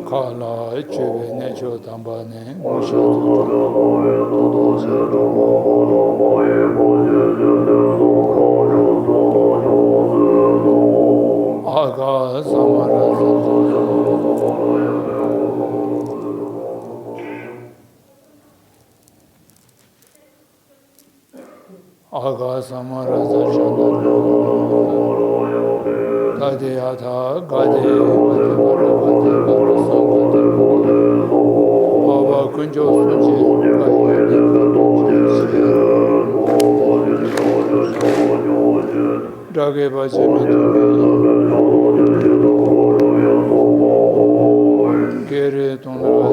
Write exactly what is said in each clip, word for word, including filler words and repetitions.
ཁ་ལ་མཆོད་པའི་གནས་མཆོག་དམ་པ་ནི། ཨ་ག་ས་མ་ར་ས། ཨ་ག་ས་མ་ར་ས་ཤ་ན་ད་དེ་ཡ་ཐ་ག་དེ་ཡ་ག་དེ་མ་ར་ག་དེ་ག་ར་ས་ག་དེ་ག་དེ། འཕགས་པ་དཀོན་མཆོག་གསུམ་གྱི་བཀའ་ཡི་སྒྲ་སྐད་པ་ཆེ་མི་ཐུབ་པའི་སྐད་རིགས་དུང་ལ།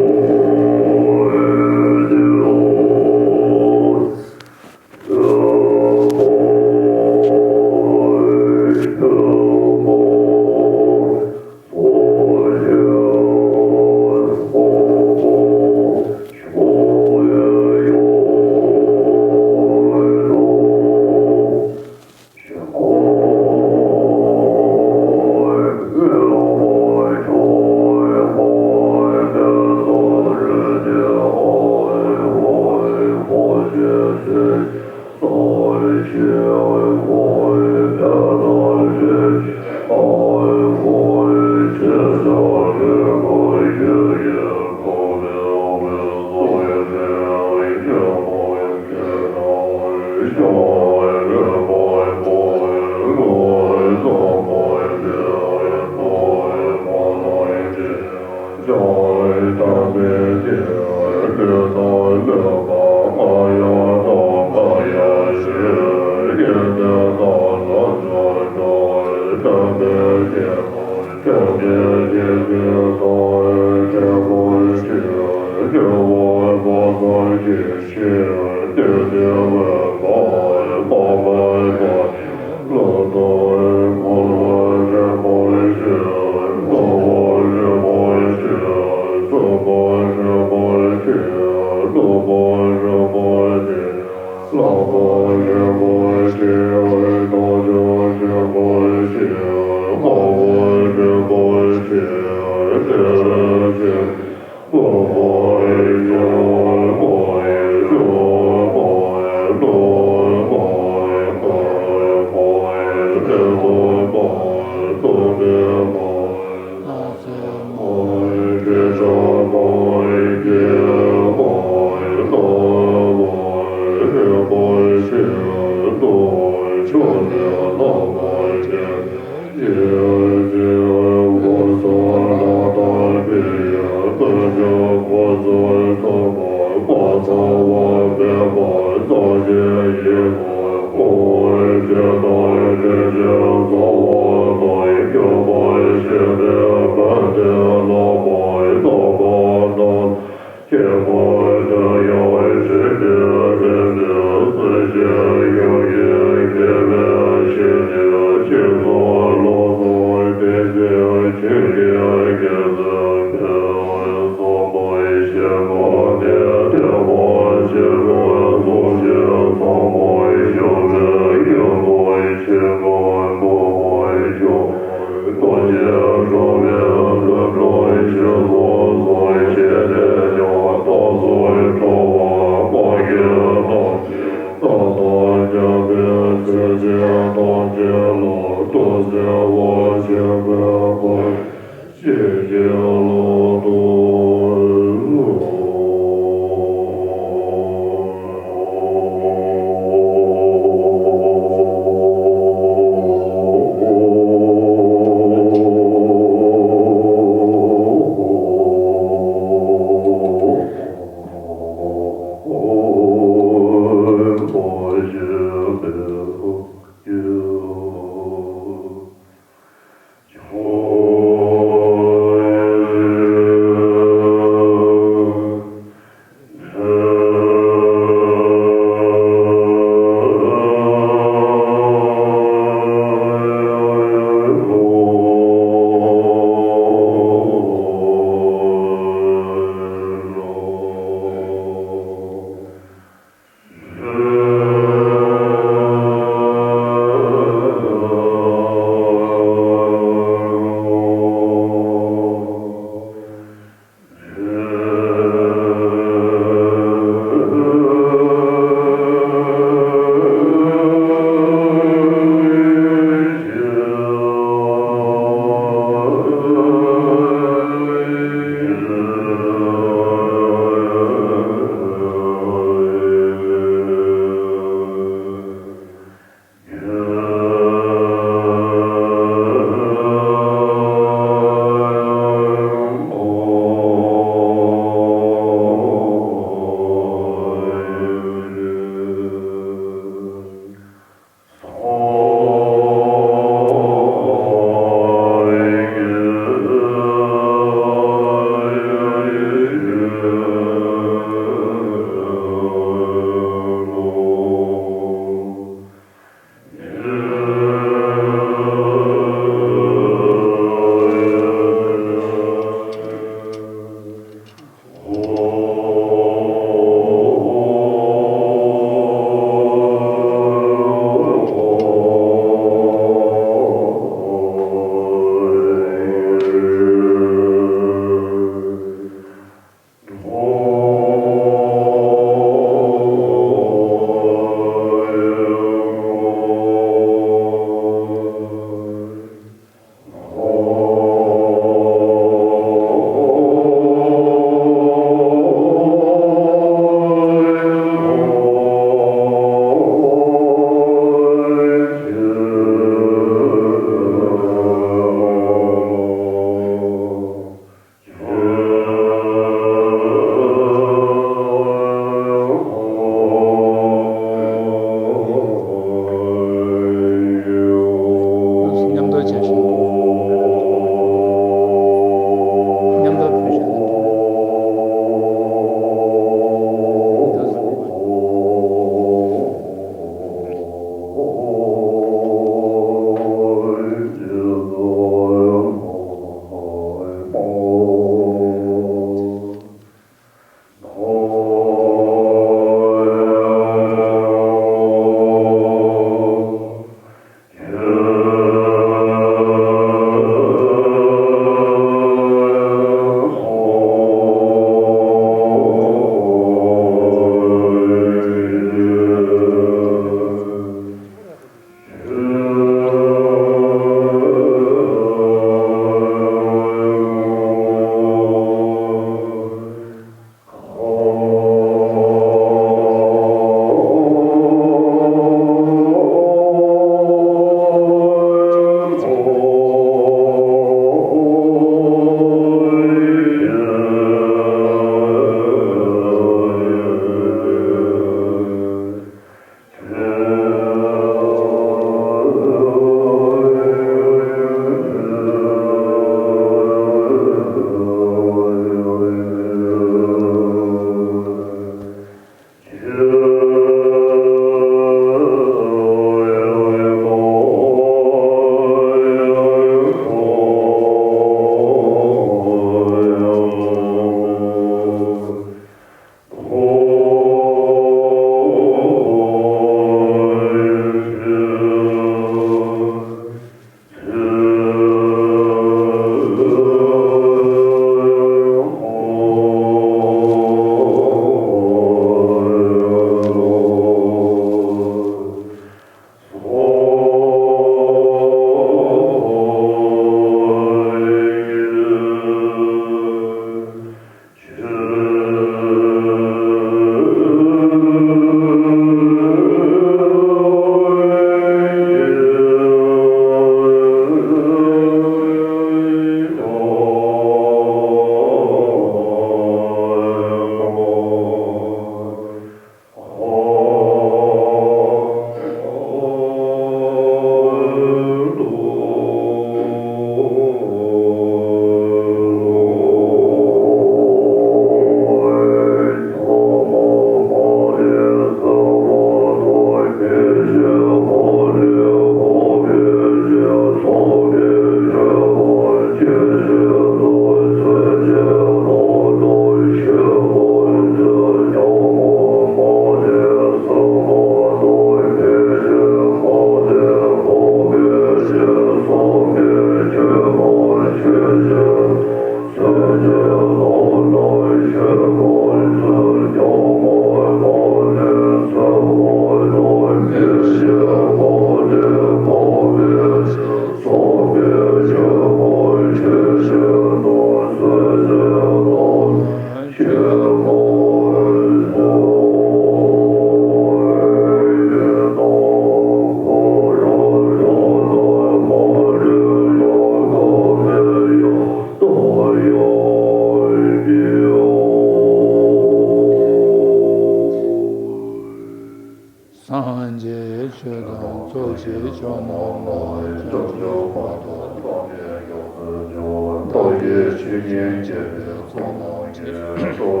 སངས་རྒྱས་ཆོས་དང་ཚོགས་ཀྱི་མཆོག་རྣམས་ལ། བྱང་ཆུབ་བར་དུ་བདག་ནི་སྐྱབས་སུ་མཆི། བདག་གིས་ཆོས་ཉན་བྱས་པའི་ཚོགས་རྣམས་ཀྱིས།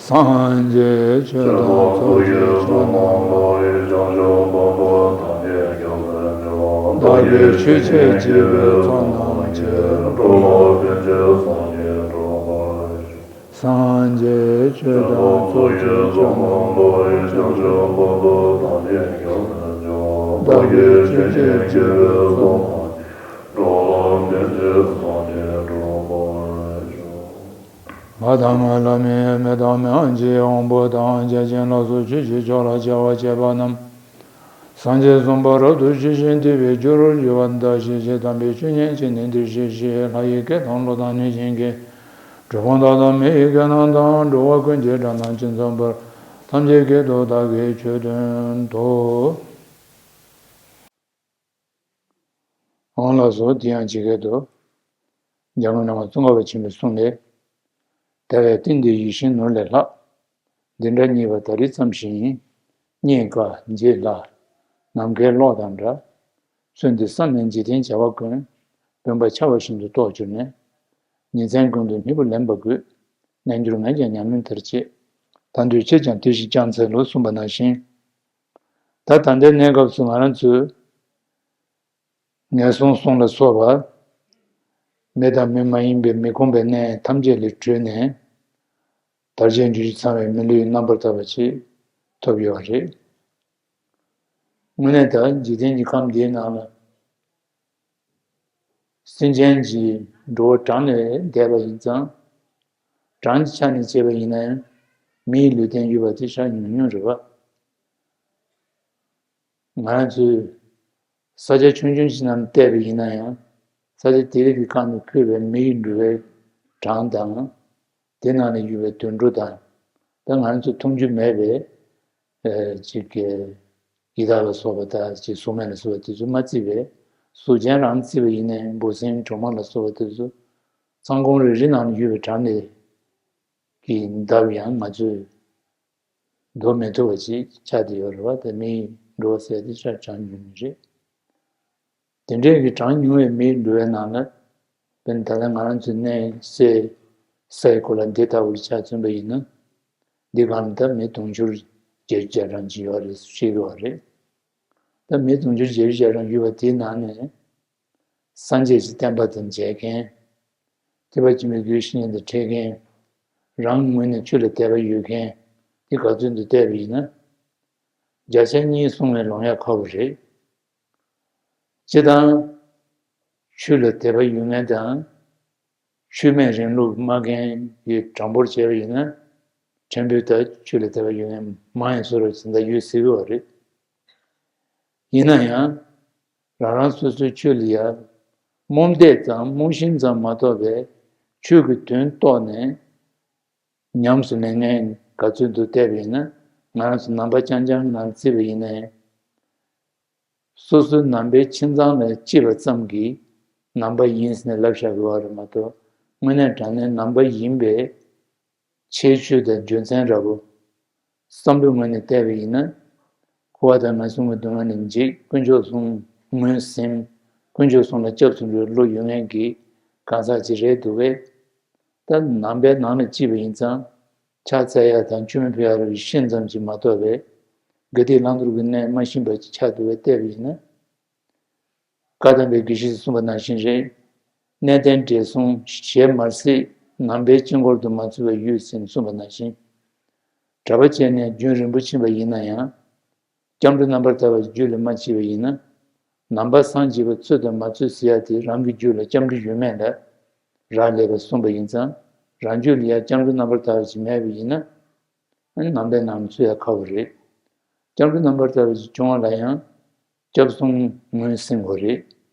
སངས་རྒྱས་ཆོས་དང་ཚོགས་ཀྱི་མཆོག་རྣམས་ལ། བྱང་ཆུབ་བར་དུ་བདག་ནི་སྐྱབས་སུ་མཆི། བདག་གིས་ཆོས་ཉན་བྱས་པའི་ཚོགས་རྣམས་ཀྱིས། འགྲོ་ལ་ཕན་ཕྱིར་སངས་རྒྱས་འགྲུབ་པར་ཤོག། སངས་རྒྱས་ཆོས་དང་ཚོགས་ཀྱི་མཆོག་རྣམས་ལ། བྱང་ཆུབ་བར་དུ་བདག་ནི་སྐྱབས་སུ་མཆི། བདག་གིས་ཆོས་ཉན་བྱས་པའི་ཚོགས་རྣམས་ཀྱིས། འགྲོ་ལ་ཕན་ཕྱིར་སངས་རྒྱས་འགྲུབ་པར་ཤོག། ང་དང་ང་ལ་མི་མི་དང་མི་དབང་ཆེ་དབང་པོ་དང་བརྒྱ་བྱིན་ལ་སོགས་ཆོས་ཀྱི་ཕྱོགས་ལ་སྐྱེ་བ་སྐྱེས་པ་རྣམས། སངས་རྒྱས་གསུམ་པོ་རབ་ཏུ་ཞི་ཞིང་བདེ་བའི་རྒྱུར་འགྱུར་བ་དང་། ཞི་ཞིང་དམ་པའི་ཆོས་ཉན་ཕྱིར་ནི་འདིར་གཤེགས་ཤིག། ལྷ་ཡི་སྐད་དང་གླུ་དང་གནོད་སྦྱིན་གྱི་གྲུབ་དབང་དག་དང་། མི་ཡི་སྐད་རྣམས་དང་། འགྲོ་བ་ཀུན་གྱི་སྒྲ་རྣམས་ཇི་ཙམ་པར། ཐམས་ཅད་སྐད་དུ་བདག་གིས་ཆོས་བསྟན་ཏོ། འོང་ལགས་སོ། དེ་ཡང་ཇི་སྐད་དུ། འཇམ་མགོན་བླ་མ་ཙོང་ཁ་པ་ཆེན་པོའི་གསུང་ལས། དལ་བའི་གཏིང་འདིར་ཡིད་བཞིན་ནོར་ལས་ལྷག། འདི་འདྲ་རྙེད་པ་ད་རེས་ཙམ་ཞིག་ཡིན། རྙེད་དཀའ་བརྗེད་སླ། ནམ་མཁའི་གློག་དང་འདྲ། ཚུལ་འདི་བསམས་ནས་འཇིག་རྟེན་བྱ་བ་ཀུན། སྟོན་པ་ཆར་པ་བཞིན་དུ་རྟོགས་གྱུར་ནས། ཉིན་མཚན་ཀུན་ཏུ་སྨྱུ་གུ་ལེན་པ་དགོས། རྣལ་འབྱོར་ངས་ཀྱང་ཉམས་ལེན་མཐར་བྱེད། ད་འདོད་ཁྱེད་ཀྱང་དེ་བཞིན་བསྐྱང་འཚལ་ལོ། གསུངས་པ་ནང་བཞིན། ད་ད་ལྟའི་གནས་སྐབས་སུ་ང་རང་ཚོས་ངན་སོང་གསུམ་ལ་སོགས་པ། མི་དང་མི་མ་ཡིན་པའི་མི་ཁོམ་པའི་གནས་ཐམས་ཅད་ལས་གྲོལ་ནས། དལ་བྱེད་འབྱོར་བཅུ་ཚང་བའི་མི་ལུས་རྣམ་པར་དག་པ་ཅིག་ཐོབ་ཡོད་པ་རེད། དངོས་གནས་ད་འཇིག་རྟེན་གྱི་ཁམས་འདིའི་ནང་ལ། སེམས་ཅན་གྱི་འགྲོ་བ་གྲངས་ལས་འདས་པ་ཡིན་ཙང་། གྲངས་ཀྱི་ཆ་ནས་བྱས་པ་ཡིན་ན་ཡང་། མིའི་ལུས་རྟེན་ཡོད་པ་དེ་ཤ་ཉུང་ཉུང་རེད་བ། ང་རང་ཚོས་ས་ཆ་ཆུང་ཆུང་ཞིག་ནང་བལྟས་པ་ཡིན་ན་ཡང་། ས་ཆ་དེ་རིགས་ཀྱི་སྒང་དུ་འཁོད་པའི་མི་ཡི་འགྲོ་བའི་གྲངས་དང་། དེ་ནང་ལ་ཡོད་པའི་དུད་འགྲོ་དང་། ད་ང་རང་ཚོ་མཐོང་རྒྱུ་མེད་པའི་ཨེ་ཅིག་གི་ཡི་དྭགས་ལ་སོགས་པ་དང་ཅིག་གཟུགས་མེད་ལ་སོགས་པ་དེ་ཚོ་མ་བརྩིས་པས། གཟུགས་ཅན་རང་བརྩིས་པ་ཡིན་ནའི་འབུ་སྲིན་གྲོག་མ་ལ་སོགས་པ་དེ་ཚོ་ཚང་ཁོངས་རེ་རེ་ནང་ཡོད་པའི་གྲངས་ལས་ཀྱི་ལྡབ་ཡང་ང་ཚོས་འདོར་མི་ཐུབ་པ་ཅིག་ཆགས་བསྡད་ཡོད་རེད་བ། དེ་མིའི་འགྲོ་བ་ཟེར་དེ་ཤ་ཆང་ཉུང་ཉུང་རེད། དེ་འདྲའི་གི་གྲངས་ཉུང་བའི་མིའི་འགྲོ་བའི་ནང་ལ། དཔེར་ན་ད་ལྟ་ང་རང་ཚོའི་གནས་སའི་སའི་གོ་ལ་འདི་ལྟ་བུར་ཆ་མཚོན་པ་ཡིན་ན། འདི་སྒང་ལ་ད་མི་དུང་ཕྱུར་བརྒྱད་ཅུ་གྱ་གྲངས་ཅིག་ཡོད་རེད་ཟེར་བཤད་ཀྱི་ཡོད་རེད། ད་མི་དུང་ཕྱུར་བརྒྱད་ཅུ་གྱ་གྲངས་ཡོད་པ་དེའི་ནང་ནས། སངས་རྒྱས་ཀྱི་བསྟན་པ་དང་མཇལ་མཁན། ཐེག་པ་ཆེན་པོའི་རྒྱུད་བཤད་མཁན་དང་འཕྲད་མཁན། རང་ངོས་ནས་ཆོས་ལ་དད་པ་ཡོད་མཁན། དེ་ག་ཚོད་འདུག་བལྟས་པ་ཡིན་ན། བརྒྱ་ཆ་གཉིས་གསུང་བའི་ལོང་ཡ་ཁག་པོ་རེད། སྤྱིར་བཏང་། ཆོས་ལ་དད་པ་ཡོད་མཁན་དང་། ཆོས་མེད་རིང་ལུགས་སྨྲ་མཁན་གྱི་གྲངས་འབོར་བྱས་པ་ཡིན་ན། ཕྲན་བུ་ད་ཆོས་ལ་དད་པ་ཡོད་མཁན་མང་ཡང་སོ་ར་ཅིག་ད་ཡོད་སྲིད་ཀྱི་ཡོད་རེད། ཡིན་ན་ཡང་། རང་རང་སོ་སོའི་ཆོས་ལ་ཡ། རྨོངས་དད་དང་རྨོངས་ཤིང་ཙམ་མ་གཏོགས་པའི་ཆོས་ཀྱི་དོན་རྟོགས་ནས། ཉམས་སུ་ལེན་མཁན་ག་ཚོད་འདུག་བལྟས་པ་ཡིན་ན། ང་རང་ཚོ་ནང་པ་རྐྱང་རྐྱང་ནང་བརྩིས་པ་ཡིན་ནའི། སོ་སོའི་ནང་པའི་ཁྱིམ་ཚང་ལ་སྐྱེས་པ་ཙམ་གྱིས་ནང་པ་ཡིན་ཟེར་ནས་ལབ་བཞག་དགོས་པ་རེད་མ་གཏོགས། དངོས་གནས་དྲང་གནས་ནང་པ་ཡིན་པའི་ཁྱད་ཆོས་དང་རྒྱུ་མཚན་འདྲ་པོ། བསམ་བློའི་ངོས་ནས་བལྟས་པ་ཡིན་ན། འཁོར་བ་དང་ངན་སོང་གི་སྡུག་བསྔལ་ལས་འཇིགས། དཀོན་མཆོག་གསུམ་ངོས་ཟིན། དཀོན་མཆོག་གསུམ་ལ་སྐྱབས་སུ་འགྲོ་བའི་བློ་ཡོད་མཁན་གྱི་གང་ཟག་ཅིག་རེད་འདུག་པས། ད་ནང་པའི་ནང་ལ་སྐྱེས་པ་ཡིན་ཙང་། ཕྱག་འཚལ་ཡ་དང་མཆོད་མེ་ཕུལ་ཡ་རེ་ཤེས་ཙམ་གྱིས་མ་གཏོགས་པའི། དགེ་སྡིག་བླང་དོར་གྱི་གནས་མ་ཤེས་པ་ཅིག་ཆགས་འདུག་པས་བལྟས་པ་ཡིན་ན། བཀའ་གདམས་པའི་དགེ་བཤེས་སུ་གསུངས་པ་ནང་བཞིན་རེད། གནས་བརྟན་འབྲས་གསུམ་ཞལ་མར་གསིགས། ནང་པའི་དཀྱིལ་འཁོར་དུ་མ་ཚུད་པར་ཡོད་ཟེར་ནས་གསུངས་པ་ནང་བཞིན། གྲྭ་པ་བྱས་ནས་རྒྱུན་རིང་པོ་ཕྱིན་པ་ཡིན་ན་ཡང་། སྐྱབས་འགྲོ་རྣམ་པར་དག་པའི་རྒྱུད་ལ་མ་སྐྱེས་པ་ཡིན་ན། ནང་པ་སངས་རྒྱས་པ་ཚུད་དང་མ་ཚུད་ཟེར་ཡ་དེ་རང་གི་རྒྱུད་ལ་སྐྱབས་འགྲོ་ཡོད་མེད་ལ། རག་ལས་པ་གསུངས་པ་ཡིན་ཙང་། རང་རྒྱུད་ལ་ཡང་སྐྱབས་འགྲོ་རྣམ་པར་དག་པ་ཅིག་མེད་པ་ཡིན་ན། ཨ་ནི་ནང་པའི་ནང་ཚུད་ཡ་ཁག་པོ་རེད། སྐྱབས་འགྲོ་རྣམ་པར་དག་པ་ཅིག་བྱུང་བ་ལ་ཡང་སྐྱབས་གསུམ་ངོས་ཟིན་དགོས་རེད།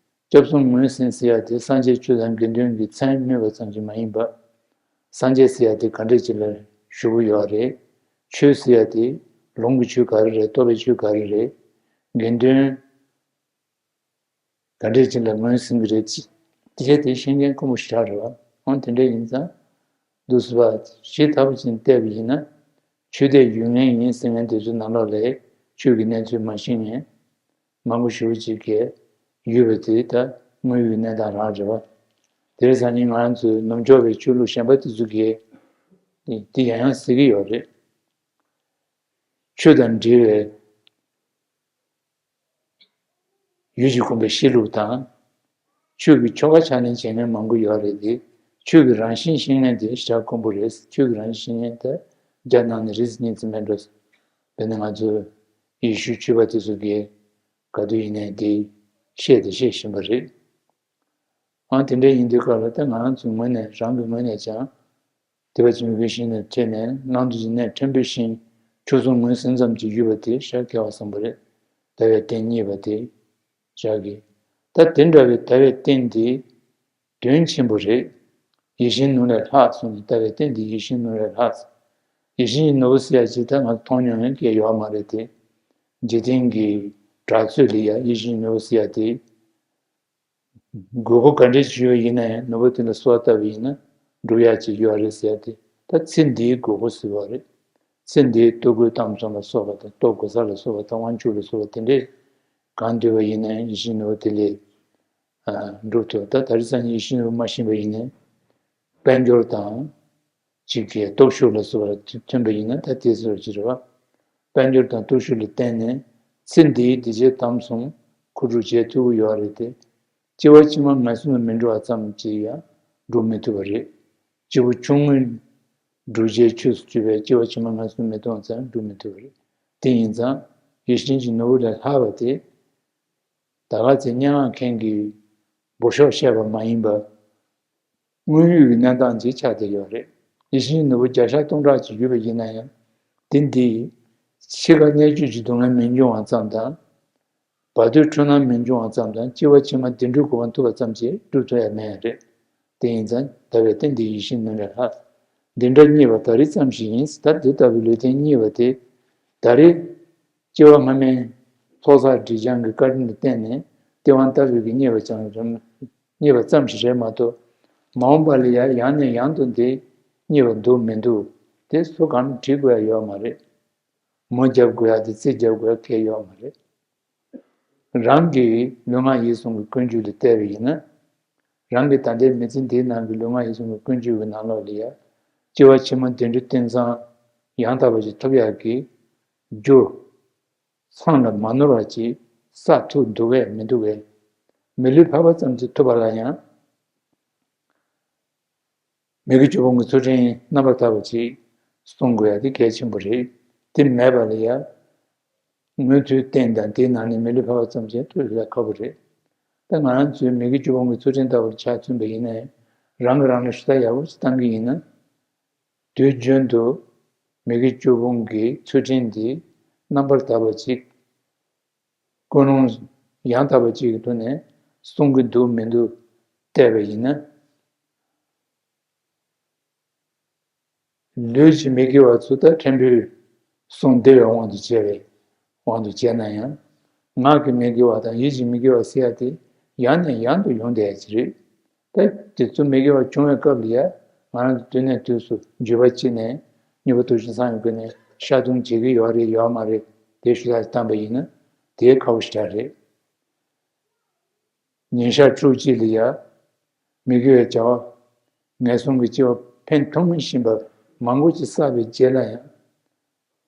སྐྱབས་གསུམ་ངོས་ཟིན་ཟེར་ཡ་དེ་སངས་རྒྱས་ཆོས་དང་དགེ་འདུན་གྱི་མཚན་སྨོས་པ་ཙམ་གྱིས་མ་ཡིན་པ། སངས་རྒྱས་ཟེར་ཡ་དེ་ག་འདྲས་ཅིག་ལ་བཞུགས་ཀྱི་ཡོད་རེད། ཆོས་ཟེར་ཡ་དེ་ལུང་གི་ཆོས་ག་རེ་རེད། རྟོགས་པའི་ཆོས་ག་རེ་རེད། དགེ་འདུན་ག་འདྲས་ཅིག་ལ་ངོས་ཟིན་གྱི་རེད། དེ་བྱས་ཏེ་ཤེས་མཁན་དཀོན་པོ་ཞེ་དྲག་རེད་བ། འོ་དེ་འདྲས་ཡིན་ཙང་། འདུག་སེ་བ་ཞེ་ཐག་པ་ཅིག་བལྟས་པ་ཡིན་ན། ཆོས་དད་ཡོད་མཁན་ཡིན་ཟེར་མཁན་དེ་ཚོའི་ནང་ལོགས་ལ་ཆོས་ཀྱི་གནས་ཚུལ་མ་ཤེས་མཁན་མང་པོ་ཞེ་པོ་ཅིག་གིས་ཡོད་པ་དེ་ད་དངོས་ཡོད་གནས་སྟངས་རང་རེད་བ། དེ་རེད་ཙང་ནི་ང་རང་ཚོའི་ནུབ་ཕྱོགས་པའི་ཆོས་ལུགས་གཞན་པ་དེ་ཚོ་གིས་དེ་ཡང་ཡང་ཟེར་གྱི་ཡོད་རེད། ཆོས་དང་འབྲེལ་བའི་ཡུལ་གྱིས་བསྒོམས་པའི་གཤིས་ལུགས་དང་། ཆོས་ཀྱི་ཆོ་ག་ཕྱག་ལེན་བྱེད་མཁན་མང་པོ་ཡོད་རེད་དེ། ཆོས་ཀྱི་རང་བཞིན་ཤེས་མཁན་དེ་ཞེ་དྲག་དཀོན་པོ་རེད། ཆོས་ཀྱི་རང་བཞིན་ཤེས་མཁན་དེ་རྒྱ་ནང་ནས་རིས་གཉིས་ཙམ་མེད་འགྲོ། དཔེར་ན་ང་ཚོ་ཡེ་ཤུ་ཆོས་པ་དེ་ཚོ་གིས་ག་དུས་ཡིན་ནའི་དེ་བཤད་དེ་བཤད་བཞིན་པ་རེད། ཨང་དེ་འདྲ་ཡིན་དུས་སྐབས་ལ་ད་ང་རང་ཚོའི་ངོས་ནས་རང་གི་ངོས་ནས་ཀྱང་། དེ་བ་ཅིག་མི་དགོས་ཤིང་ནས་ཁྲེལ་ནས་གནང་དུ་ཅི་ནས་ཕྲན་བུ་ཤིང་ཆོས་གསུམ་ངོས་ཟིན་ཙམ་གྱིས་ཡོད་པ་དེ་ཤ་སྐལ་བ་བཟང་པོ་རེད། ཟླ་བའི་སྟེང་རྙེད་པ་དེ་ཤ་གི། ད་དེ་འདྲ་བའི་ཟླ་བའི་སྟེང་དེ་དོན་ཆེན་པོ་རེད། ཡིད་བཞིན་ནོར་ལས་ལྷག་གསུངས་ནས་ཟླ་བའི་སྟེང་དེ་ཡིད་བཞིན་ནོར་ལས་ལྷག་ཡིད་བཞིན་གྱི་ནོར་བུ་ཟེར་ཡ་ཅིག་ད་ང་མཐོང་མྱོང་མཁན་སྐད་ཡོད་མ་རེད་དེ། འཇིག་རྟེན་གྱི་གྲགས་ཚོད་ལ་ཡ་ཡིད་བཞིན་གྱི་ནོར་བུ་ཟེར་ཡ་དེ། དགོས་མཁོ་ག་འདྲས་ཅིག་ཡོད་ཡིན་ན་ཡང་ནོར་བུ་དེ་ལ་གསོལ་བ་བཏབ་པ་ཡིན་ན་འགྲུབ་ཡག་ཅིག་ཡོད་རེད་ཟེར་ཏེ། ད་ཚེ་འདིའི་དགོས་མཁོ་ཟེར་བ་རེད། ཚེ་འདིའི་ལྟོ་གོས་གཏམ་གསུམ་ལ་སོགས་པ་དང་ལྟོ་གོས་ས་ལ་སོགས་པ་དང་དབང་ཕྱུག་ལ་སོགས་པ་དེ་འདྲས་གང་འདོད་པ་ཡིན་ན་ཡང་ཡིད་བཞིན་ནོར་བུ་དེ་ལས་འགྲུབ་ཐུབ། ད་ད་རེས་ཙམ་ཡིད་བཞིན་ནོར་བུ་མ་ཤེས་པ་ཡིན་ན་དཔལ་འབྱོར་དང་། གཅིག་གིས་སྟོབས་ཤུགས་ལ་སོགས་པ་མཐུན་པ་ཡིན་ན་ད་དེ་ཚོར་གྱི་རེད་བ། དཔལ་འབྱོར་དང་སྟོབས་ཤུགས་ལ་བརྟེན་ནས་ཚེ་འདིའི་བདེ་སྐྱིད་གཏམ་གསུམ་མཁོ་སྒྲུབ་བྱེད་ཐུབ་ཀྱི་ཡོད་རེད་དེ། སྐྱེ་བ་ཕྱི་མ་ངན་སོང་དུ་མི་འགྲོ་བ་ཙམ་གྱིས་ཡང་འགྲུབ་མི་ཐུབ་པ་རེད། སྐྱེས་བུ་ཆུང་ངུའི་སྒྲུབ་བྱའི་ཆོས་སུ་གྱུར་པའི་སྐྱེ་བ་ཕྱི་མ་ངན་སོང་མི་གཏོང་ཙམ་འགྲུབ་མི་ཐུབ་པ་རེད། དེ་ཡིན་ཙང་ཡིད་བཞིན་གྱི་ནོར་བུ་ལས་ལྷག་པ་དེ། ད་ག་ཚེ་སྙན་ངག་མཁན་གྱི་འབོ་ཤོག་བཤད་པ་མ་ཡིན་པ། དངོས་ཡོད་ཀྱི་གནས་སྟངས་ཅིག་ཆགས་བསྡད་ཡོད་རེད། ཡིད་བཞིན་ནོར་བུ་བརྒྱ་ཤར་སྟོང་ཕྲག་ཅིག་ཡོད་པ་ཡིན་ན་ཡང་། དེ་འདི་འཆི་ཁ་གནད་གཅོད་ཀྱི་སྡུག་བསྔལ་མི་འབྱུང་བ་ཙམ་དང་། བར་དོའི་འཁྲུལ་སྣང་མི་འབྱུང་བ་ཙམ་དང་། སྐྱེ་བ་ཕྱི་མ་བདེ་འགྲོའི་གོ་འཕང་ཐོབ་པ་ཙམ་གྱིས་འགྲུབ་ཐུབ་ཡ་མེད་ཡ་རེད། དེ་ཡིན་ཙང་ཟླ་བའི་སྟེང་འདི་ཡིད་བཞིན་ནོར་ལས་ལྷག་འདི་འདྲ་རྙེད་པ་ད་རེས་ཙམ་ཞིག་ཡིན། ད་འདི་ལྟ་བུའི་ལུས་རྟེན་རྙེད་པ་དེ་ད་རེས། སྐྱེ་བ་སྔ་མའི་ཚོགས་བསགས་སྒྲིབ་སྦྱང་གི་བཀའ་དྲིན་ལ་བརྟེན་ནས་ལྟེ་བ་ལྟ་བུའི་གི་རྙེད་པ་ཙམ་རེད། རྙེད་པ་ཙམ་ཞིག་རེད་མ་གཏོགས། མ་འོངས་པ་ལ་ཡང་ཡང་ནས་ཡང་དུ་འདི་རྙེད་པ་འདུག་མི་འདུག་དེ་སུ་གང་བྲིས་དགོས་ཡ་ཡོད་མ་རེད། མོ་རྒྱབ་དགོས་ཡ་དེ་རྩིས་རྒྱབ་དགོས་ཡ་གལ་ཡོད་མ་རེད། རང་གི་ལུས་ངག་ཡིད་གསུམ་གྱི་ཀུན་སྤྱོད་ལ་བལྟས་པ་ཡིན་ན། རང་གི་ད་ལྟའི་མི་ཚེ་འདིའི་ནང་གི་ལུས་ངག་ཡིད་གསུམ་གྱི་ཀུན་སྤྱོད་ཀྱི་ནང་ལོགས་ལ་ཡ། སྐྱེ་བ་ཕྱི་མ་བདེ་འགྲོ་རྟེན་བཟང་ཡང་དག་པ་ཞིག་ཐོབ་ཡག་གི་རྒྱུ། མཚམས་ལ་མ་ནོར་བ་ཅིག་བསགས་ཐུབ་འདུག་གས་མི་འདུག་གས། མི་ལུས་འཕགས་པ་ཙམ་གྱིས་ཐུབ་པ་ལ་ཡང་། མི་དགེ་བཅུ་སྤོང་གི་ཚུལ་ཁྲིམས་རྣམ་པར་དག་པ་ཅིག་སྲུང་དགོས་ཡ་དེ་གལ་ཆེན་པོ་རེད། དེ་མེད་པ་ལ་ཡང་། མངོན་མཐོའི་རྟེན་དང་དེའི་ནང་ནས་མི་ལུས་འཕགས་པ་ཙམ་ཞིག་ཐུབ་ཡ་ཁག་པོ་རེད། ད་ང་རང་ཚོས་མི་དགེ་བཅུ་སྤོང་གི་ཚུལ་ཁྲིམས་ལྟ་བུར་ཆ་མཚོན་པ་ཡིན་ན་ཡང་། རང་གིས་རང་ལ་ཞུ་དག་ཡག་པོ་ཞིག་བཏང་གི་ཡིན་ན། དུས་རྒྱུན་དུ་མི་དགེ་བཅུ་སྤོང་གི་ཚུལ་ཁྲིམས་འདི་རྣམ་པར་དག་པ་ཅིག་ཀུན་སློང་ཡང་དག་པ་ཅིག་གི་ཐོག་ནས་སྲུང་གི་འདུག་མི་འདུག་བལྟས་པ་ཡིན་ན། ལུས་ཀྱི་མི་དགེ་བ་ཚོ་ད་ཕྲན་བུའི་གསུང་བདེ་བའི་དབང་དུ་བྱས་པའི་དབང་དུ་བྱས་ན་ཡང་། ངག་གི་མི་དགེ་བ་དང་ཡིད་ཀྱི་མི་དགེ་བ་ཟེར་ཡ་དེ་ཡང་ནས་ཡང་དུ་ཡོང་བསྡད་ཡ་ཅིག་རེད། ད་དེ་ཚོ་མི་དགེ་བ་བྱུང་བའི་སྐབས་ལ་ཡ་ང་རང་ཚོ་དུས་ནས་དུས་སུ་འགྱོད་པ་སྐྱེས་ནས་གཉེན་པོ་དུ་ཞིང་སང་ཡོད་དགོས་ནས་ཤ་དུང་བྱེད་ཀྱི་ཡོད་རེད་ཡོད་མ་རེད་དེ་ཞུ་དག་བཏང་པ་ཡིན་ན་དེ་ཁག་པོ་ཞེ་དྲག་རེད། ཉིན་ཞག་དྲུག་གཅིག་ལ་ཡ། མི་དགེ་བའི་བྱ་བ། ངན་སོང་གི་སྐྱེ་བ་ཕན་ཐོགས་མི་ཤེས་པ་མང་པོ་ཅིག་བསགས་པའི་རྗེས་ལ་ཡང་།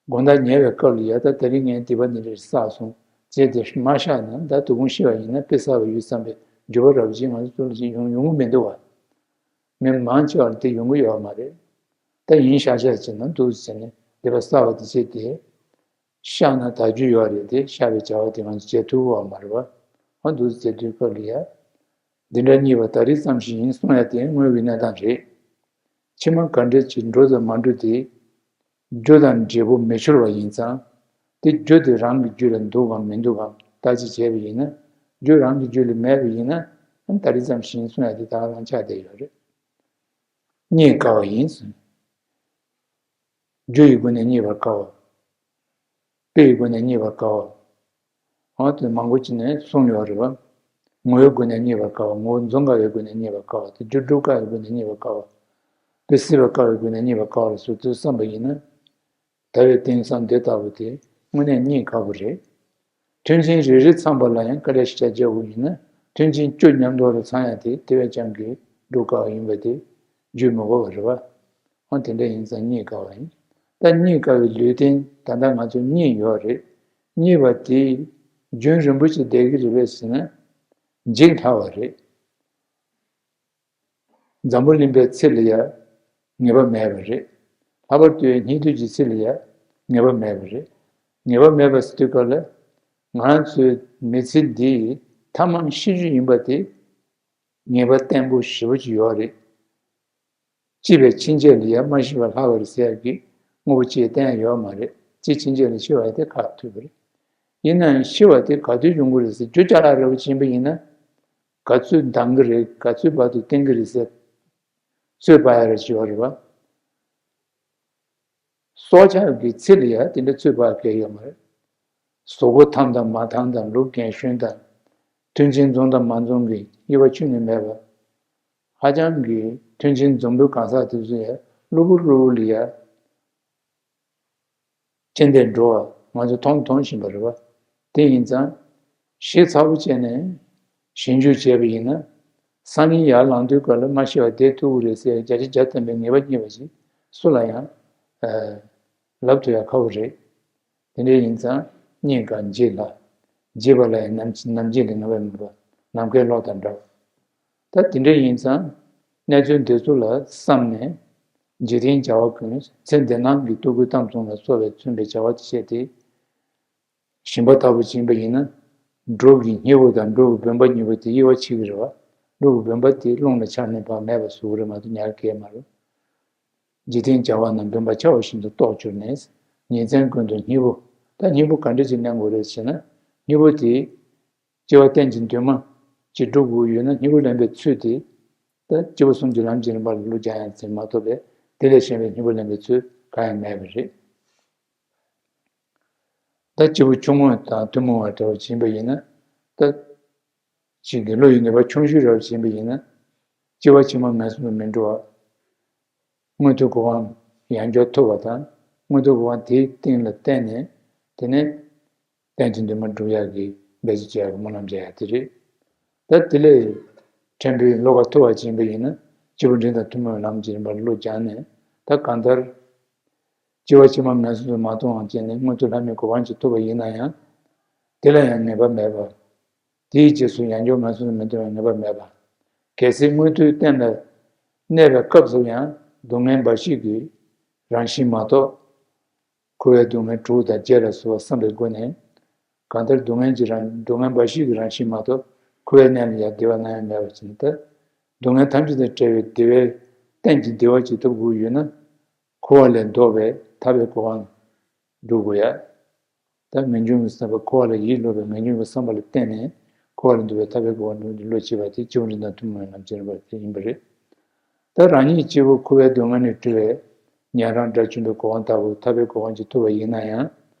དགོང་དག་ཉལ་བའི་སྐབས་ལ་ཡ་ད་དེ་རིང་ངས་སྡིག་པ་འདི་འདྲ་བསགས་སོང་ཅེས་དེ་མ་བཤགས་ན་ད་དོ་དགོང་ཤི་བ་ཡིན་ན་དཔེ་བསགས་པ་ཡོད་བསམ་པའི་འགྱོད་པ་རབ་ཅིག་ང་ཚོ་ཚོ་ལ་ཅིག་ཡོང་ཡོང་གི་མི་འདུག་བ། མི་མང་ཆེ་བ་ལ་དེ་ཡོང་གི་ཡོད་མ་རེད། ད་ཡིན་ཤག་ཤག་བྱས་ན་འདུག་ཟེར་ནས་སྡིག་པ་བསགས་པ་དེ་བྱས་ཏེ། བཤགས་ན་དག་རྒྱུ་ཡོད་རེད་དེ་བཤགས་པའི་བྱ་བ་དེ་ང་ཚོ་བྱེད་ཐུབ་ཀྱི་ཡོད་མ་རེད་བ། འོ་འདུག་ཟེར་དུས་སྐབས་ལ་ཡ། འདི་འདྲ་རྙེད་པ་ད་རེས་ཙམ་ཞིག་ཡིན་གསུང་ཡ་དེ་དངོས་ཀྱི་གནས་སྟངས་རེད། ཕྱི་མ་ག་འདྲ་ཅིག་འགྲོ་དང་མ་འགྲོ་དེ། རྒྱུ་དང་འབྲས་བུ་མི་འཆོལ་བ་ཡིན་ཙང་། དེ་རྒྱུ་དེ་རང་གི་རྒྱུད་ལ་འདུག་གམ་མི་འདུག་གམ་བརྟག་དཔྱད་བྱས་པ་ཡིན་ན། རྒྱུ་རང་གི་རྒྱུད་ལ་མེད་པ་ཡིན་ན། ཨ་ནི་ད་རེས་ཙམ་ཞིག་ཡིན་གསུང་ཡ་དེ་ད་ག་རང་ཆགས་བསྡད་ཡོད་རེད། རྙེད་དཀའ་བ་ཡིན་གསུངས། རྒྱུ་ཡི་སྒོ་ནས་རྙེད་པར་དཀའ་བ། དཔེ་ཡི་སྒོ་ནས་རྙེད་པར་དཀའ་བ། འོ་དེ་མང་པོ་ཅིག་ནས་གསུངས་ཡོད་རེད་བ། ངོ་བོའི་སྒོ་ནས་རྙེད་པར་དཀའ་བ། ངོ་བོ་འཛོམས་དཀའ་བའི་སྒོ་ནས་རྙེད་པར་དཀའ་བ། དེ་རྒྱུ་སྒྲུབ་དཀའ་བའི་སྒོ་ནས་རྙེད་པར་དཀའ་བ། དཔེ་སྲིད་པ་དཀའ་བའི་སྒོ་ནས་རྙེད་པར་དཀའ་བ་ལ་སོགས་ཚུལ་བསམ་པ་ཡིན་ན། ཟླ་བའི་དེང་སང་འདི་ལྟ་བུ་དེ་དངོས་གནས་རྙེད་དཀའ་བོ་རེད། མཐུན་རྐྱེན་རེ་རེ་ཚང་པ་ལ་ཡང་དཀའ་ལས་ཞེ་དྲག་རྒྱག་དགོས་ཡིན་ན། མཐུན་རྐྱེན་བཅུ་མཉམ་དུ་ལ་ཚང་ཡ་དེ་དེ་བས་ཀྱང་གི་སྒྲུབ་དཀའ་བ་ཡིན་པ་དེ་བརྗོད་མི་དགོས་པ་རེད་བ། འོ་དེ་འདྲ་ཡིན་ཙང་རྙེད་དཀའ་བ་ཡིན། ད་རྙེད་དཀའ་བའི་ལུས་རྟེན་ད་ལྟ་ང་ཚོ་རྙེད་ཡོད་རེད། རྙེད་པ་དེ་རྒྱུན་རིང་པོ་ཞིག་བསྡད་ཀྱི་རེད་པས་ཟེར་ན། འཇིག་སླ་བ་རེད། འཛམ་བུ་གླིང་པའི་ཚེ་ལ་ཡང་ངེས་པ་མེད་པ་རེད། ལྷག་པར་དུ་སྙིགས་དུས་ཀྱི་ཚེ་ལ་ཡང་ངེས་པ་མེད་པ་རེད། ངེས་པ་མེད་པ་ཟེར་དུས་སྐབས་ལ། ང་རང་ཚོའི་མི་ཚེ་འདི་ཐ་མལ་ཤི་རྒྱུ་ཡིན་པ་དེ་ངེས་པ་བརྟན་པོ་ཞེ་པོ་ཅིག་ཡོད་རེད། སྐྱེས་པའི་ཕྱིན་ཆད་ལ་ཡང་མ་ཤི་བ་ལྷག་པ་རེད་ཟེར་ཡག་གི་དངོས་པོ་ཅིག་གཏན་ཡོད་མ་རེད། སྐྱེས་ཕྱིན་ཆད་ལ་ཤི་བ་དེ་ཁག་ཐུག་པ་རེད། ཡིན་ནའང་ཤི་བ་དེ་ག་དུས་ཡོང་གི་རེད་ཟེར་རྒྱུ་ཅ་ལག་རེད་པ་ཅིག་ཡིན་པ་ཡིན་ན། ག་ཚོད་འདང་གི་རེད། ག་ཚོད་བར་དུ་བརྟན་གི་རེད་ཟེར། ཚོད་དཔག་ཡ་རེ་བྱེད་པ་རེད་བ། སྲོག་ཆགས་ཀྱི་ཚེ་ལ་ཡང་དེ་འདྲ་ཚོད་དཔག་གལ་ཡོད་མ་རེད། གཟུགས་པོ་ཐང་དང་མ་ཐང་དང་ལུས་རྒན་གཞོན་དང་། མཐུན་རྐྱེན་འཛོམས་དང་མ་འཛོམས་ཀྱི་དབྱེ་བ་ཁྱོན་ནས་མེད་པ། ཧ་ཅང་གི་མཐུན་རྐྱེན་འཛོམས་པོའི་གང་ཟག་དེ་ཚོ་ཡང་གློ་བུར་གློ་བུར་ལ་ཡང་། ཅི་འདྲའི་འགྲོ་བ་ང་ཚོས་མཐོང་མཐོང་བཞིན་པ་རེད་བ། དེ་ཡིན་ཙང་། ཞིབ་ཚགས་པོ་བྱས་ནས་ཞིབ་འཇུག་བྱས་པ་ཡིན་ན། སང་ཉིན་ཡར་ལངས་དུས་སྐབས་ལ་མ་ཤི་བར་བསྡད་ཐུབ་ཀྱི་རེད་ཟེར་བརྒྱ་ཆ་བརྒྱ་ཐམ་པའི་ངེས་པ་རྙེད་པ་ཞིག་སུ་ལ་ཡང་། ཨ། ལབ་ཐུབ་ཡ་ཁག་པོ་རེད། དེ་འདྲ་ཡིན་ཙང་རྙེད་དཀའ་འཇིག་སླ། འཇིག་པ་ལ་ཡང་ནམ་ནམ་འཇིག་ལ་ངེས་པ་མེད་པ་ནམ་མཁའི་གློག་དང་འདྲ་བ། ད་དེ་འདྲ་ཡིན་ཙང་། གནས་ཚུལ་འདི་ཚོ་ལ་བསམ་ནས། འཇིག་རྟེན་བྱ་བ་ཀུན་ཚེ་འདི་སྣང་གི་ལྟོ་གོས་གཏམ་གསུམ་ལ་སོགས་པས་མཚོན་པའི་བྱ་བ་དེ་བྱས་ཏེ། ཞིང་པ་ལྟ་བུ་ཡིན་པ་ཡིན་ན། འབྲོག་གི་སྙིང་པོ་དང་འབྲོག་གི་བུམ་པ་གཉིས་པོ་དེ་དབྱེ་བ་ཕྱེ་གི་རེད་བ། འབྲོག་གི་བུམ་པ་དེ་རླུང་ལ་ཆགས་ནས་ཕར་མེད་པ་བཟོ་གི་རེད་མ་གཏོགས་ཉར་གི་མ་རེད། འཇིག་རྟེན་བྱ་བ་རྣམས་བུམ་པ་འཆར་བ་བཞིན་དུ་རྟོགས་གྱུར་ནས། ཉིན་མཚན་ཀུན་ཏུ་སྙིང་པོ། ད་སྙིང་པོ་ག་འདྲ་ཅིག་ལེན་དགོས་རེད་ཟེར་ན། སྙིང་པོ་དེ། སྐྱེ་བ་གཏན་གྱི་འདུན་མ་ཅིག་སྒྲུབ་དགོས་ཡོད་ན་སྙིང་པོ་ལེན་པའི་ཚུལ་དེ། ད་སྐྱེས་བུ་གསུམ་གྱི་ལམ་གྱི་རིམ་པ་ལ་བློ་སྦྱང་ཡ་ཙམ་མ་གཏོགས་པས་དེ་ལས་གཞན་པའི་སྙིང་པོ་ལེན་པའི་ཚུལ་གང་ཡང་མེད་པ་རེད། ད་སྐྱེས་བུ་ཆུང་ངུ་དང་ཐུན་མོང་བ་འདྲ་བ་ཡིན་པ་ཡིན་ན། ད་གཅིག་གི་བློ་ཡི་ནུས་པ་ཆུང་ཤོས་འདྲ་བ་ཡིན་པ་ཡིན་ན། སྐྱེ་བ་ཕྱི་མ་ངན་སོང་དུ་མི་འགྲོ་བ། མངོན་མཐོའི་གོ་འཕང་ཡང་བསྐྱར་ཐོབ་པ་དང་། མངོན་མཐོའི་གོ་འཕང་དེའི་སྟེང་ལ་བརྟེན་ནས། དེ་ནས་གཏན་གྱི་འདུན་མ་སྒྲུབ་ཡག་གི་འབད་རྩོལ་བྱེད་ཡག་གི་སྨོན་ལམ་རྒྱག་ཡག་དེ་རེད། ད་དེ་ལས་ཕྲན་བུའི་བློ་ཁ་མཐོ་བ་ཅིག་ཡིན་པ་ཡིན་ན། སྐྱེས་བུ་འབྲིང་དང་ཐུན་མོང་བའི་ལམ་གྱི་རིམ་པར་བློ་སྦྱངས་ནས། ད་གང་ལྟར། སྐྱེ་བ་ཕྱི་མ་ངན་སོང་དུ་མ་ལྟུང་བ་བྱས་ནས་མངོན་མཐོ་ལྷ་མིའི་གོ་འཕང་ཅིག་ཐོབ་པ་ཡིན་ན་ཡང་། དེ་ལ་ཡང་ངེས་པ་མེད་པ། དེའི་རྗེས་སུ་ཡང་བསྐྱར་ངན་སོང་དུ་མི་ལྟུང་བའི་ངེས་པ་མེད་པ། གལ་སྲིད་མངོན་མཐོའི་རྟེན་ལ་གནས་པའི་སྐབས་སུ་ཡང་སྡུག་བསྔལ་འབའ་ཞིག་གི་རང་བཞིན་མ་གཏོགས། འཁོར་བའི་སྡུག་བསྔལ་དྲུག་དང་བརྒྱད་ལ་སོགས་པ་བསམ་པའི་སྒོ་ནས། གང་ལྟར་སྡུག་བསྔལ་གྱི་རང་སྡུག་བསྔལ་འབའ་ཞིག་གི་རང་བཞིན་མ་གཏོགས་འཁོར་བའི་གནས་ལ་ཡང་བདེ་བ་ནམ་ཡང་མེད་པ་ཅིག་ཡིན་ཏེ། སྡུག་བསྔལ་ཐམས་ཅད་དང་བྲལ་བའི་བདེ་བའི་གཏན་གྱི་བདེ་བ་ཅིག་ཐོབ་དགོས་ཡོད་ན། འཁོར་བ་ལས་ལྡོག་པའི་ཐར་པའི་གོ་འཕང་སྒྲུབ་དགོས་ཡ། ད་ངེས་འབྱུང་གི་བསམ་པ་འཁོར་བ་ལས་ཡིད་སློབ་པའི་ངེས་འབྱུང་གི་བསམ་པ་ལ་བརྟེན་ནས་འཁོར་བ་ལས་ལྡོག་པའི་ཐར་པའི་གོ་འཕང་སྒྲུབ་པའི་བློ་སྐྱེས་པ་དེ་སྐྱེས་བུ་འབྲིང་དང་ཐུན་མོང་བའི་ལམ་གྱི་རིམ་པ་དེ་ཡིན་པ་རེད། ད་རང་ཉིད་སྐྱེས་བུ་འཁོར་བའི་སྡུག་བསྔལ་ནས་གྲོལ་བའི་ཉན་རང་དགྲ་བཅོམ་པའི་གོ་འཕང་ལྟ་བུ་ཐར་པའི་གོ་འཕང་ཅིག་ཐོབ་པ་ཡིན་ན་ཡང་།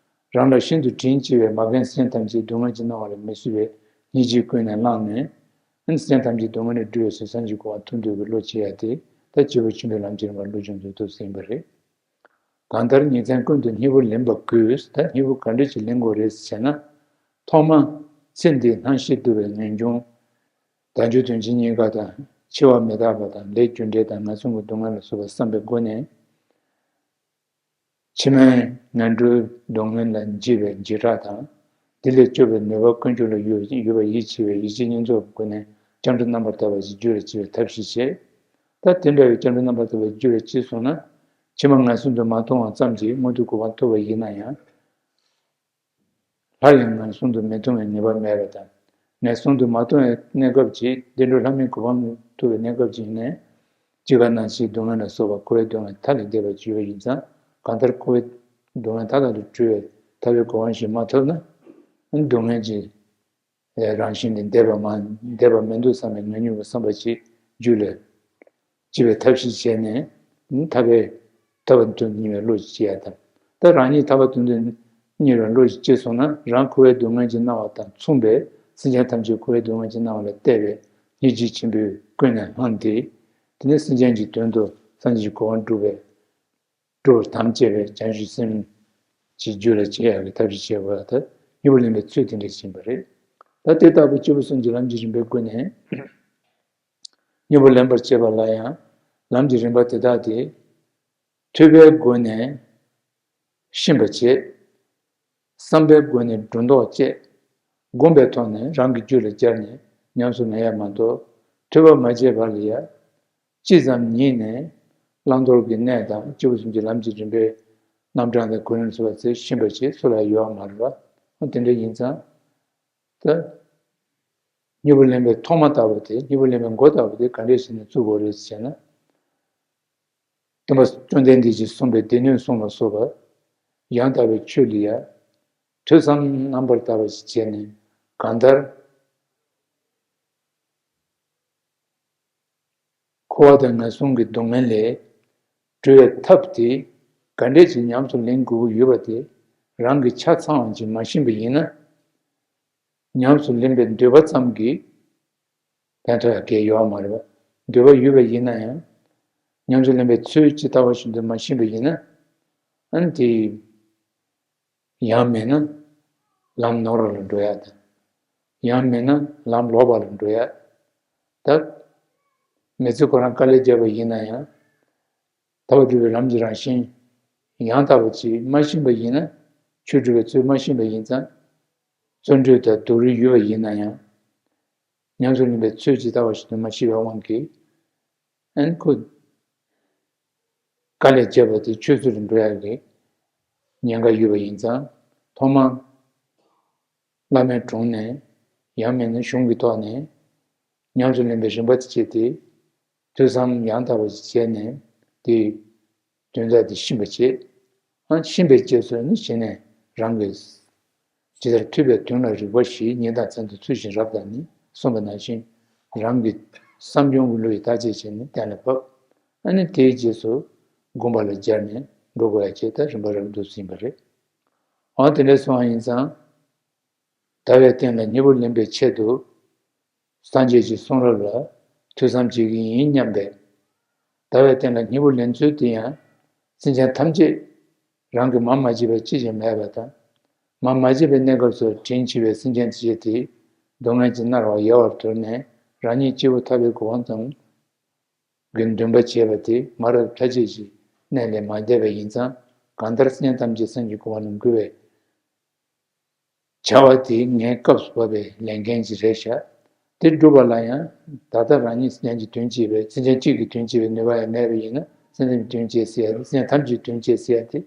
རང་ལ་ཤིན་ཏུ་དྲིན་ཆེ་བའི་མ་རྒན་སེམས་ཅན་ཐམས་ཅད་སྡུག་བསྔལ་གྱིས་མནར་བ་ལ་མི་བཟོད་པའི་སྙིང་རྗེ་ཀུན་ནས་བསླངས་ནས། སེམས་ཅན་ཐམས་ཅད་སྡུག་བསྔལ་ནས་སྒྲོལ་བའི་བཟོད་བསྲན་གྱི་གོ་འཕང་ཐོབ་འདོད་ཀྱི་བློ་སྐྱེ་ཡ་དེ་ད་སྐྱེས་བུ་ཆེན་པོའི་ལམ་གྱི་རིམ་པར་བློ་སྦྱོང་ཚུལ་ཐུབ་ཟིན་པ་རེད། གང་ལྟར་ཉིན་མཚན་ཀུན་ཏུ་སྙིང་པོ་ལེན་པ་དགོས། ད་སྙིང་པོ་ག་འདྲ་ཅིག་ལེན་དགོས་རེད་ཟེར་ན། ཐོག་མ་ཚེ་འདིའི་སྣང་ཤས་འདུལ་བའི་ངེས་འབྱུང་། བདག་འཇུག་དོན་སྤྱི་གཉིས་ཀ་དང་། འཆི་བ་མི་རྟག་པ་དང་། ལས་རྒྱུ་འབྲས་དང་། ངན་སོང་གི་སྡུག་བསྔལ་ལ་སོགས་པ་བསམ་པའི་སྒོ་ནས། ཕྱི་མའི་ངན་འགྲོའི་སྡུག་བསྔལ་ལ་འཇིགས་པའི་འཇིགས་སྐྲག་དང་། དེ་ལས་སྐྱོབ་པའི་ནུས་པ་ཀུན་འབྱུང་ལ་ཡོད་ཡོད་པ་ཡིད་ཆེས་པའི་ཡིད་ཆེས་གཉིས་ཚོགས་ཀྱི་སྒོ་ནས་སྐྱབས་འགྲོ་རྣམ་པར་དག་པ་ཞིག་རྒྱུད་ལ་སྐྱེ་བའི་ཐབས་ཤེས་བྱེད། ད་དེ་འདྲ་བའི་སྐྱབས་འགྲོ་རྣམ་པར་དག་པ་རྒྱུད་ལ་སྐྱེས་སོང་ན། ཕྱི་མ་ངན་སོང་དུ་མ་ལྟུང་བ་ཙམ་གྱིས་མངོན་མཐོའི་གོ་འཕང་ཐོབ་པ་ཡིན་ན་ཡང་། སླར་ཡང་ངན་སོང་དུ་མི་ལྟུང་བའི་ངེས་པ་མེད་པ་དང་། ངན་སོང་དུ་མ་ལྟུང་བའི་གནས་སྐབས་ཀྱི་བདེ་འགྲོ་ལྷ་མིའི་གོ་འཕང་ཐོབ་པའི་གནས་སྐབས་ཀྱི་ནས། སྐྱེ་རྒ་ན་འཆིའི་སྡུག་བསྔལ་ལ་སོགས་པ་འཁོར་བའི་སྡུག་བསྔལ་མཐའ་ལས་འདས་པ་ཡོད་པ་ཡིན་ཙང་། གང་ལྟར་འཁོར་བའི་སྡུག་བསྔལ་མཐའ་དག་ཏུ་གྲོལ་བའི་ཐར་པའི་གོ་འཕང་ཞིག་མ་ཐོབ་ན། སྡུག་བསྔལ་གྱི་རང་བཞིན་དེ་འདས་པ་མ་འདས་པ་མི་འདུག་བསམ་པའི་ངོ་སྙོམས་ཀྱི་བསམ་པ་ཅིག་རྒྱུད་ལ་སྐྱེ་བའི་ཐབས་ཤེས་བྱས་ནས། ཐར་པའི་ཐར་པ་དོན་གཉེར་བའི་བློ་ཞིག་སྐྱེ་ཡ་དང་། ད་རང་ཉིད་ཐར་པ་དོན་དུ་གཉེར་བའི་བློ་ཞིག་སྐྱེས་སོང་ན། རང་འཁོར་བའི་སྡུག་བསྔལ་གྱི་སྣང་བ་དང་མཚུངས་པའི་སེམས་ཅན་ཐམས་ཅད་འཁོར་བའི་སྡུག་བསྔལ་གྱི་སྣང་བ་ལས་བཏེགས་པའི་སྙིང་རྗེ་ཆེན་པོས་ཀུན་ནས་བསླངས་ཏེ། དེ་ནས་སེམས་ཅན་གྱི་དོན་དུ་སངས་རྒྱས་ཀྱི་གོ་འཕང་སྒྲུབ་པའི་སྒྲུབ་པར་དམ་བཅས་པའི་བྱང་ཆུབ་སེམས་ཀྱི་རྒྱུད་ལ་སྐྱེ་ཡག་གི་ཐབས་ཤེས་བྱེད་པ་དེ་གཉེན་པོ་ལེན་པའི་ཚུལ་དེ་འདྲ་ཞིག་ཡིན་པ་རེད། ད་དེ་ལྟ་བུ་སྐྱེས་བུ་གསུམ་གྱི་ལམ་གྱི་རིམ་པའི་སྒོ་ནས་གཉེན་པོ་ལེན་པར་བྱེད་པ་ལ་ཡང་ལམ་གྱི་རིམ་པ་དེ་དག་དེ་ཐོས་པའི་སྒོ་ནས་ཤེས་པར་བྱེད། བསམ་པའི་སྒོ་ནས་སྒྲོ་འདོགས་བཅད། སྒོམ་པའི་ཐོག་ནས་རང་གི་རྒྱུད་ལ་སྦྱར་ནས་ཉམས་སུ་ལེན་ཡ་མ་གཏོགས། ཐོས་པ་མ་བྱས་པ་ལ་ཡ། ཅི་ཙམ་ཉིད་ནས་བླང་དོར་གྱི་གནས་དང་སྐྱེས་བུ་གསུམ་གྱི་ལམ་གྱི་རིམ་པའི་རྣམ་གྲངས་དང་གོ་རིམ་སོགས་པ་ཚེ་ཤེས་པར་བྱེད་སུ་ལ་ཡོད་མ་རེད་པ། དེ་འདྲ་ཡིན་ཙང་། ད། གཉེན་པོ་ལེན་པའི་ཐོག་མ་ལྟ་བུ་དེ། གཉེན་པོ་ལེན་པའི་འགོ་ལྟ་བུ་དེ་ག་འདྲས་བྱས་ནས་བཙུགས་དགོས་རེད་ཟེར་ན། སྟོན་པ་བཅོམ་ལྡན་འདས་ཀྱིས་གསུངས་པའི་སྡེ་སྣོད་གསུམ་ལ་སོགས་པ་ཡང་དག་པའི་ཆོས་ལ་ཡ། ཐོས་བསམ་རྣམ་པར་དག་པ་ཞིག་བྱས་ནས། གང་ལྟར་འཁོར་བ་དང་ངན་སོང་གི་སྡུག་བསྔལ་ལས་གྲོལ་བའི་ཐབས་དེ་ག་འདྲས་ཀྱིས་ཉམས་སུ་ལེན་དགོས་ཀྱི་ཡོད་པ་དེ་རང་གིས་ཆ་ཚང་བ་ཅིག་མ་ཤེས་པ་ཡིན་ན། ཉམས་སུ་ལེན་པའི་འདོད་པ་ཙམ་གྱིས་ཕན་ཐོགས་ཡ་གལ་ཡོད་མ་རེད་པ། འདོད་པ་ཡོད་པ་ཡིན་ན་ཡང་། ཉམས་སུ་ལེན་པའི་ཚུལ་ཇི་ལྟ་བ་བཞིན་དུ་མ་ཤེས་པ་ཡིན་ན། ཨ་ནི་དེ་ཡང་མིན་ན་ལམ་ནོར་བ་ལ་འགྲོ་ཡ་དང་། ཡང་མིན་ན་ལམ་ལོག་པ་ལ་འགྲོ་ཡ། ད་མི་ཚེ་ཁོ་རང་དཀའ་ལས་བརྒྱབ་པ་ཡིན་ན་ཡང་། ཐར་པ་སྒྲུབ་པའི་ལམ་གྱི་རང་བཞིན་ཡང་དག་པ་ཅིག་མ་ཤེས་པ་ཡིན་ན། ཆོས་སྒྲུབ་པའི་ཚུལ་མ་ཤེས་པ་ཡིན་ཙང་། བརྩོན་འགྲུས་དང་སྡུག་རུས་ཡོད་པ་ཡིན་ན་ཡང་། ཉམས་སུ་ལེན་པའི་ཚུལ་ཇི་ལྟ་བ་བཞིན་དུ་མ་ཤེས་པའི་དབང་གིས། ཨན་ཁོ། དཀའ་ལས་བརྒྱབ་པ་དེ་ཆུད་ཟོས་སུ་འགྲོ་ཡག་གི་ཉེན་ཁ་ཡོད་པ་ཡིན་ཙང་། ཐོག་མར་བླ་མའི་དྲུང་ནས། ཡང་མིན་ན་གཞུང་གི་ཐོག་ནས་ཉམས་སུ་ལེན་པའི་རིམ་པ་དེ་བྱས་ཏེ། ཐོས་བསམ་ཡང་དག་པ་ཞིག་བྱས་ནས་དེའི་དོན་དག་དེ་ཤེས་པར་བྱེད། ཨ་ཤེས་པའི་རྗེས་སུ་ནི་གཞི་ནས་རང་གི། ཇི་ལྟར་ཐོས་པའི་དོན་ལ་རིགས་པ་བཞིའི་ཉིན་དང་མཚན་དུ་ཚུལ་བཞིན་རབ་དང་ནི་གསུངས་པ་ནང་བཞིན། རང་གི་བསམ་བྱུང་གི་བློ་ཡིས་བརྟག་དཔྱད་བྱས་ནས་གཏན་ལ་ཕབ། ཨ་ནི་དེའི་རྗེས་སུ་སྒོམ་པ་ལ་སྦྱར་ནས་འགྲོ་དགོས་ཡ་བྱས། ད་རིམ་པ་རབ་ཏུ་ཟིན་པ་རེད། འོ་དེ་འདྲ་སོང་བ་ཡིན་ཙང་། ལྟ་བའི་རྟེན་ལ་གཉེན་པོ་ལེན་པའི་ཆེད་དུ། སངས་རྒྱས་ཀྱི་གསུང་རབ་ལ་ཐོས་བསམ་བྱེད་ཀྱི་ཡིན་སྙམ་པས། ལྟ་བའི་རྟེན་ལ་གཉེན་པོ་ལེན་ཚུལ་དེ་ཡང་། སེམས་ཅན་ཐམས་ཅད་རང་གིས་མར་མ་བརྗེད་པ་ཅི་ཡང་མེད་པ་དང་། མར་མ་བརྗེད་པའི་གནས་སྐབས་སུ་དྲིན་ཆེ་བའི་སེམས་ཅན་ཐམས་ཅད་དེ་སྡུག་བསྔལ་གྱིས་མནར་བ་ཡལ་བར་གྱུར་ནས། རང་ཉིད་སྐྱེ་བོ་ཐར་པའི་གོ་འཕང་ཙམ་གྱི་འདུན་པ་བྱས་པ་དེ་མ་རབས་མཐའ་བརྒྱད་ཀྱི་གནས་ལས་མ་འདས་པ་ཡིན་ཙང་། གང་ལྟར་སེམས་ཅན་ཐམས་ཅད་སངས་རྒྱས་གོ་འཕང་ལ་འགོད་པའི་བྱ་བ་དེ་ངའི་སྐབས་སུ་བབས་པའི་ལས་འགན་ཅིག་རེད་ཤག་དེ་སྒྲུབ་པ་ལ་ཡང་། ད་ལྟ་རང་ཉིད་སེམས་ཅན་གྱི་དོན་བྱེད་པའི། སེམས་ཅན་གཅིག་གི་དོན་བྱེད་པའི་ནུས་པ་ཡང་མེད་པ་ཡིན་ན། སེམས་ཅན་གྱི་དོན་བྱེད་ཟེར་ཡ་དེ། སེམས་ཅན་ཐམས་ཅད་དོན་བྱེད་ཟེར་ཡ་དེ་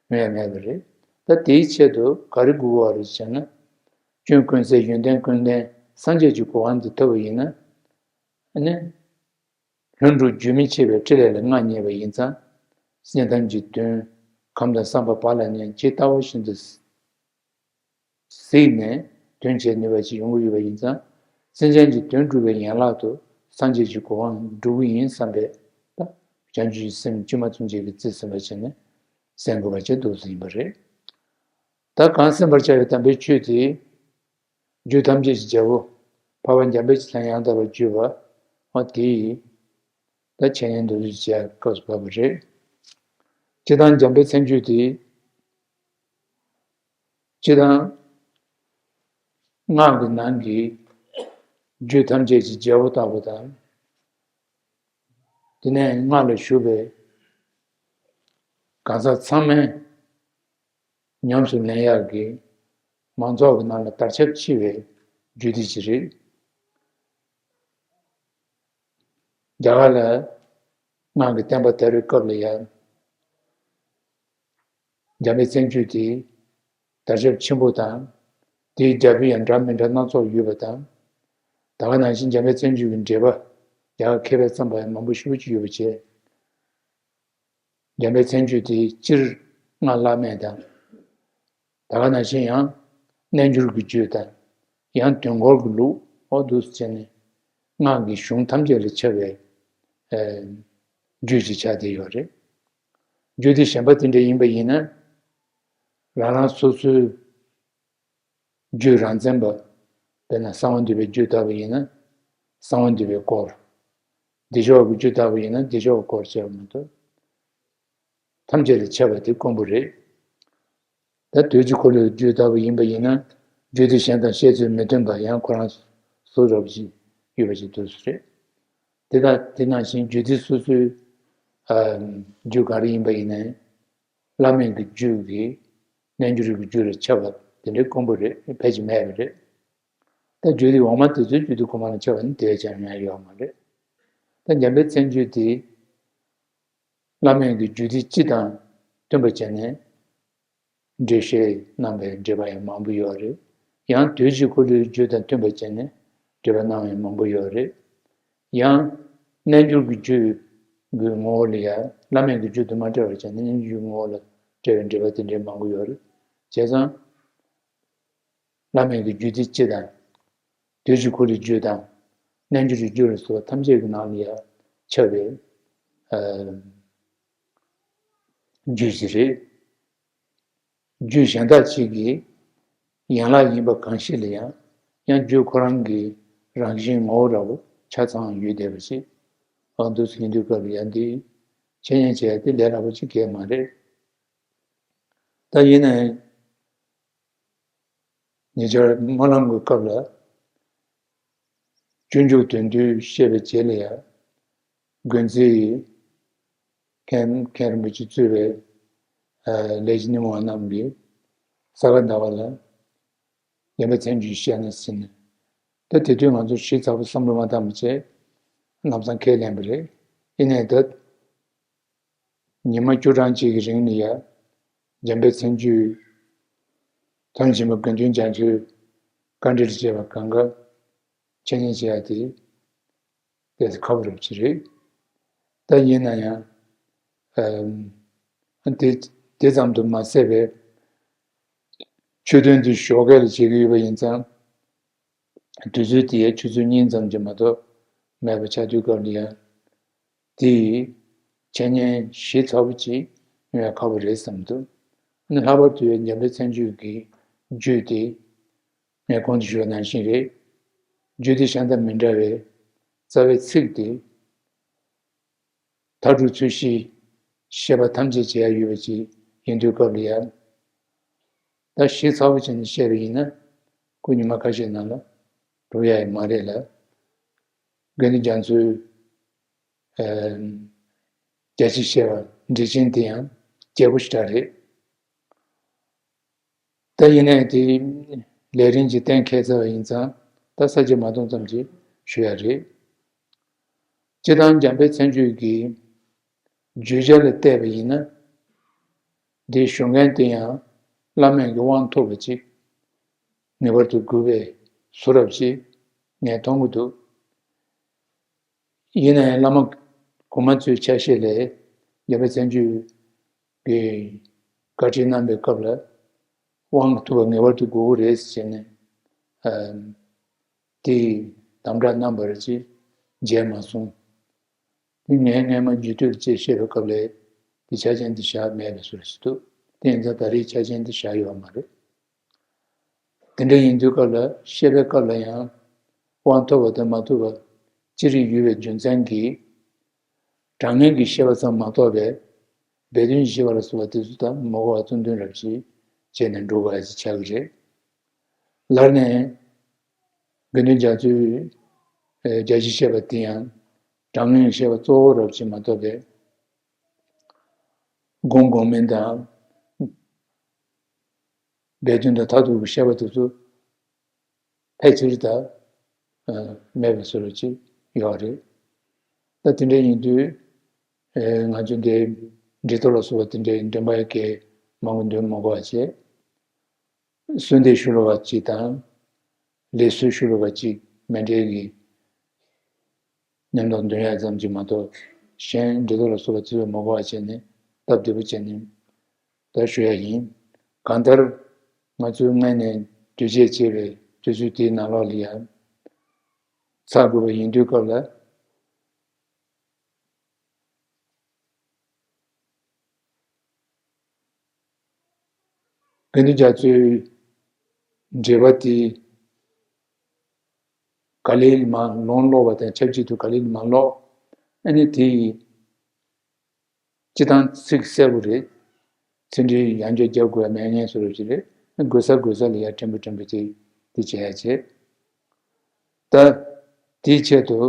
ཡོང་ཡ་མེད་པ་རེད། ད་དེའི་ཆེད་དུ་ག་རེ་དགོས་པ་རེད་ཟེར་ན། སྐྱོན་ཀུན་ཟད་ཡོན་ཏན་ཀུན་ལྡན་སངས་རྒྱས་ཀྱི་གོ་འཕང་དེ་ཐོབ་པ་ཡིན་ན། ཨ་ནི། ལྷུན་གྲུབ་རྒྱུན་མི་འཆད་པའི་ཕྲིན་ལས་ལ་མངའ་བརྙེས་པ་ཡིན་ཙང་། སེམས་ཅན་ཐམས་ཅད་དོན་ཁམས་དང་བསམ་པ་བག་ལ་ཉལ་ཇི་ལྟ་བ་བཞིན་དུ་གཟིགས་ནས་དོན་བྱེད་ནུས་པ་ཞིག་ཡོང་གི་ཡོད་པ་ཡིན་ཙང་། སེམས་ཅན་གྱི་དོན་སྒྲུབ་པའི་ཡན་ལག་ཏུ་སངས་རྒྱས་ཀྱི་གོ་འཕང་སྒྲུབ་ཀྱི་ཡིན་བསམ་པའི། ད་བྱང་ཆུབ་ཀྱི་སེམས་བཅོས་མ་ཚུན་ཆད་ཀྱིས་རྩིས་ཟིན་པ་བྱས་ནས་གསན་དགོས་པ་བྱས་འདུག་ཟིན་པ་རེད། ད་གང་གསན་པར་བྱ་བའི་དམ་པའི་ཆོས་དེ། རྒྱུད་ཐམས་ཅད་ཀྱི་རྒྱལ་པོ། འཕགས་པ་འཇམ་དཔལ་གྱི་ལྷ་ཡང་དག་པར་བརྗོད་པ། འོ་དེ་ཡིས། ད་འཆད་ཉན་འདུ་འཛི་བྱེད་སྐབས་སུ་བབ་པ་རེད། སྤྱིར་བཏང་འཇམ་དཔལ་མཚན་བརྗོད་དེ། སྤྱིར་བཏང་སྔགས་ཀྱི་ནང་གི་རྒྱུད་ཐམས་ཅད་ཀྱི་རྒྱལ་པོ་ལྟ་བུ་དང་། དེ་ནས་སྔགས་ལ་ཞུགས་པའི་གང་ཟག་ཚང་མས། ཉམས་སུ་ལེན་ཡག་གི་མང་ཚོགས་ཀྱི་ནང་ལ་དར་ཁྱབ་ཆེ་བའི་རྒྱུད་སྡེ་ཅིག་རེད། རྒྱ་གར་ལ་སྔགས་ཀྱི་བསྟན་པ་དར་བའི་སྐབས་ལ་ཡང་། འཇམ་དཔལ་མཚན་བརྗོད་དེ་དར་ཁྱབ་ཆེན་པོ་དང་། དེའི་རྒྱལ་པོ་ཡང་འདྲ་མི་འདྲ་སྣ་ཚོགས་ཡོད་པ་དང་། ད་ག་ནང་བཞིན་འཇམ་དཔལ་མཚན་བརྗོད་ཀྱི་འགྲེལ་པ་རྒྱ་གར་མཁས་པས་བརྩམས་པ་ཡང་མང་པོ་ཞེ་པོ་ཅིག་ཡོད་པ་བྱས། འཇམ་དཔལ་མཚན་བརྗོད་དེ་སྤྱིར་སྔགས་བླ་མེད་དང་། ད་ག་ནང་བཞིན་ཡང་རྣལ་འབྱོར་གྱི་རྒྱུད་དང་། ཡང་དོན་འཁོར་གྱི་ལུགས། འོ་འདུག་སེ་བྱས་ནས་སྔགས་ཀྱི་གཞུང་ཐམས་ཅད་ལ་ཁྱབ་པའི་ཨ་རྒྱུད་ཅིག་ཆགས་བསྡད་ཡོད་རེད། རྒྱུད་སྡེ་གཞན་པ་དེ་འདྲ་ཡིན་པ་ཡིན་ན། རང་རང་སོ་སོའི་རྒྱུད་རང་མཚན་པ། དཔེར་ན་གསང་བ་འདུས་པའི་རྒྱུད་ལྟ་བུ་ཡིན་ན་གསང་བ་འདུས་པའི་སྐོར། བདེ་མཆོག་གི་རྒྱུད་ལྟ་བུ་ཡིན་ན་བདེ་མཆོག་གི་སྐོར་བྱས་པ་མ་གཏོགས། ཐམས་ཅད་ལ་ཁྱབ་པ་དེ་དཀོན་པོ་རེད། ད་དུས་ཀྱི་འཁོར་ལོའི་རྒྱུད་ལྟ་བུ་ཡིན་པ་ཡིན་ན། རྒྱུད་སྡེ་གཞན་དང་བཤད་ཚུལ་མི་མཐུན་པ་ཡང་ཁོ་རང་སོ་སོ་རབ་ཅིག་ཡོད་པ་ཞིག་འདུག་སེ་རེད། དེ་དང་དེ་ནང་བཞིན་རྒྱུད་སྡེ་སོ་སོའི་ཨ་རྒྱུད་ག་རེ་ཡིན་པ་ཡིན་ནའི། བླ་མེད་ཀྱི་རྒྱུད་ཀྱིས་རྣལ་འབྱོར་རིགས་ཀྱི་རྒྱུད་ལ་ཁྱབ་པ་དེ་འདྲའི་དཀོན་པོ་རེད། ཕལ་ཆེར་མེད་པ་རེད། ད་རྒྱུད་སྡེ་འོག་མ་དེ་ཚོའི་རྒྱུད་སྡེ་གོང་མ་ལ་ཁྱབ་པ་ནི་དེ་བས་ཀྱང་ཡང་ཡོད་མ་རེད། ད་འཇམ་དཔལ་མཚན་བརྗོད་དེ་བླ་མེད་ཀྱི་རྒྱུད་སྡེ་སྤྱི་དང་མཐུན་པ་བྱས་ནས་འགྲེལ་བཤད་གནང་བའི་འགྲེལ་པ་ཡང་མང་པོ་ཡོད་རེད། ཡང་དུས་ཀྱི་འཁོར་ལོའི་རྒྱུད་དང་མཐུན་པ་བྱས་ནས་འགྲེལ་པ་གནང་བ་ཡང་མང་པོ་ཡོད་རེད། ཡང་རྣལ་འབྱོར་གྱི་རྒྱུད་ཀྱི་ངོ་བོ་ལ་ཡང་བླ་མེད་ཀྱི་རྒྱུད་དུ་མ་བཀྲལ་བར་བྱས་ནས་རྣལ་འབྱོར་གྱི་ངོ་བོ་ལ་བཀྲལ་བའི་འགྲེལ་པ་དེ་འདྲའི་མང་པོ་ཡོད་རེད། བྱས་ཙང་། བླ་མེད་ཀྱི་རྒྱུད་སྡེ་སྤྱི་དང་། དུས་ཀྱི་འཁོར་ལོའི་རྒྱུད་དང་། རྣལ་འབྱོར་གྱི་རྒྱུད་ལ་སོགས་པ་ཐམས་ཅད་ཀྱི་ནང་ལ་ཡང་ཁྱབ་པའི་ཨ་རྒྱུད་ཅིག་རེད། རྒྱུད་གཞན་དག་ཅིག་གི་ཡན་ལག་ཡིན་པ་གང་ཞིག་ལ་ཡང་ཡང་རྒྱུད་ཁོ་རང་གི་རང་བཞིན་ངོ་བོ་འདྲ་བོ་ཆ་ཚང་ཡོད་བསྡད་པ་ཞིག་འོ་འདུག་སེ་ཡིན་དུས་སྐབས་ལ་ཡང་འདི་འཆད་ཉན་བྱས་ཏེ་ལས་སླ་པོ་ཅིག་གང་ཡང་མ་རེད། ད་ཡིན་ནའི། ཉེ་ཆར་སྨོན་ལམ་གྱི་སྐབས་ལ། སྤྱོད་འཇུག་དོན་བསྡུས་བཤད་པའི་རྗེས་ལ་ཡང་། དགོན་རྩིས་མཁན་མཁན་རིན་པོ་ཆེ་གཙོས་པའི་ཨ་ལས་ཀྱི་སྣེ་མོ་བ་རྣམས་ཀྱིས་ས་ག་ཟླ་བ་ལ་ཡན་པ་མཚན་བརྗོད་བཤད་ན་ཟིན་ནས། ད་དེ་དུས་ང་ཚོ་ཞིབ་ཚགས་པོ་བསམ་བློ་མ་བཏང་བ་བྱས། ལམ་སང་ཁས་ལེན་པ་རེད། ཡིན་ནའི་ད། ཉི་མ་བཅུ་གྲངས་གཅིག་གི་རིང་ལ་ཡ། འཇམ་དཔལ་མཚན་བརྗོད། མཐར་ཕྱིན་པ་དགེ་འདུན་རྒྱ་མཚོའི་བཀའ་འགྲེལ་བཅས་པ་གང་ག་འཆད་ཉན་བྱེད་ཡ་དེ། དེ་ཁག་པོ་རབ་ཅིག་རེད། ད་ཡིན་ན་ཡང་། ཨམ། དེ་དེ་ཙམ་དུ་མ་ཟད་པའི། ཆོས་དོན་དེ་ཞོགས་ཀས་ལ་བྱེད་ཀྱི་ཡོད་པ་ཡིན་ཙང་། དུས་ཚོད་དེ་ཡང་ཆུ་ཚོད་གཉིས་ཙམ་གྱིས་མ་གཏོགས་མེད་པ་ཆགས་དུས་སྐབས་ལ་ཡང་། དེ་ཡིས་འཆད་ཉན་ཞིབ་ཚགས་པོ་ཅིག་ཡོང་ཡ་ཁག་པོ་རེད་བསམ་འདུག་ཨ་ནི་ལྷག་པར་དུ་འཇམ་དཔལ་མཚན་བརྗོད་ཀྱི་རྒྱུད་དེ་ངས་གོང་དུ་ཞུས་པ་ནང་བཞིན་རེད། རྒྱུད་སྡེ་གཞན་དང་མི་འདྲ་བའི་རྩ་བའི་ཚིག་དེ། མཐའ་དྲུག་ཚུལ་བཞིའི་བཤད་པ་ཐམས་ཅད་བྱེད་ཡ་ཡོད་པ་ཅིག་ཡིན་དུས་སྐབས་ལ་ཡང་། ད་ཞིབ་ཚགས་པོ་བྱས་ནས་བཤད་པ་ཡིན་ན། སྐུ་ཉི་མ་ཁ་ཤས་ནང་ལ་འགྲོ་ཡ་ཡི་མ་རེད་ལ། དགེ་འདུན་རྒྱ་མཚོའི་ཨ་རྒྱ་ཆེར་བཤད་པ་འགྲེལ་ཆེན་དེ་ཡང་རྒྱས་པོ་ཞེ་དྲག་རེད། ད་ཡིན་ནའི་དེ་ལས་རིམ་གྱི་གཏན་འཁེལ་ཚར་བ་ཡིན་ཙང་ད་ས་བཅད་མ་སྟོང་ཙམ་ཅིག་ཞུ་ཡ་རེད། སྤྱིར་བཏང་འཇམ་དཔལ་མཚན་བརྗོད་ཀྱི་བརྗོད་བྱ་ལ་བལྟས་པ་ཡིན་ན། འདིའི་ཞུ་མཁན་དེ་ཡང་བླ་མེད་ཀྱི་དབང་ཐོབ་པ་ཅིག་ངེས་པར་དུ་དགོས་པའི་བཟོ་འདྲ་ཅིག་ངས་མཐོང་གི་འདུག་ཡིན་ན་ཡང་བླ་མ་གོང་མ་ཚོའི་ཆ་ཤས་ལས་འཇམ་དཔལ་མཚན་བརྗོད་ཀྱི་བཀའ་ཁྲིད་གནང་པའི་སྐབས་ལ་དབང་ཐོབ་པ་ངེས་པར་དུ་དགོས་ཀྱི་རེད་ཟེར་ནས་ཨ་དེའི་དམ་བསྒྲགས་གནང་བ་རེད་ཅེས་མཇལ་མ་སོང་། དེ་ངས་སྔས་མ་རྒྱུད་སྟོད་ཅེས་བཤད་པའི་སྐབས་ལ་དེ་ཆ་རྐྱེན་དེ་བཞག་མེད་པའི་བཟོ་འདྲ་ཞིག་འདུག་དེ་ཡིན་ཙང་ད་རེས་ཆ་རྐྱེན་དེ་བཞག་ཡོད་པ་མ་རེད། དེ་འདྲ་ཡིན་དུས་སྐབས་ལ་བཤད་པའི་སྐབས་ལ་ཡང་དབང་ཐོབ་པ་དང་མ་ཐོབ་པ་ཅི་རིགས་ཡོད་པའི་རྒྱུ་མཚན་གྱིས། དྲང་ངེས་ཀྱི་བཤད་པ་ཙམ་མ་གཏོགས་པའི་སྦས་དོན་བཞི་པ་ལ་སོགས་པ་དེ་ཚོ་དང་མ་གོ་བ་རྩོམ་དོན་རབ་ཅིག་བྱས་ནས་འགྲོ་དགོས་ཡ་ཅིག་ཆགས་ཀྱི་རེད། ལར་ནས་དགེ་འདུན་རྒྱ་མཚོའི་རྒྱ་ཆེར་བཤད་པ་དེ་ཡང་དྲང་ངེས་བཤད་པ་གཙོ་བོ་རབ་ཅིག་མ་གཏོགས་པའི་སྒོམ་སྒོམ་མིན་དང་། སྦས་དོན་དང་མཐར་ཐུག་གི་བཤད་པ་དེ་ཚོ་ཕལ་ཆེར་ད་མེད་པའི་བཟོ་འདྲ་ཅིག་ཡོད་རེད། ད་དེ་འདྲ་ཡིན་དུས་ང་ཚོ་འདི་འབྲི་ཐོ་ལ་སོགས་པ་དེ་འདྲའི་འདོན་པ་ཡ་གའི་མང་པོ་འདོན་མ་དགོས་པ་བྱས། གསོལ་འདེབས་ཞུ་ལ་བ་ཅིག་དང་། ལེགས་གསོལ་ཞུ་ལ་བ་ཅིག་ མཎྜལ་གྱི་མཉམ་དུ་འདོན་ཡ་ཙམ་གྱིས་མ་གཏོགས། གཞན་འབྲུ་དོར་ལ་སོགས་པ་ཚུལ་མ་གོ་བ་བྱས་ནས་སྟབས་བདེ་པོ་བྱས་ནས་ད་ཞུ་ཡ་ཡིན། གང་ལྟར་ང་ཚོས་སྔོན་ནས་དུས་ཆད་བྱས་པའི་དུས་ཚོད་དེའི་ནང་ལོགས་ལ་ཡང་ཚར་དགོས་པ་ཡིན་དུས་སྐབས་ལ། དགེ་འདུན་རྒྱ་མཚོའི་འགྲེལ་པ་དེ་ག་ལེ་མ་ལོང་ཀློག་པ་དང་ཆབས་ཅིག་ཏུ་ག་ལེ་མ་ཀློག་ཨ་ནི་དེ་ཡི་སྤྱི་བཏང་ཚིག་གསལ་པོ་རེད། ཚིག་འགྲེལ་ཡང་བསྐྱར་རྒྱབ་དགོས་པ་མེད་མཁན་བཟོ་འདྲ་ཅིག་རེད། དགོས་ས་དགོས་ས་ལ་ཡར་ཕྲན་བུ་ཕྲན་བུ་དེ་དེ་བྱེད་ཡ་བྱེད། ད་དེའི་ཆེད་དུ།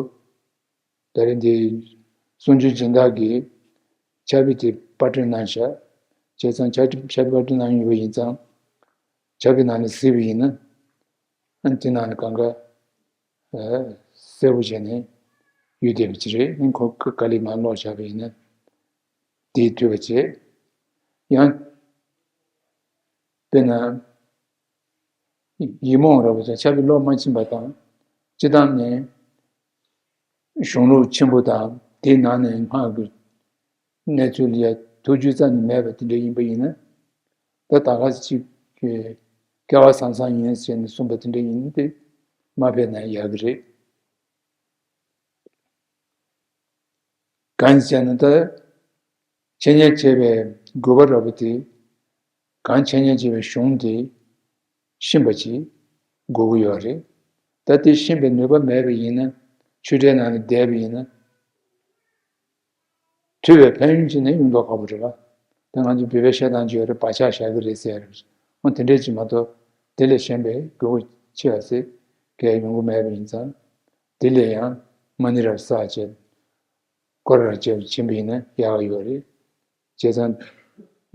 ད་རེས་འདི་གསུང་ཆོས་སྦྱིན་བདག་གིས་ཕྱག་དཔེ་དེ་པར་སྐྲུན་གནང་བཞག་བྱས་ཙང་ཕྱག་ཕྱག་དཔེ་པར་སྐྲུན་གནང་ཡོད་པ་ཡིན་ཙང་། ཕྱག་དཔེ་ནང་ནས་གཟིགས་པ་ཡིན་ན། ཨ་ནི་དེ་ནང་ནས་གང་ག་གསལ་པོ་བྱས་ནས་ཡོད་བསྡད་པ་ཅིག་རེད། ཨ་ནི་ཁོ་ག་ལེ་མ་ཀློག་བཞག་པ་ཡིན་ན་དེས་འཐུས་པ་བྱེད། ཡང་དཔེར་ན། ཡིག་རྨོངས་ར་བ་དང་ཕྱག་དཔེ་ཀློག་མ་ཕྱིན་པ་དང་། སྤྱི་བཏང་ནས་གཞུང་ལུགས་ཆེན་པོ་དང་དེའི་ནང་ནས་སྔགས་ཀྱི་གནས་ཚུལ་ལ་ཡ་ཐུགས་རྒྱུས་རྩ་ནས་མེད་པ་དེ་འདྲ་ཡིན་པ་ཡིན་ན། ད་ད་ག་ཅིག་གི་སྐལ་བ་བཟང་བཟང་ཡིན་ཟེར་ནས་གསུངས་པ་དེ་འདྲ་ཡིན་ཏེ་མ་ཕེབས་ན་ཡག་གི་རེད། གང་ཟེར་ན་ད། འཆད་ཉན་བྱས་པའི་དགོས་པ་ར་བ་དེ། གང་འཆད་ཉན་བྱས་པའི་གཞུང་དེ་ཤེས་པ་ཅིག་དགོས་ཀྱི་ཡོད་རེད། ད་དེ་ཤེས་པའི་ནུས་པ་མེད་པ་ཡིན་ན། ཆོས་འབྲེལ་ནང་ནས་བསྡད་པ་ཡིན་ན། ཐོས་པའི་ཕན་ཡོན་ཅིག་ནི་ཡོང་མདོག་ཁ་པོ་རེད་པ། ད་ང་ཚོ་བོད་པའི་བཤད་སྟངས་ཅིག་ཡོད་རེད། བག་ཆགས་བཞག་གི་རེད་ཟེར་རེད། འོ་དེ་འདྲས་ཅིག་མ་གཏོགས་དེ་ལས་གཞན་པའི་དགོས་མཁོ་ཆེ་བ་ཟེར་གང་ཡང་ཡོང་གི་མེད་པ་ཡིན་ཙང་། དེ་ལས་ཡང་མ་ཎི་རབ་གསག་བྱས། སྐོར་ར་བྱས་ཕྱིན་པ་ཡིན་ན་ཡག་གི་ཡོད་རེད། བྱས་ཙང་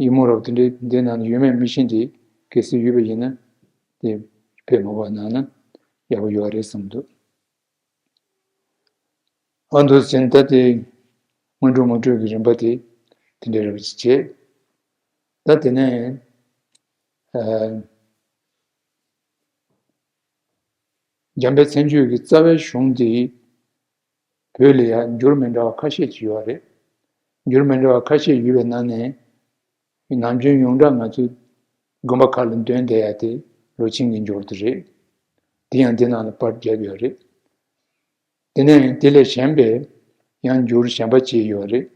ཡིག་རྨོངས་རབ་དེ་འདྲའི་འདི་ནང་ན་ཡོད་མེད་མི་ཤེས་ཏེ། གལ་སྲིད་ཡོད་པ་ཡིན་ན་དེ་དཔེ་མ་བ་གནང་ན་ཡག་པོ་ཡོད་རེད་བསམ་འདུག་ཨ་འདུག་ཟིན་ད་དེ་སྔོན་འགྲོ་སྔོན་འགྲོ་གི་རིམ་པ་དེ་དེ་འདྲའི་རིམ་པ་ཅིག་བྱས། ད་དེ་ནས་ཨ། འཇམ་དཔལ་མཚན་བརྗོད་ཀྱི་རྩ་བའི་གཞུང་དེ་བོད་ལ་ཡང་འགྱུར་མི་འདྲ་བ་ཁ་ཤས་ཅིག་ཡོད་རེད། འགྱུར་མི་འདྲ་བ་ཁ་ཤས་ཡོད་པའི་ནང་ནས་ནམ་རྒྱུན་ཡོངས་གྲགས་ང་ཚོའི་དགོན་པ་ཁག་ལ་འདོན་བསྡད་ཡ་དེ་ལོ་ཆེན་གྱི་འགྱུར་དེ་རེད། དེ་ཡང་འདི་ནང་ལ་པར་བརྒྱབ་ཡོད་རེད། དེ་ནས་དེ་ལས་གཞན་པའི་ཡང་འགྱུར་གཞན་པ་ཅིག་ཡོད་རེད།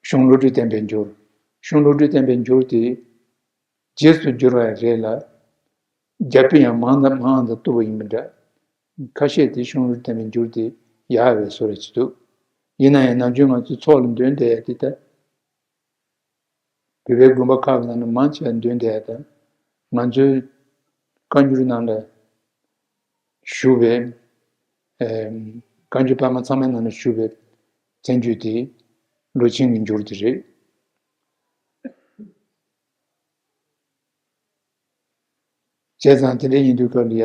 གཞུང་བློ་གྲོས་བསྟན་པའི་འགྱུར། གཞུང་བློ་གྲོས་བསྟན་པའི་འགྱུར་དེ་རྗེས་སུ་བསྒྱུར་བ་རེད་ལ། རྒྱ་དཔེ་ཡང་མང་དང་མང་དང་བཏུབ་པ་ཡིན་པ་འདྲ། ཁ་ཤས་དེ་གཞུང་བློ་གྲོས་བསྟན་པའི་འགྱུར་དེ་ཡག་པའི་བཟོ་འདྲ་ཅིག་འདུག་ཡིན་ན་ཡང་ནམ་རྒྱུན་ང་ཚོའི་ཚོགས་ལ་འདོན་བསྡད་ཡ་དེ་ད། བོད་པའི་དགོན་པ་ཁག་གི་ནང་ནས་མང་ཆེ་བ་འདོན་བསྡད་ཡ་དང་། ང་ཚོའི་བཀའ་འགྱུར་ནང་ལ་བཞུགས་པའི་ཨེམ། བཀའ་འགྱུར་པད་མ་ཚང་མའི་ནང་ལ་བཞུགས་པའི་མཚན་བརྗོད་དེ་ལོ་ཆེན་གྱི་འགྱུར་དེ་རེད། བྱས་ཙང་དེ་འདྲ་ཡིན་དུས་སྐབས་ལ་ཡ།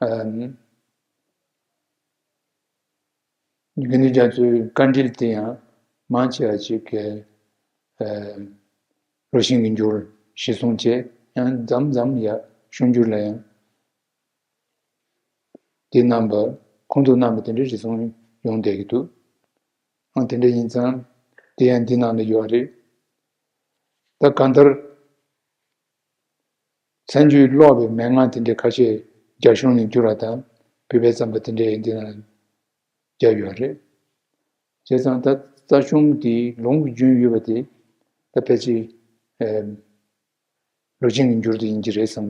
ཨེམ། དགེ་འདུན་རྒྱ་མཚོའི་བཀའ་འགྲེལ་དེ་ཡང་མང་ཆེ་བ་ཅིག་གིས་ཨེ། ལོ་ཆེན་གྱི་འགྱུར་གཞིར་བཟུང་བྱས། ཡང་མཚམས་མཚམས་ཡ་གཞུང་འགྱུར་ལ་ཡང་དེ་རྣམ་པ་ཁོང་ཚོ་རྣམ་པ་དེ་འདྲ་གཞིར་བཟུང་ཡོང་བསྡད་ཀྱི་འདུག་ཨང་། དེ་འདྲ་ཡིན་ཙང་དེ་ཡང་འདི་ནང་ལ་ཡོད་རེད། ད་གང་ལྟར། མཚན་བརྗོད་ཀློག་པའི་མན་ངག་དེ་འདྲའི་ཁ་ཤས་རྒྱ་གཞུང་ནས་བསྒྱུར་བ་དང་བོད་པའི་རྩོམ་པ་དེ་འདྲའི་འདི་ན་བརྒྱབ་ཡོད་རེད། བྱས་ཙང་ད་རྩ་གཞུང་དེའི་ལུང་གི་རྒྱུན་ཡོད་པ་དེ་ད་ཕལ་ཆེར་ཨེ་ལོ་ཆེན་གྱི་འགྱུར་དེ་ཡིན་གྱི་རེད་བསམ་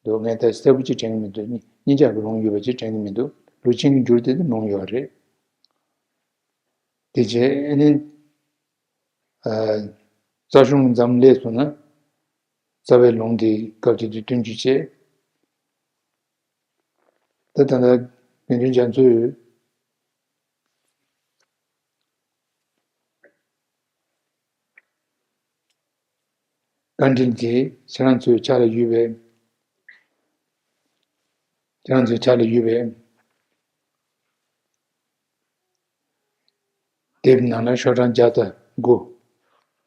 འདུག་ངས་ད་གསལ་པོ་ཅིག་དྲན་གྱི་མི་འདུག་གཉིས་གཉིས་ཆ་གི་ལུང་ཡོད་པ་ཅིག་དྲན་གྱི་མི་འདུག་ལོ་ཆེན་གྱི་འགྱུར་དེ་ནི་ལུང་ཡོད་རེད། དེ་རྗེས་ཨ་ནི། ཨ། རྩ་གཞུང་འཛོམས་སླེབས་སོང་ན། རྩ་བའི་ལུང་དེ་སྐབས་ཅིག་ཏུ་བསྟུན་རྒྱུ་བྱས། ད་ད་ལྟ་དགེ་འདུན་རྒྱ་མཚོས་བཀའ་འགྲེལ་དེ་ཁྱེད་རང་ཚོའི་ཕྱག་ལ་ཡོད་པས། ཁྱེད་རང་ཚོའི་ཕྱག་ལ་ཡོད་པས། དེབ་ནང་ལ་ཤོག་གྲངས་བརྒྱ་དང་དགུ།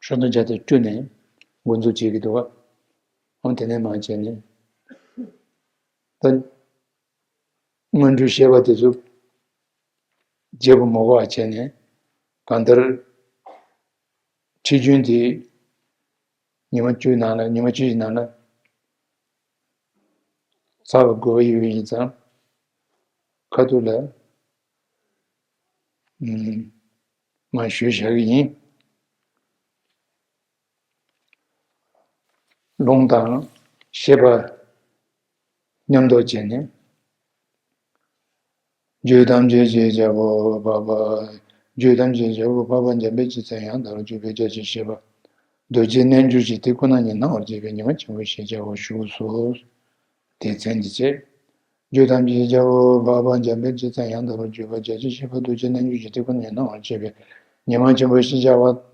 ཤོག་གྲངས་བརྒྱ་དང་བཅུ་ནས་ འགོ་འཛུགས་བྱེད་ཀྱི་འདུག་བ། འོ་དེ་ནས་མར་བྱས་ནས་ད་སྔོན་འགྲོའི་བཤད་པ་དེ་ཚོ་བརྗེད་པོ་མ་དགོས་པ་བྱས་ནས་གང་ལྟར་ཁྲིད་རྒྱུན་དེ་ཉི་མ་བཅུའི་ནང་ལ་ཉི་མ་བཅུ་ཡི་ནང་ལ་ཚར་བ་དགོས་པ་ཡོད་ཡིན་ཙང་ཁ་ཐུག་ལ་ཨུམ་མར་ཞུས་བཞག་གི་ཡིན། ལུང་དང་བཤད་པ་མཉམ་དུ་བྱས་ནས། རྒྱུད་ཐམས་ཅད་ཀྱི་རྒྱལ་པོ་འཕགས་པ། རྒྱུད་ཐམས་ཅད་ཀྱི་རྒྱལ་པོ་འཕགས་པ་འཇམ་དཔལ་རྗེ་མཚན་ཡང་དག་པར་བརྗོད་པའི་རྒྱ་ཆེར་བཤད་པ། རྡོ་རྗེ་རྣལ་འབྱོར་གྱིས་དེ་ཁོ་ན་ཉིད་སྣང་བར་བྱེད་པའི་ཉི་མ་ཆེན་པོའི་ཞེས་བྱ་བ་བཞུགས་སོ། དེའི་མཚན་འདི་བྱས། རྒྱུད་ཐམས་ཅད་ཀྱི་རྒྱལ་པོ་འཕགས་པ་འཇམ་དཔལ་རྗེ་མཚན་ཡང་དག་པར་བརྗོད་པའི་རྒྱ་ཆེར་བཤད་པ། རྡོ་རྗེ་རྣལ་འབྱོར་གྱིས་དེ་ཁོ་ན་ཉིད་སྣང་བར་བྱེད་པའི་ཉི་མ་ཆེན་པོའི་ཞེས་བྱ་བ།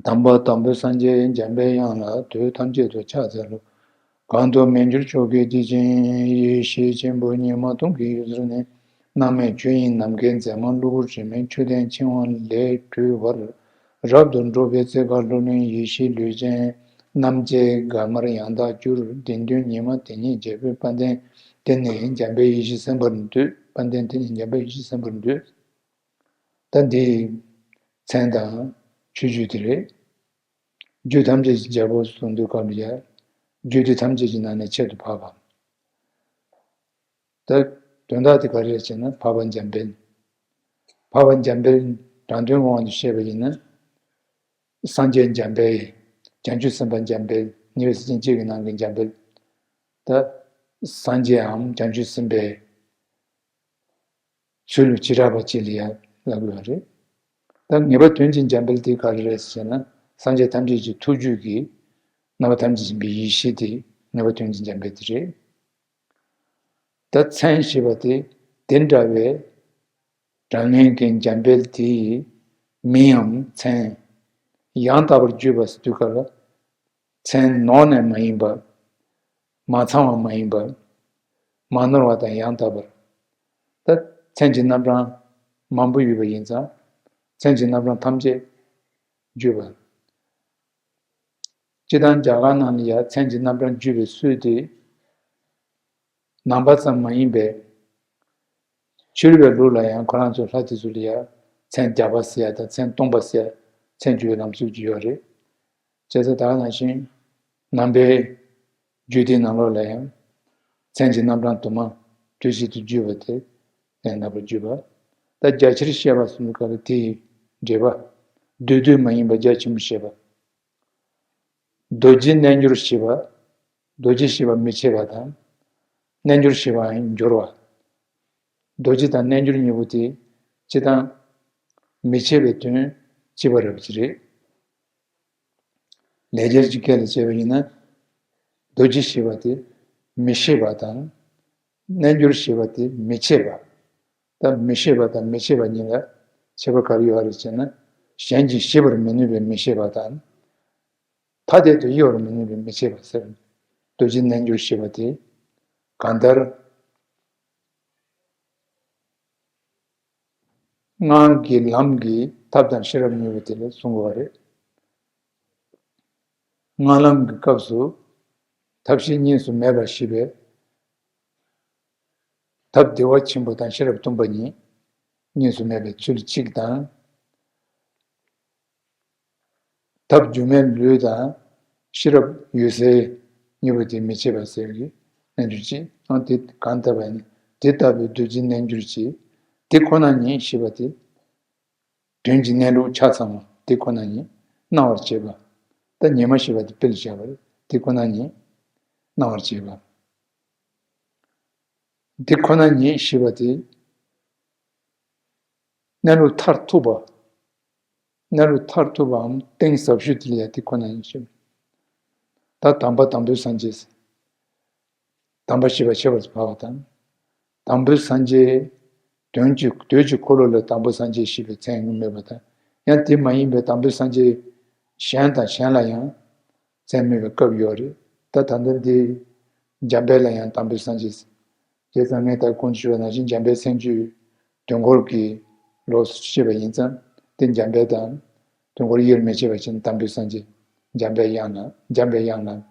དམ་པ་དང་པོའི་སངས་རྒྱས་འཇམ་པའི་དབྱངས་ལ་དུས་ཐམས་ཅད་དུ་ཕྱག་འཚལ་ལོ། གང་དུ་མི་འགྱུར་མཆོག་གི་དེ་བཞིན་ཡེ་ཤེས་ཆེན་པོ་ཉི་མ་སྟོང་གི་ཡུལ་ཟེར་ནས། སྣང་མེད་ཆོས་དབྱིངས་ནམ་མཁའི་མཛེས་མ་གློ་བུར་དྲི་མེད་མཆོད་རྟེན་ཆེ་བ་ལས་གྲོལ་བར། རབ་ཏུ་འགྲོ་བའི་ཚེ་ཁ་ལྷུར་ལེན་ཡེ་ཤེས་ལུས་ཅན། རྣམ་བཅས་དགའ་མར་ཡང་དག་གྱུར། བདེན་དོན་ཉི་མ་དེ་ཉིད་རྒྱལ་པོའི་དཔལ་ལྡན་དེ་ནི་འཇམ་དཔལ་ཡེ་ཤེས་སེམས་དཔར་འདོད། དཔལ་ལྡན་དེ་ནི་འཇམ་དཔལ་ཡེ་ཤེས་སེམས་དཔར་འདོད། ད་འདི་མཚན་དང་མཆོད་བརྗོད་དེ་རེད། རྒྱུད་ཐམས་ཅད་ཀྱི་རྒྱལ་པོ་གསུངས་དུས་སྐབས་ལ་ཡ། རྒྱུད་སྡེ་ཐམས་ཅད་ཀྱི་ནང་ནས་ཁྱད་དུ་འཕགས་པ། ད་དོན་དག་དེ་ག་རེ་རེད་ཅེ་ན་འཕགས་པ་འཇམ་དཔལ། འཕགས་པ་འཇམ་དཔལ་དྲང་དོན་ངོ་བོ་ནས་བཤད་པ་ཡིན་ན། སངས་རྒྱས་འཇམ་དཔལ། བྱང་ཆུབ་སེམས་དཔའ་འཇམ་དཔལ། ཉེ་བའི་སེམས་ཅན་གཅིག་གི་ནང་གི་འཇམ་དཔལ། ད་སངས་རྒྱས་འམ་བྱང་ཆུབ་སེམས་དཔའི་ཚུལ་ལུ་བྱེ་བྲག་པ་ཅིག་ལ་ཡང་ལབ་དགོས་པ་རེད། ད་ངེས་པ་དོན་གྱི་འཇམ་དཔལ་དེ་ག་རེ་རེད་ཟེར་ན། སངས་རྒྱས་ཐམས་ཅད་ཀྱི་ཐུགས་རྒྱུད་ཀྱི་རྣམ་པ་ཐམས་ཅད་ཡིན་པའི་ཡེ་ཤེས་དེ་ངེས་པ་དོན་གྱི་འཇམ་དཔལ་དེ་རེད། ད་མཚན་ཞེས་པ་དེ་དེ་འདྲ་བའི་དྲང་ངེས་ཀྱི་འཇམ་དཔལ་དེའི་མིང་ངམ་མཚན་ཡང་དག་པར་བརྗོད་པ་ཟེར་དུས་སྐབས་ལ། མཚན་ནོར་ནས་མ་ཡིན་པ། མ་ཚང་བ་མ་ཡིན་པ། མ་ནོར་བ་དང་ཡང་དག་པར། ད་མཚན་གྱི་རྣམ་གྲངས་མང་པོ་ཡོད་པ་ཡིན་ཙང་། མཚན་གྱི་རྣམ་གྲངས་ཐམས་ཅད་བརྗོད་པ། སྤྱིར་བཏང་རྒྱ་གར་ནང་ལ་ཡང་མཚན་གྱི་རྣམ་གྲངས་བརྗོད་པའི་སྲོལ་དེ་ནང་པ་ཙམ་མ་ཡིན་པའི་ཕྱི་རོལ་པའི་ལུགས་ལ་ཡང་ཁོ་རང་ཚོའི་ལྷ་དེ་ཚོ་ལ་ཡང་མཚན་བརྒྱ་པ་ཟེར་ཡ་དང་མཚན་སྟོང་པ་ཟེར་ཡ་མཚན་བརྗོད་པའི་ལམ་སྲོལ་ཅིག་ཡོད་རེད། བྱས་ཙང་ད་ག་ནང་བཞིན་ནང་པའི་རྒྱུད་སྡེ་ནང་ལོགས་ལ་ཡང་མཚན་གྱི་རྣམ་གྲངས་དུ་མ་དུས་གཅིག་ཏུ་བརྗོད་པ་དེ་ལན་ལབ་པར་བརྗོད་པ། ད་རྒྱ་ཆེར་བཤད་པ་གསུམ་ག་ལ་དེའི་འགྲེལ་པ། བསྡུས་བསྡུས་མ་ཡིན་པ་རྒྱ་ཆེན་པོ་བཤད་པ། རྡོ་རྗེ་རྣལ་འབྱོར་ཞེས་པ། རྡོ་རྗེ་ཞེས་པ་མི་ཕྱེད་པ་དང་། རྣལ་འབྱོར་ཞེས་པའང་འབྱོར་བ། རྡོ་རྗེ་དང་རྣལ་འབྱོར་གཉིས་པོ་དེ་སྤྱིར་བཏང་མི་ཕྱེད་པའི་དོན་ཕྱེད་པ་རབ་ཅིག་རེད། ལེགས་སྦྱར་གྱི་སྐད་ལ་བྱས་པ་ཡིན་ན། རྡོ་རྗེ་ཞེས་པ་དེ་མི་ཕྱེད་པ་དང་། རྣལ་འབྱོར་ཞེས་པ་དེ་མི་ཕྱེད་པ། ད་མི་ཕྱེད་པ་དང་མི་ཕྱེད་པ་གཉིས་ལ་ཁྱད་པར་ག་རེ་ཡོད་རེད་ཅེ་ན། གཞན་གྱིས་ཤེས་པར་མི་ནུས་པའི་མི་ཕྱེད་པ་དང་། ཐ་དད་དུ་དབྱེ་བར་མི་ནུས་པའི་མི་ཕྱེད་པ་ཟེར། རྡོ་རྗེ་རྣལ་འབྱོར་ཞེས་པ་དེ་གང་ལྟར་སྔགས་ཀྱི་ལམ་གྱི་ཐབས་དང་ཤེས་རབ་གཉིས་པོ་དེ་ལ་གསུང་དགོས་པ་རེད། སྔགས་ལམ་གྱི་སྐབས་སུ་ཐབས་ཤེས་གཉིས་སུ་མེད་པར་ཤེས་པས། ཐབས་བདེ་བ་ཆེན་པོ་དང་ཤེས་རབ་སྟོང་པ་ཉིད་གཉིས་སུ་མེད་པའི་ཚུལ་གཅིག་དང་། ཐབས་སྒྱུ་མའི་ལུས་དང་ཤེས་རབ་འོད་གསལ་གཉིས་པོ་དེ་མི་ཕྱེད་པ་ཟེར་བའི་རྣལ་འབྱོར་གཅིག་ཡང་དེ་གང་ལྟ་བས་ནི་དེ་ལྟ་བུའི་རྡོ་རྗེ་རྣལ་འབྱོར་གྱིས་དེ་ཁོ་ན་ཉིད་ཤེས་པ་དེ། དོན་གྱི་གནས་ལུགས་ཆ་ཚང་བ་དེ་ཁོ་ན་ཉིད་སྣང་བར་བྱེད་པ། ད་ཉི་མ་ཞེས་པ་དེ་དཔེ་ལ་བཞག་པ་རེད། དེ་ཁོ་ན་ཉིད་སྣང་བར་བྱེད་པ། དེ་ཁོ་ན་ཉིད་ཞེས་པ་དེ། གནས་ལུགས་མཐར་ཐུག་པ། གནས་ལུགས་མཐར་ཐུག་པའམ་གཏིང་ཟབ་ཤོས་དེ་ལ་ཡང་དེ་ཁོ་ན་ཡིན་ཞེས། ད་དམ་པ་དང་པོའི་སངས་རྒྱས། དམ་པ་ཞེས་པ་ཁྱད་པར་དུ་འཕགས་པ་དང་། དང་པོའི་སངས་རྒྱས། དོན་གྱི་དོན་གྱི་འཁོར་ལོ་ལ་དང་པོའི་སངས་རྒྱས་ཞེས་པའི་མཚན་ཡང་སྨོས་པ་དང་། ཡང་དེ་མ་ཡིན་པའི་དང་པོའི་སངས་རྒྱས་གཞན་དང་གཞན་ལ་ཡང་མཚན་སྨོས་པའི་སྐབས་ཡོད་རེད། ད་ད་ལྟ་འདི་འཇམ་དཔལ་ལ་ཡང་དང་པོའི་སངས་རྒྱས། བྱས་ཙང་ངས་ད་གོང་དུ་ཞུས་པ་ནང་བཞིན་འཇམ་དཔལ་མཚན་བརྗོད་དུས་འཁོར་གྱི་ལོགས་སུ་བཤད་པ་ཡིན་ཙང་དེ་འཇམ་དཔལ་དང་དུས་འཁོར་དབྱེར་མི་ཕྱེད་པ་ཅན་དམ་པའི་སངས་རྒྱས། འཇམ་པའི་དབྱངས་ལ། འཇམ་པའི་དབྱངས་ལ།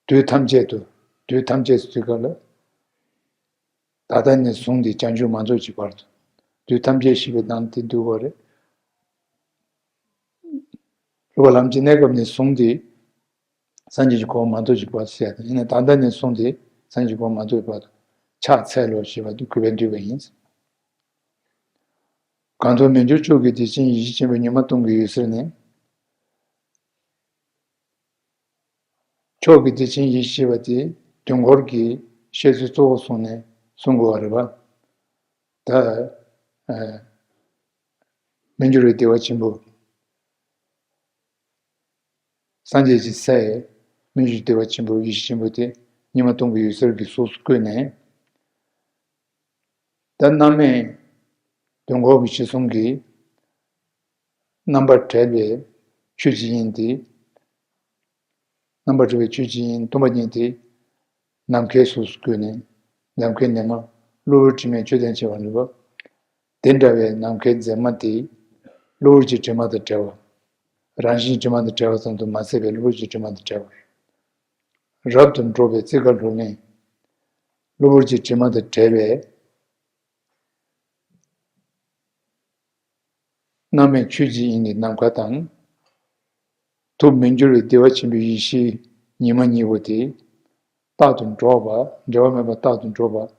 དུས་ཐམས་ཅད་དུ། དུས་ཐམས་ཅད་ཟེར་དུས་སྐབས་ལ། ད་ལྟ་ནས་བཟུང་སྟེ་བྱང་ཆུབ་མ་རྟོགས་ཀྱི་བར་དུ། དུས་ཐམས་ཅད་ཞེས་པའི་ནང་དེ་འདུས་པ་རེད། སློབ་པ་ལམ་གྱི་གནས་སྐབས་ནས་བཟུང་སྟེ། སངས་རྒྱས་ཀྱི་གོ་འཕང་མ་ཐོབ་ཀྱི་བར་ཟེར་ཡ་དང་། ཡིན་ན་ད་ལྟ་ནས་བཟུང་སྟེ་སངས་རྒྱས་ཀྱི་གོ་འཕང་མ་ཐོབ་ཀྱི་བར་དུ་ཕྱག་འཚལ་ལོ་ཞེས་པ་དེ་གུས་པས་འདུས་པ་ཡིན། གང་ཐོབ་མི་འགྱུར་མཆོག་གི་བདེ་ཆེན་ཡེ་ཤེས་ཆེན་པོའི་ཉི་མ་སྟོང་གི་འོད་ཟེར་ནི། མཆོག་གི་བདེ་ཆེན་ཡེ་ཤེས་པ་དེ་དུས་འཁོར་གྱི་བཤད་ཚུལ་གཙོ་བོ་བཟུང་ནས་གསུང་དགོས་པ་རེད་པ། ད། ཨ། མི་འགྱུར་བའི་བདེ་བ་ཆེན་པོ། སངས་རྒྱས་ཀྱི་སའི་མི་འགྱུར་བདེ་བ་ཆེན་པོ། ཡེ་ཤེས་ཆེན་པོ་དེ་ཉི་མ་སྟོང་གི་འོད་ཟེར་གྱི་གཟུགས་སུ་བཀོད་ནས། ད་རྣམ་སྨིན་དུས་འཁོར་གྱི་ཕྱི་གསུམ་གྱི་རྣམ་པར་བྲལ་བའི་ཆོས་ཀྱི་དབྱིངས་དེ། རྣམ་པར་གྲོལ་བའི་ཆོས་ཀྱི་དབྱིངས་སྟོང་པ་ཉིད་དེ། ནམ་མཁའི་གཟུགས་སུ་བཀོད་ནས། ནམ་མཁའི་ནས་མར་གློ་བུར་དྲི་མའི་མཆོད་རྟེན་བྱེད་པ་རེད་པ། དེ་འདྲ་བའི་ནམ་མཁའི་མཛེས་མ་དེ། གློ་བུར་གྱི་དྲི་མ་དང་བྲལ་བ། རང་བཞིན་དྲི་མ་དང་བྲལ་བ་ཙམ་དུ་མ་ཟད་པའི་གློ་བུར་གྱི་དྲི་མ་དང་བྲལ་བ། རབ་ཏུ་འགྲོགས་པའི་ཙིག་དཀར་ལྷུར་ལེན། གློ་བུར་གྱི་དྲི་མ་དང་བྲལ་བའི། རྣམ་སྨིན་ཆོས་ཀྱི་དབྱིངས་ཀྱི་ནམ་མཁའ་དང་། ཐུགས་མི་འགྱུར་བའི་བདེ་བ་ཆེན་པོའི་ཡེ་ཤེས་ཉི་མ་གཉིས་པོ་དེ། རྟག་ཏུ་འགྲོགས་པ། འབྲལ་བ་མེད་པར་རྟག་ཏུ་འགྲོགས་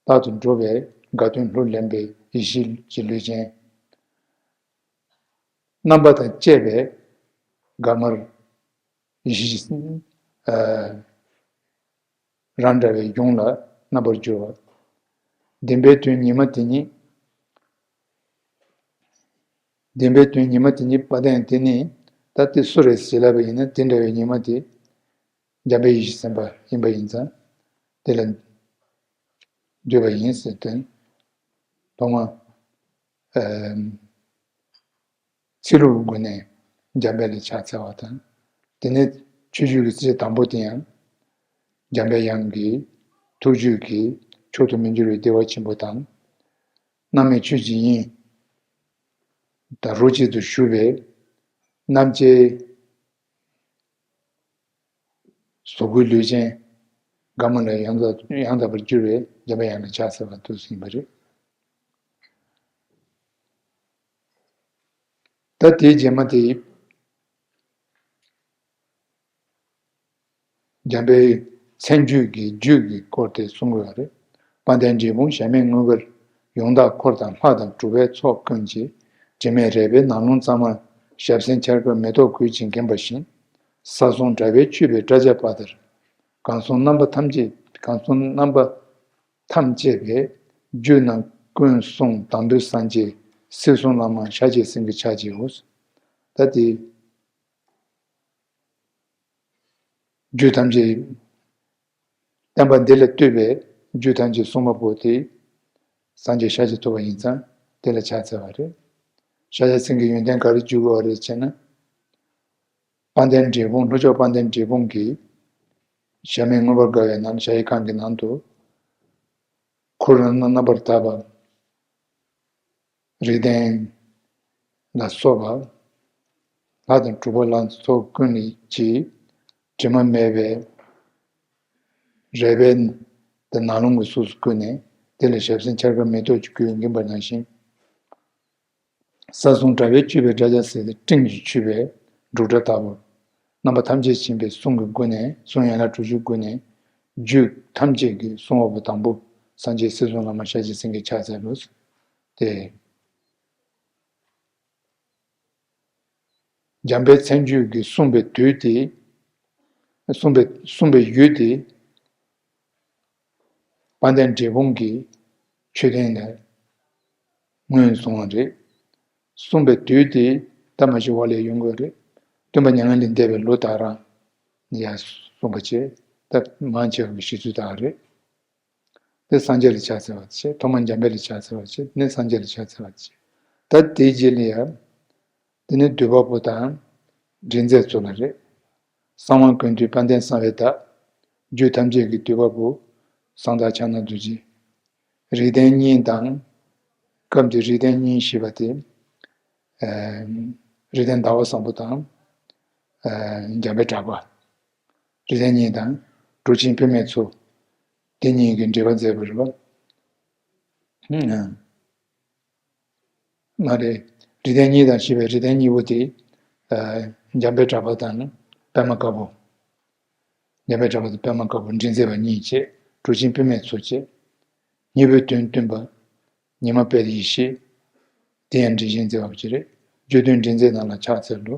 པ། རྟག་ཏུ་འགྲོགས་པའི་དགའ་སྟོན་ལྷུར་ལེན་པའི་ཡེ་ཤེས་ཀྱི་ལུས་ཅན། རྣམ་པ་དང་བཅས་པའི་དགའ་ངར་ཡེ་ཤེས། ཨ། རང་འདྲ་བའི་གཞུང་ལ་རྣམ་པར་གྱུར་པ། བདེན་པའི་དོན་ཉི་མ་དེ་ཉིད། བདེན་པའི་དོན་ཉི་མ་དེ་ཉིད་དཔལ་ལྡན་དེ་ནི། ད་དེ་སུ་རེད་ཟེར་ལབ་པ་ཡིན་ན། དེ་འདྲ་བའི་ཉི་མ་དེ་འཇམ་དཔལ་ཡེ་ཤེས་སེམས་དཔའ་ཡིན་པ་ཡིན་ཙང་། དེ་ལ་འདུས་པ་ཡིན་ཟེར་དོན། ཐོག་མ། ཨ། ཚིག་ལྷུག་སྒོ་ནས་འཇམ་དཔལ་ལ་ཕྱག་འཚལ་བ་དང་། དེ་ནས་ཆོས་བརྒྱུད་ཀྱི་ཚིག་དང་པོ་དེ་ཡང་། འཇམ་པའི་དབྱངས་ཀྱི་ཐུགས་རྒྱུད་ཀྱི་མཆོག་ཏུ་མི་འགྱུར་བའི་བདེ་བ་ཆེན་པོ་དང་། རྣམ་སྨིན་ཆོས་ཀྱི་དབྱིངས་དང་རོ་གཅིག་ཏུ་ཞུ་བའི་རྣམ་བཅད། གཟུགས་སྐུའི་ལུས་ཅན། དགའ་མ་ལ་ཡང་དག་ཡང་དག་པར་གྱུར་པའི་འཇམ་པའི་དབྱངས་ལ་ཕྱག་འཚལ་བ་དེ་ཡིན་པ་རེད། ད་དེའི་རྗེས་མ་དེ། འཇམ་པའི་མཚན་བརྗོད་ཀྱི་རྒྱུད་ཀྱི་སྐོར་དེ་གསུང་དགོས་པ་རེད། དཔལ་ལྡན་འབྲས་སྤུངས་གཞལ་མེད་དངོས་པོར། ཡོན་བདག་འཁོར་དང་ལྷ་དང་གྲུབ་པའི་ཚོགས་ཀུན་གྱིས། དྲི་མེད་རལ་པའི་ནང་ལོང་གཙང་མར། ཞབས་སེན་འཕྱར་ཀ་མེ་ཏོག་གོས་ཀྱིས་འགེམས་པ་བཞིན། ས་གསུམ་དྲ་བས་འཁྱུད་པའི་སྒྲ་བྱ་བ་ལྟར། གང་གསུང་རྣམ་པ་ཐམས་ཅད། གང་གསུང་རྣམ་པ་ཐམས་ཅད་པའི། རྒྱུད་རྣམས་ཀུན་གསུང་དང་པོའི་སངས་རྒྱས། སྲིད་གསུམ་བླ་མ་ཤཱཀྱའི་སེང་གེ་ཕྱག་བགྱིའོ། ད་དེ། རྒྱུད་ཐམས་ཅད། བསྟན་པ་འདི་ལ་ལྟོས་པའི་རྒྱུད་ཐམས་ཅད་གསུངས་པ་པོ་དེ། སངས་རྒྱས་ཤཱཀྱ་ཐུབ་པ་ཡིན་ཙང་དེ་ལ་ཕྱག་འཚལ་བ་རེད། ཤཱཀྱ་སེང་གེའི་ཡོན་ཏན་ག་རེ་བརྗོད་དགོས་པ་རེད་ཅེ་ན། དཔལ་ལྡན་འབྲས་སྤུངས། ལྷོ་ཕྱོགས་དཔལ་ལྡན་འབྲས་སྤུངས་ཀྱི་གཞལ་མེད་མངོན་པར་དགའ་བའི་ནང་། གཞལ་ཡས་ཁང་གི་ནང་དུ། འཁོར་རྣམས་རྣམ་པར་དག་པ། རིགས་ལྡན་ལ་སོགས་པ། ལྷ་དང་གྲུབ་པ་ལ་སོགས་ཀུན་གྱིས་དྲི་མ་མེད་པའི་རལ་པའི་དེ་ནང་ལོང་གི་གཟུགས་སུ་བཀོད་ནས། དེ་ལ་ཞབས་སེན་འཕྱར་ཀ་མེ་ཏོག་གི་གོས་འགེམས་པ་ནང་བཞིན། ས་གསུམ་དྲ་བས་འཁྱུད་པའི་སྒྲ་བྱ་ཟེར་ཏེ་སྤྲིན་གྱིས་འཁྱུད་པའི་འབྲུག་སྒྲ་ལྟ་བུ། རྣམ་པ་ཐམས་ཅད་མཁྱེན་པའི་གསུང་གི་སྒོ་ནས། གསུང་ཡན་ལག་དྲུག་ཅུའི་སྒོ་ནས། རྒྱུད་ཐམས་ཅད་ཀྱི་གསུང་བ་པོ་དང་པོ་སངས་རྒྱས་སྲིད་གསུམ་བླ་མ་ཤཱཀྱའི་སེང་གེ་ཕྱག་འཚལ་ལོ། དེ། འཇམ་དཔལ་མཚན་བརྗོད་ཀྱིས་གསུངས་པའི་དུས་དེ། གསུངས་པའི་གསུངས་པའི་ཡུལ་དེ། དཔལ་ལྡན་འབྲས་སྤུངས་ཀྱི་མཆོད་རྟེན་ལ་ངོས་བཟུང་བ་རེད། གསུངས་པའི་དུས་དེ། ད་མ་གཞི་བ་ལས་ཡོང་དགོས་རེད། སྟོན་པ་མྱ་ངན་ལས་འདས་པའི་ལོ་དག་རང་ཡར་གསུངས་པ་བྱས། ད་མང་ཆེ་བ་གི་བཤད་ཚུལ་དག་རེད། དེ་སངས་རྒྱས་ལ་ཕྱག་འཚལ་བ་བྱས། ཐོག་མར་འཇམ་དཔལ་ལ་ཕྱག་འཚལ་བ་བྱས། དེ་ནས་སངས་རྒྱས་ལ་ཕྱག་འཚལ་བ་བྱས། ད་དེའི་རྗེས་ལ་ཡང་། དེ་ནས་འདུས་པ་པོ་དང་། འབྲེལ་མཛད་ཚོ་ལ་རེད། གསང་བ་ཀུན་འདུས་དཔལ་ལྡན་གསང་བའི་བདག་རྒྱུད་ཐམས་ཅད་ཀྱི་འདུས་པ་པོ། གསང་བདག་ཕྱག་ན་རྡོ་རྗེ། རིགས་ལྡན་གཉིས་དང་། སྐབས་འདིར་རིགས་ལྡན་གཉིས་ཞེས་པ་དེ། ཨ། རིགས་ལྡན་ཟླ་བ་བཟང་པོ་དང་། ཨ། འཇམ་དཔལ་གྲགས་པ། རིགས་ལྡན་གཉིས་དང་། གྲུབ་ཆེན་བུད་མེད་ཚོ། དེ་གཉིས་ཀྱིས་འགྲེལ་པ་མཛད་པ་རེད་པ། ཧུམ། མ་རེད། རིགས་ལྡན་གཉིས་དང་ཞེས་པའི་རིགས་ལྡན་གཉིས་པོ་དེ། ཨ། འཇམ་དཔལ་གྲགས་པ་དང་པདྨ་དཀར་པོ། འཇམ་དཔལ་གྲགས་པ་དང་པདྨ་དཀར་པོ་འགྲེལ་མཛད་པ་གཉིས་བྱས། གྲུབ་ཆེན་བུད་མེད་ཚོ་བྱས། གཉིས་པོའི་དོན་སྟོན་པ། ཉི་མ་དཔལ་ཡེ་ཤེས། དེ་ཡང་འགྲེལ་བཤད་མཛད་པ་ཅིག་རེད། རྒྱུད་དོན་འགྲེལ་མཛད་རྣམས་ལ་ཕྱག་འཚལ་ལོ།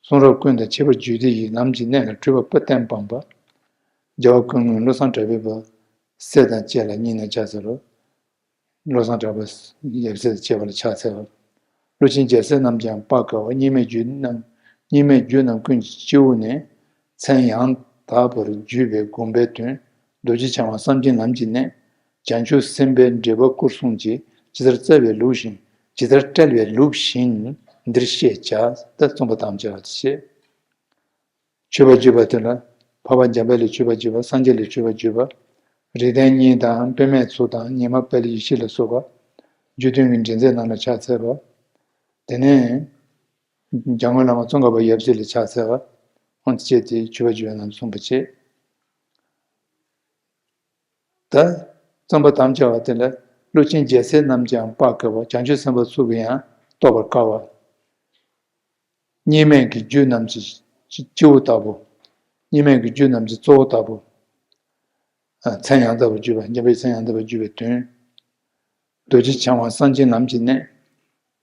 གསུང་རབ་ཀུན་དང་ཁྱད་པར་བརྗོད་བདེ་ཡི། ལམ་གྱི་གནད་ལ་སྤྲོས་པ་དཔེ་བསྟན་སྤངས་པ། རྒྱལ་བ་ཀུན་དངོས་བློ་བཟང་གྲགས་པའི་བུ། སྲས་དང་བཅས་ལ་སྙིང་ནས་ཕྱག་འཚལ་ལོ། བློ་བཟང་གྲགས་པ་ཡབ་སྲས་དང་བཅས་པ་ལ་ཕྱག་འཚལ་བ། ཀླུ་ཆེན་རྒྱལ་སྲས་རྣམས་ཀྱང་དཔག་དཀའ་བ། གཉིས་མེད་རྒྱུད་རྣམས། གཉིས་མེད་རྒྱུད་རྣམས་ཀུན་གྱི་སྤྱི་བོ་ནས། མཚན་ཡང་དག་པར་བརྗོད་པའི་དགོངས་པའི་དོན། རྡོ་རྗེ་འཆང་དབང་བསམ་གྱིས་ལམ་གྱི་གནད། བྱང་ཆུབ་སེམས་དཔའི་འགྲེལ་པ་སྐུར་གསུངས་ཀྱི། ཇི་ལྟར་བཀྲལ་བའི་ལུགས་བཞིན། ཇི་ལྟར་བཀྲལ་བའི་ལུགས་བཞིན་འདིར་བཤད་བྱ། ད་རྩོམ་པ་དམ་བཅའ་བ་དེ་བཤད། མཆོད་པ་བརྗོད་པ་དེ་ལ། འཕགས་པ་འཇམ་དཔལ་ལ་མཆོད་པ་བརྗོད་པ། སངས་རྒྱས་ལ་མཆོད་པ་བརྗོད་པ། རིགས་ལྡན་གཉིས་དང་པདྨའི་ཚོགས་དང་ཉི་མ་དཔལ་ཡེ་ཤེས་ལ་སོགས་པ། རྒྱུད་དོན་གྱི་འགྲེལ་མཛད་རྣམས་ལ་ཕྱག་འཚལ་བ། དེ་ནས། འཇམ་མགོན་བླ་མ་ཙོང་ཁ་པ་ཡབ་སྲས་ལ་ཕྱག་འཚལ་བ། འོ་དེ་བྱས་ཏེ་མཆོད་པ་བརྗོད་པ་རྣམས་གསུངས་པ་བྱས། ད། རྩོམ་པ་དམ་བཅའ་བ་དེ་ལ། ཀླུ་ཆེན་རྒྱལ་སྲས་རྣམས་ཀྱང་དཔག་དཀའ་བ། བྱང་ཆུབ་སེམས་དཔའ་ཚོ་གིས་ཡང་རྟོགས་པར་དཀའ་བ། གཉིས་མེད་ཀྱི་རྒྱུད་རྣམས་ཀྱི་སྤྱི་བོ་ལྟ་བུ། གཉིས་མེད་ཀྱི་རྒྱུད་རྣམས་ཀྱི་གཙོ་བོ་ལྟ་བུ། ཨ། མཚན་ཡང་དག་པར་བརྗོད་པ། འཇམ་པའི་མཚན་ཡང་དག་པར་བརྗོད་པའི་དོན། རྡོ་རྗེ་འཆང་དབང་གསང་ཆེན་ལམ་གྱི་གནད།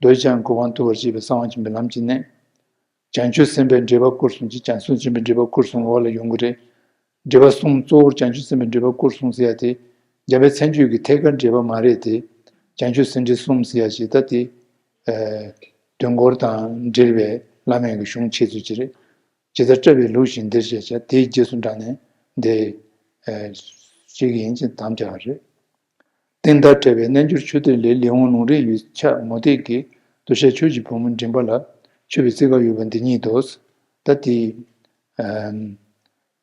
རྡོ་རྗེ་འཆང་གི་གོ་འཕང་ཐོབ་པར་བྱེད་པའི་གསང་བ་ཆེན་པོའི་ལམ་གྱི་གནད། བྱང་ཆུབ་སེམས་དཔའི་འགྲེལ་པ་སྐུར་གསུངས་ཀྱི། བྱང་སེམས་ཆེན་པོའི་འགྲེལ་པ་སྐུར་གསུངས་འོག་ལ་ཡོང་གི་རེད། འགྲེལ་པ་གསུམ་གཙོ་བོར་བྱང་ཆུབ་སེམས་དཔའི་འགྲེལ་པ་སྐུར་གསུངས་ཟེར་ཡ་དེ། འཇམ་དཔལ་མཚན་བརྗོད་ཀྱི་ཐད་ཀར་འགྲེལ་པ་མ་རེད་དེ། བྱང་ཆུབ་སེམས་འགྲེལ་གསུམ་ཟེར་ཡ་ཞིག་ད་དེ། ཨ། དོན་སྐོར་དང་འབྲེལ་བའི་བླ་མེད་ཀྱི་གཞུང་ཆེ་ཚུལ་གྱི་རེད། ཇི་ལྟར་བཀྲལ་བའི་ལུགས་བཞིན་འདིར་བཤད་བྱ། དེའི་རྗེས་སུ་འབྲངས་ནས་འདི། ཨ། བཤད་ཀྱི་ཡིན་ཅེས་དམ་བཅའ་བ་རེད། བསྟན་དང་བྲལ་བའི་རྣལ་འབྱོར་ཆོས་སྡེ་ལས། ལེའུ་ལུང་རིགས་ཡོད་ཕྱག་མུ་སྟེགས་ཀྱི། འདུ་ཤེས་ཆོས་ཀྱི་བུ་མོ་མགྲིན་པ་ལ། མཆོད་པའི་རྩིས་ཁ་ཡོད་པ་འདི་ཉིད་དོ། ད་དེ། ཨ།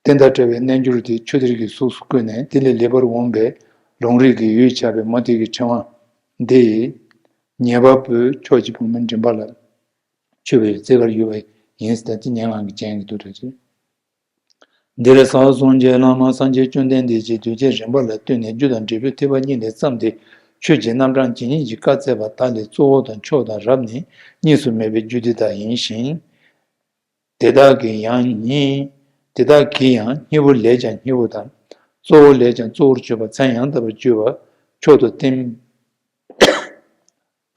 བསྟན་དང་བྲལ་བའི་རྣལ་འབྱོར་དེ་ཆོས་སྡེ་གི་གཟུགས་སུ་བཀོད་ནས། དེ་ལས་ལེགས་པར་འོངས་པའི་ལུང་རིགས་ཀྱི་ཡོད་ཆགས་པའི་མུ་སྟེགས་ཀྱི་ཕྲེང་བ་འདི་ཡིས། ཉེས་པ་པོའི་ཕྱོགས་ཀྱི་བུ་མོ་མགྲིན་པ་ལ། མཆོད་པའི་རྩིས་ཁར་ཡོད་པ་ཡིན་ཟེར་ཏེ་སྙན་ངག་གི་རྒྱན་གྱི་དུ་དྲ་ཅིག་འདིར་ཟབ་གསུང་གི་བླ་མ་སངས་རྒྱས་བཅོམ་ལྡན་འདས་ཀྱིས་གདུལ་བྱའི་རིམ་པ་ལ་ལྟོས་ནས། རྒྱུ་དང་འབྲས་བུའི་ཐེག་པ་གཉིས་ལས་བརྩམས་ཏེ། ཆོས་ཀྱི་རྣམ་གྲངས་ཇི་སྙེད་ཅིག་བཀའ་སྩལ་པ་དག་ལས། གཙོ་བོ་དང་མཆོག་དང་རབ་ནི་གཉིས་སུ་མེད་པའི་རྒྱུ་འདི་དག་ཡིན་ཞིང་། དེ་དག་གི་ཡང་སྙིང་། དེ་དག་གི་ཡང་སྙིང་པོ་ལས་ཀྱང་སྙིང་པོ་དང་། གཙོ་བོ་ལས་ཀྱང་གཙོ་བོར་གྱུར་པ། མཚན་ཡང་དག་པར་བརྗོད་པ། མཆོག་ཏུ་བསྟན་པ།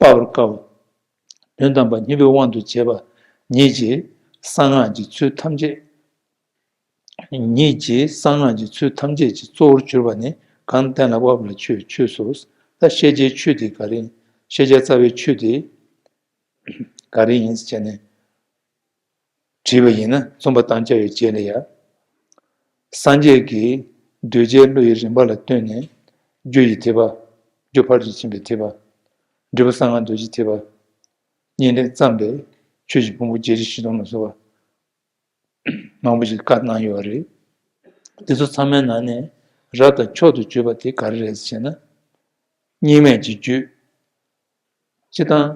དཔག་པར་དཀའ་བ། དོན་དམ་པར་སྙིང་པོའི་དབང་དུ་བྱས་པ་ཉིད་ཀྱིས་གསང་སྔགས་ཀྱི་ཚུལ་ཐམས་ཅད། ཉིད་ཀྱིས་གསང་སྔགས་ཀྱི་ཚུལ་ཐམས་ཅད་ཀྱི་གཙོ་བོར་གྱུར་པ་ནི། གང་གཏན་ལ་དབབ་ལ་ཆོས་ཆོས་སོ། ད་ཤེས་བྱའི་ཆོས་དེ་ག་རེ་ཡིན། ཤེས་བྱ་རྩ་བའི་ཆོས་དེ་ག་རེ་ཡིན་ཟེར་ནས་དྲིས་པ་ཡིན་ན། རྩོམ་པ་དམ་བཅའ་བའི་རྗེས་ལ་ཡ། སངས་རྒྱས་ཀྱིས་གདུལ་བྱའི་བློ་ཡི་རིམ་པ་ལ་ལྟོས་ནས། རྒྱུ་ཡི་ཐེག་པ། རྒྱུ་ཕ་རོལ་ཏུ་ཕྱིན་པའི་ཐེག་པ། འབྲས་བུ་གསང་སྔགས་རྡོ་རྗེ་ཐེག་པ། གཉིས་ལས་བརྩམས་པའི་ཆོས་ཀྱི་ཕུང་པོ་བརྒྱད་ཁྲི་བཞི་སྟོང་ལ་སོགས་པ་མང་པོ་ཞིག་བཀའ་གནང་ཡོད་པ་རེད། དེ་ཚོ་ཚང་མའི་ནང་ནས་རབ་དང་མཆོག་ཏུ་གྱུར་པ་དེ་ག་རེ་རེད་ཟེར་ན། གཉིས་མེད་ཀྱི་རྒྱུད། སྤྱིར་བཏང་།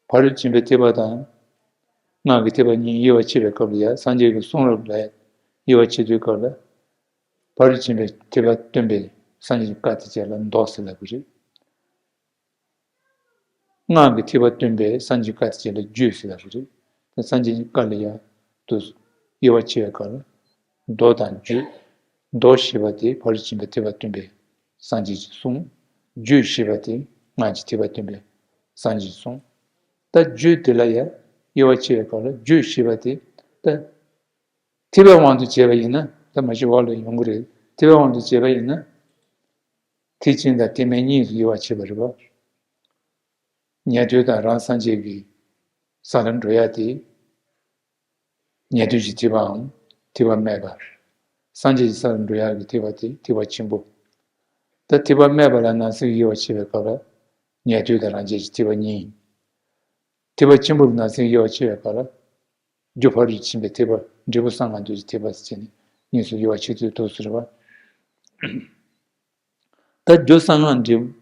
ཕ་རོལ་ཕྱིན་པའི་ཐེག་པ་དང་། སྔགས་ཀྱི་ཐེག་པ་གཉིས་དབྱེ་བ་ཕྱེ་བའི་སྐབས་ལ་ཡང་། སངས་རྒྱས་ཀྱི་གསུང་རབ་ལ་དབྱེ་བ་ཕྱེ་དུས་སྐབས་ལ། ཕ་རོལ་ཕྱིན་པའི་ཐེག་པ་སྟོན་པའི་སངས་རྒྱས་ཀྱི་བཀའ་དེ་བྱས་ལ་མདོ་ཟེར་ལབ་ཀྱི་རེད། སྔགས་ཀྱི་ཐེག་པ་སྟོན་པའི་སངས་རྒྱས་བཀའ་དེ་ལ་རྒྱུད་ཟེར་ལབ་ཀྱི་རེད། སངས་རྒྱས་ཀྱི་བཀའ་ལ་ཡང་དུ་དབྱེ་བ་ཕྱེ་བའི་སྐབས་ལ། མདོ་དང་རྒྱུད། མདོ་ཞེས་པ་དེ་ཕ་རོལ་ཕྱིན་པའི་ཐེག་པ་སྟོན་པའི་སངས་རྒྱས་ཀྱི་གསུང་། རྒྱུད་ཞེས་པ་དེ་སྔགས་ཀྱི་ཐེག་པ་སྟོན་པའི་སངས་རྒྱས་ཀྱི་གསུང་། ད་རྒྱུད་དེ་ལ་ཡང་དབྱེ་བ་ཕྱེ་བའི་སྐབས་ལ། རྒྱུད་ཞེས་པ་དེ་ད་ཐེག་པའི་དབང་དུ་བྱས་པ་ཡིན་ན། ད་མ་གཞི་འོག་ལ་ཡོང་གི་རེད། ཐེག་པའི་དབང་དུ་བྱས་པ་ཡིན་ན། ཐེག་ཆེན་དང་ཐེག་དམན་གཉིས་སུ་དབྱེ་བ་ཕྱེ་བ་རེད་པ། ཉན་ཐོས་དང་རང་སངས་རྒྱས་ཀྱི་ས་ལ་འགྲོ་ཡ་དེ། ཉན་ཐོས་ཀྱི་ཐེག་པའམ་ཐེག་པ་དམན་པ། སངས་རྒྱས་ཀྱི་ས་ལ་འགྲོ་ཡ་གི་ཐེག་པ་དེ་ཐེག་པ་ཆེན་པོ། ད་ཐེག་པ་དམན་པ་ལ་ནང་གསེས་དབྱེ་བ་ཕྱེ་བའི་སྐབས་ལ། ཉན་ཐོས་དང་རང་རྒྱལ་གྱི་ཐེག་པ་གཉིས། ཐེག་པ་ཆེན་པོ་ལ་ནང་གསེས་དབྱེ་བ་ཕྱེ་བའི་སྐབས་ལ། རྒྱུ་ཕ་རོལ་ཏུ་ཕྱིན་པའི་ཐེག་པ། འབྲས་བུ་གསང་སྔགས་རྡོ་རྗེ་ཐེག་པ་ཟེར་ནས་གཉིས་སུ་དབྱེ་བ་ཕྱེ་ཚུལ་ཐུགས་སུ་རེད་པ། ད་རྒྱུ་གསང་སྔགས་འབྲས་བུ།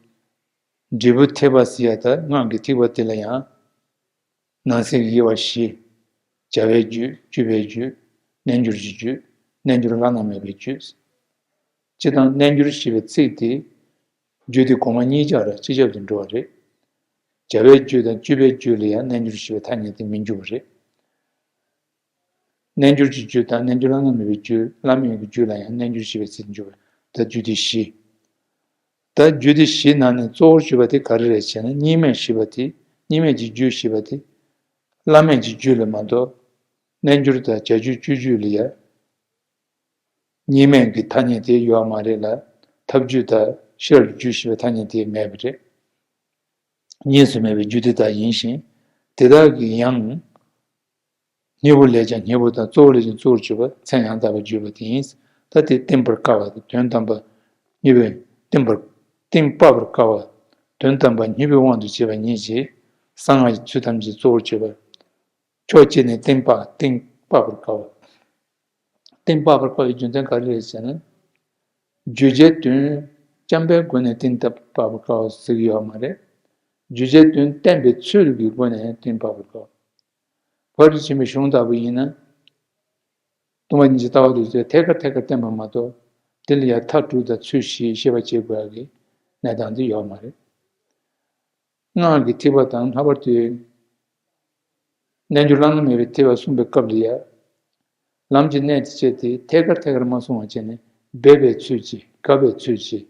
འབྲས་བུ་ཐེག་པ་ཟེར་ཡ་ད་སྔགས་ཀྱི་ཐེག་པ་དེ་ལ་ཡང་ནང་གསེས་ཀྱི་དབྱེ་བ་བཞི། བྱ་བའི་རྒྱུད། སྤྱོད་པའི་རྒྱུད། རྣལ་འབྱོར་གྱི་རྒྱུད། རྣལ་འབྱོར་བླ་ན་མེད་པའི་རྒྱུད། སྤྱིར་བཏང་རྣལ་འབྱོར་ཞེས་པའི་ཚིག་དེ་རྒྱུད་སྡེ་གོང་མ་གཉིས་ཆར་སྤྱི་ཁྱབ་ཏུ་འགྲོ་བ་རེད། བྱ་བའི་རྒྱུད་དང་སྤྱོད་པའི་རྒྱུད་ལ་ཡང་རྣལ་འབྱོར་ཞེས་པའི་ཐ་སྙད་དེ་མི་འཇུག་པ་རེད། རྣལ་འབྱོར་གྱི་རྒྱུད་དང་རྣལ་འབྱོར་བླ་ན་མེད་པའི་རྒྱུད། བླ་མེད་ཀྱི་རྒྱུད་ལ་ཡང་རྣལ་འབྱོར་ཞེས་པའི་ཚིག་འཇུག་པ། ད་རྒྱུད་སྡེ་བཞི། ད་རྒྱུད་སྡེ་བཞིའི་ནང་ནས་གཙོ་བོར་གྱུར་པ་དེ་ག་རེ་རེད་ཅེ་ན། གཉིས་མེད་ཞེས་པ་དེ། གཉིས་མེད་ཀྱི་རྒྱུད་ཞེས་པ་དེ་བླ་མེད་ཀྱི་རྒྱུད་ལ་མ་གཏོགས། རྣལ་འབྱོར་དང་བྱ་རྒྱུད་སྤྱོད་རྒྱུད་ལ་ཡང་གཉིས་མེད་ཀྱི་ཐ་སྙད་དེ་ཡོད་མ་རེད་ལ། ཐབས་རྒྱུད་དང་ཤེས་རབ་ཀྱི་རྒྱུད་ཞེས་པའི་ཐ་སྙད་དེ་མེད་པ་རེད། གཉིས་སུ་མེད་པའི་རྒྱུད་སྡེ་དག་ཡིན་ཞིང་། དེ་དག་གི་ཡང་སྙིང་པོ་ལས་ཀྱང་སྙིང་པོ་དང་། གཙོ་བོ་ལས་ཀྱང་གཙོ་བོར་གྱུར་པ། མཚན་ཡང་དག་པར་བརྗོད་པ་དེ་ཡིན། ད་དེ་བསྟན་པར་དཀའ་བ་དང་། དོན་དམ་པར་སྙིང་པོས་བསྟན་པར། གཏན་དཔག་པར་དཀའ་བ། དོན་དམ་པར་སྙིང་པོའི་དབང་དུ་བྱས་པ་ཉིད་ཀྱིས་གསང་སྔགས་ཀྱི་ཚུལ་ཐམས་ཅད་གཙོ་བོར་གྱུར་པ། ཕྱོགས་གཅིག་ནས་གཏན་དཔག་གཏན་དཔག་པར་དཀའ་བ། གཏན་དཔག་པར་དཀའ་བའི་རྒྱུ་མཚན་ག་རེ་རེད་ཟེར་ན། བརྗོད་བྱའི་དོན་བཅོམ་པའི་སྒོ་ནས་གཏན་དཔག་པར་དཀའ་བ་ཟེར་གྱི་ཡོད་མ་རེད། བརྗོད་བྱའི་དོན་བསྟན་པའི་ཚུལ་གྱི་སྒོ་ནས་གཏན་དཔག་པར་དཀའ་བ། ཕ་རོལ་ཏུ་ཕྱིན་པའི་གཞུང་ལྟ་བུ་ཡིན་ན། སྟོང་པ་ཉིད་ཀྱི་ལྟ་བ་དེ་ཚོ་ཐད་ཀར་ཐད་ཀར་བསྟན་པ་མ་གཏོགས། དེ་ལ་ཡང་མཐའ་དྲུག་དང་ཚུལ་བཞི་ཤེས་པ་བྱེད་དགོས་ཡག་གི་གནས་སྟངས་དེ་ཡོད་མ་རེད། སྔགས་ཀྱི་ཐེག་པ་དང་། ལྷག་པར་དུ་རྣལ་འབྱོར་བླ་ན་མེད་པའི་ཐེག་པ་གསུངས་པའི་སྐབས་ལ་ཡང་། ལམ་གྱི་གནད་དེ་བྱས་ཏེ་ཐད་ཀར་ཐད་ཀར་མ་གསུངས་པ་བྱས་ནས། སྦས་པའི་ཚུལ་གྱིས། དགག་པའི་ཚུལ་གྱིས།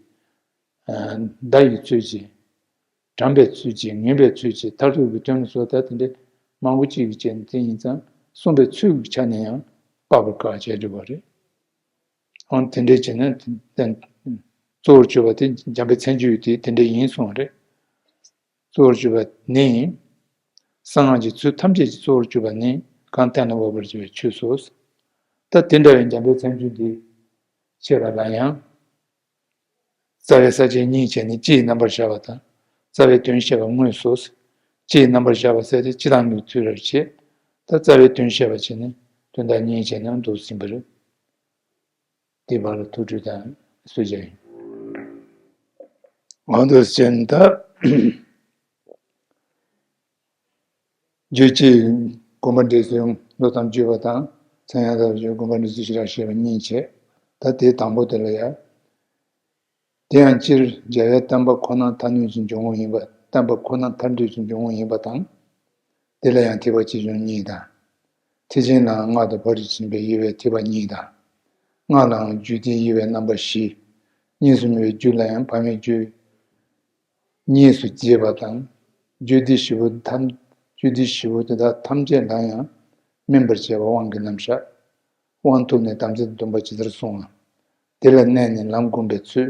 བརྡ་ཡི་ཚུལ་གྱིས། དྲངས་པའི་ཚུལ་གྱིས། ངེས་པའི་ཚུལ་གྱིས། མཐར་ཐུག་གི་དོན་ལ་སོགས་ད་དེ་འདྲའི་མང་པོ་ཅིག་གིས་བྱས་ནས། དེ་ཡིན་ཙང་གསུངས་པའི་ཚུལ་གྱི་ཆ་ནས་ཡང་དཔག་པར་དཀའ་བ་བྱས་འགྲོ་བ་རེད། འོན་དེ་འདྲའི་བྱས་ན་གཙོ་བོར་གྱུར་པ་དེ་འཇམ་དཔལ་མཚན་བརྗོད་དེ་དེ་འདྲ་ཡིན་གསུངས་པ་རེད། གཙོ་བོར་གྱུར་པ་ནི། གསང་སྔགས་ཀྱི་ཚུལ་ཐམས་ཅད་ཀྱི་གཙོ་བོར་གྱུར་པ་ནི་གང་སྟན་ན་དབབ་པར་བྱ་བའི་ཆོས་སོ། ད་དེ་འདྲ་བའི་འཇམ་དཔལ་མཚན་བརྗོད་འདི་ཆེ་བ་ལ་ཡང་། རྩ་བའི་ས་བཅད་གཉིས་བྱས་ནས་སྤྱི་ཡི་རྣམ་པར་བཞག་པ་དང་། རྩ་བའི་དོན་བཤད་པ་དངོས་སོ། སྤྱི་ཡི་རྣམ་པར་བཞག་པ་ཟེར་ཏེ་སྤྱི་དང་ལུགས་ཚུལ་རེ་བྱེད། ད་རྩ་བའི་དོན་བཤད་པ་བྱས་ནས་དོན་དག་གཉིས་བྱས་ནས་འདུག་ཟིན་པ་རེད། དེ་བར་ལ་ཐུགས་སྤྲོ་དང་གསོལ་ཇ་ཡིན། འོ་འདུག་ཅན་ད། རྒྱུད་སྤྱིའི་དགོངས་པ་འགྲེལ་ཚུལ་མདོ་ཙམ་བརྗོད་པ་དང་། མཚན་ཡང་དག་པར་བརྗོད་དགོངས་པ་འགྲེལ་ཚུལ་ཞེ་དྲག་བཤད་པ་གཉིས་བྱས། ད་དེའི་དང་པོ་དེ་ལ་ཡང་། དེ་ཡང་སྤྱིར་བྱ་བའི་བསྟན་པ་ཁོ་ན་མཐར་གནོན་གྱི་འབྱུང་ཁུངས་ཡིན་པ། བསྟན་པ་ཁོ་ན་མཐར་འདོད་ཀྱི་འབྱུང་ཁུངས་ཡིན་པ་དང་། དེ་ལ་ཡང་ཐེག་པ་ཆེ་ཆུང་གཉིས་དང་། ཐེག་ཆེན་ལའང་སྔགས་དང་ཕ་རོལ་ཏུ་ཕྱིན་པའི་དབྱེ་བས་ཐེག་པ་གཉིས་དང་། སྔགས་ལའང་རྒྱུད་སྡེའི་དབྱེ་བས་རྣམ་པ་བཞི། གཉིས་སུ་མེད་པའི་རྒྱུད་ལ་ཡང་བར་མའི་རྒྱུད་གཉིས་སུ་འབྱེད་པ་དང་། རྒྱུད་སྡེ་བཞི་པོ་ཐམས། རྒྱུད་སྡེ་བཞི་པོ་དེ་དག་ཐམས་ཅད་ལ་ཡང་སྨིན་པར་བྱེད་པ་དབང་གི་རྣམ་གཞག། དབང་ཐོབ་ནས་དམ་ཚིག་ཏུ་འདུམ་པ་ཇི་ལྟར་གསུངས་པ། དེ་ལ་གནས་ནས་ལམ་བསྒོམ་པའི་ཚུལ།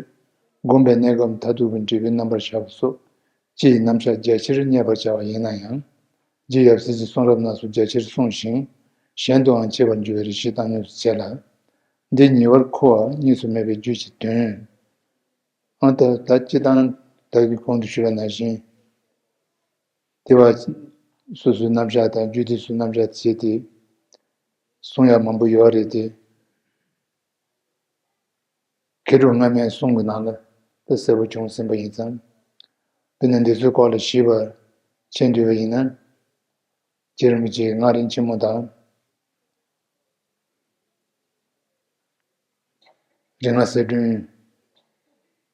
བསྒོམ་པའི་གནས་སྐབས་མཐར་ཐུག་གི་འབྲས་བུའི་རྣམ་པར་བཞག་པ་སོགས་སྤྱི་ཡི་རྣམ་གཞག་རྒྱ་ཆེར་བསྙད་པར་བྱ་བ་ཡིན་ན་ཡང་། རྗེ་ཡབ་སྲས་ཀྱི་གསུང་རབ་སྣ་ཚོགས་རྒྱ་ཆེར་གསུངས་ཤིང་། གཞན་དུའང་འབྱེད་པར་འགྱུར་བའི་རིགས་ཤིག་བཏང་སྙོམས་སུ་བྱས་ལ། འདི་ཉེ་བར་མཁོ་བ་གཉིས་སུ་མེད་པའི་རྒྱུད་ཀྱི་དོན། ཨ་ད་ད་སྤྱི་དང་བདག་གིས་གོང་དུ་ཞུས་པ་ནང་བཞིན། དེ་བ་སོ་སོའི་རྣམ་གཞག་དང་རྒྱུད་སྡེ་སོ་སོའི་རྣམ་གཞག་བྱས་ཏེ་གསུང་ཡག་མང་པོ་ཡོད་རེད་དེ། མཁས་གྲུབ་སྔ་མའི་གསུང་གི་ནང་ལ་དེ་གསལ་པོ་བྱུང་ཟིན་པ་ཡིན་ཙང་། དཔེར་ན་འདི་ཚོའི་སྐོར་ལ་ཞིབ་པར་མཁྱེན་འདོད་པ་ཡིན་ན། རྗེ་རིན་པོ་ཆེའི་མངའ་རིམ་ཆེན་མོ་དང་། རིགས་ལྔ་གསལ་སྒྲོན་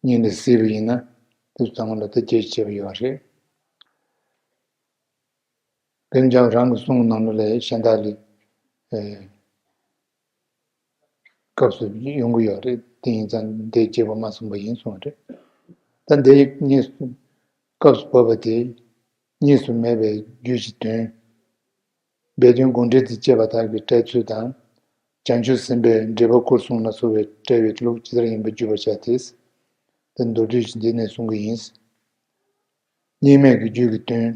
གཉིས་ལས་གཟིགས་པ་ཡིན་ན། དེ་ཚོ་ཚང་མ་ལ་ད་རྒྱས་ཆེ་བ་ཡོད་རེད། དཔེར་ན་རང་གི་གསུང་གི་ནང་ལ་ལས་གཞན་དག་ལས། ཨེ། སྐབས་སུ་ཡོང་གི་ཡོད་རེད། དེ་ཡིན་ཙང་འདི་རྒྱས་པ་མ་གསུངས་པ་ཡིན་གསུངས་རེད། ད་འདི་གཉིས་སུ་སྐབས་སུ་བབས་པ་དེ་གཉིས་སུ་མེད་པའི་རྒྱུད་ཀྱི་དོན། སྦས་དོན་དགོངས་འགྲེལ་དུ་བཅས་པ་དག་གི་བཀྲལ་ཚུལ་དང་། བྱང་ཆུབ་སེམས་དཔའི་འགྲེལ་པ་སྐོར་གསུམ་ལ་སོགས་པའི་བཀྲལ་བའི་ལུགས་ཇི་ལྟར་ཡིན་པ་བརྒྱུད་པར་བྱ་སྟེ། དེ་མདོར་བསྡུས་ཤིག་འདི་ནས་གསུང་གི་ཡིན། གཉིས་མེད་ཀྱི་རྒྱུད་ཀྱི་དོན།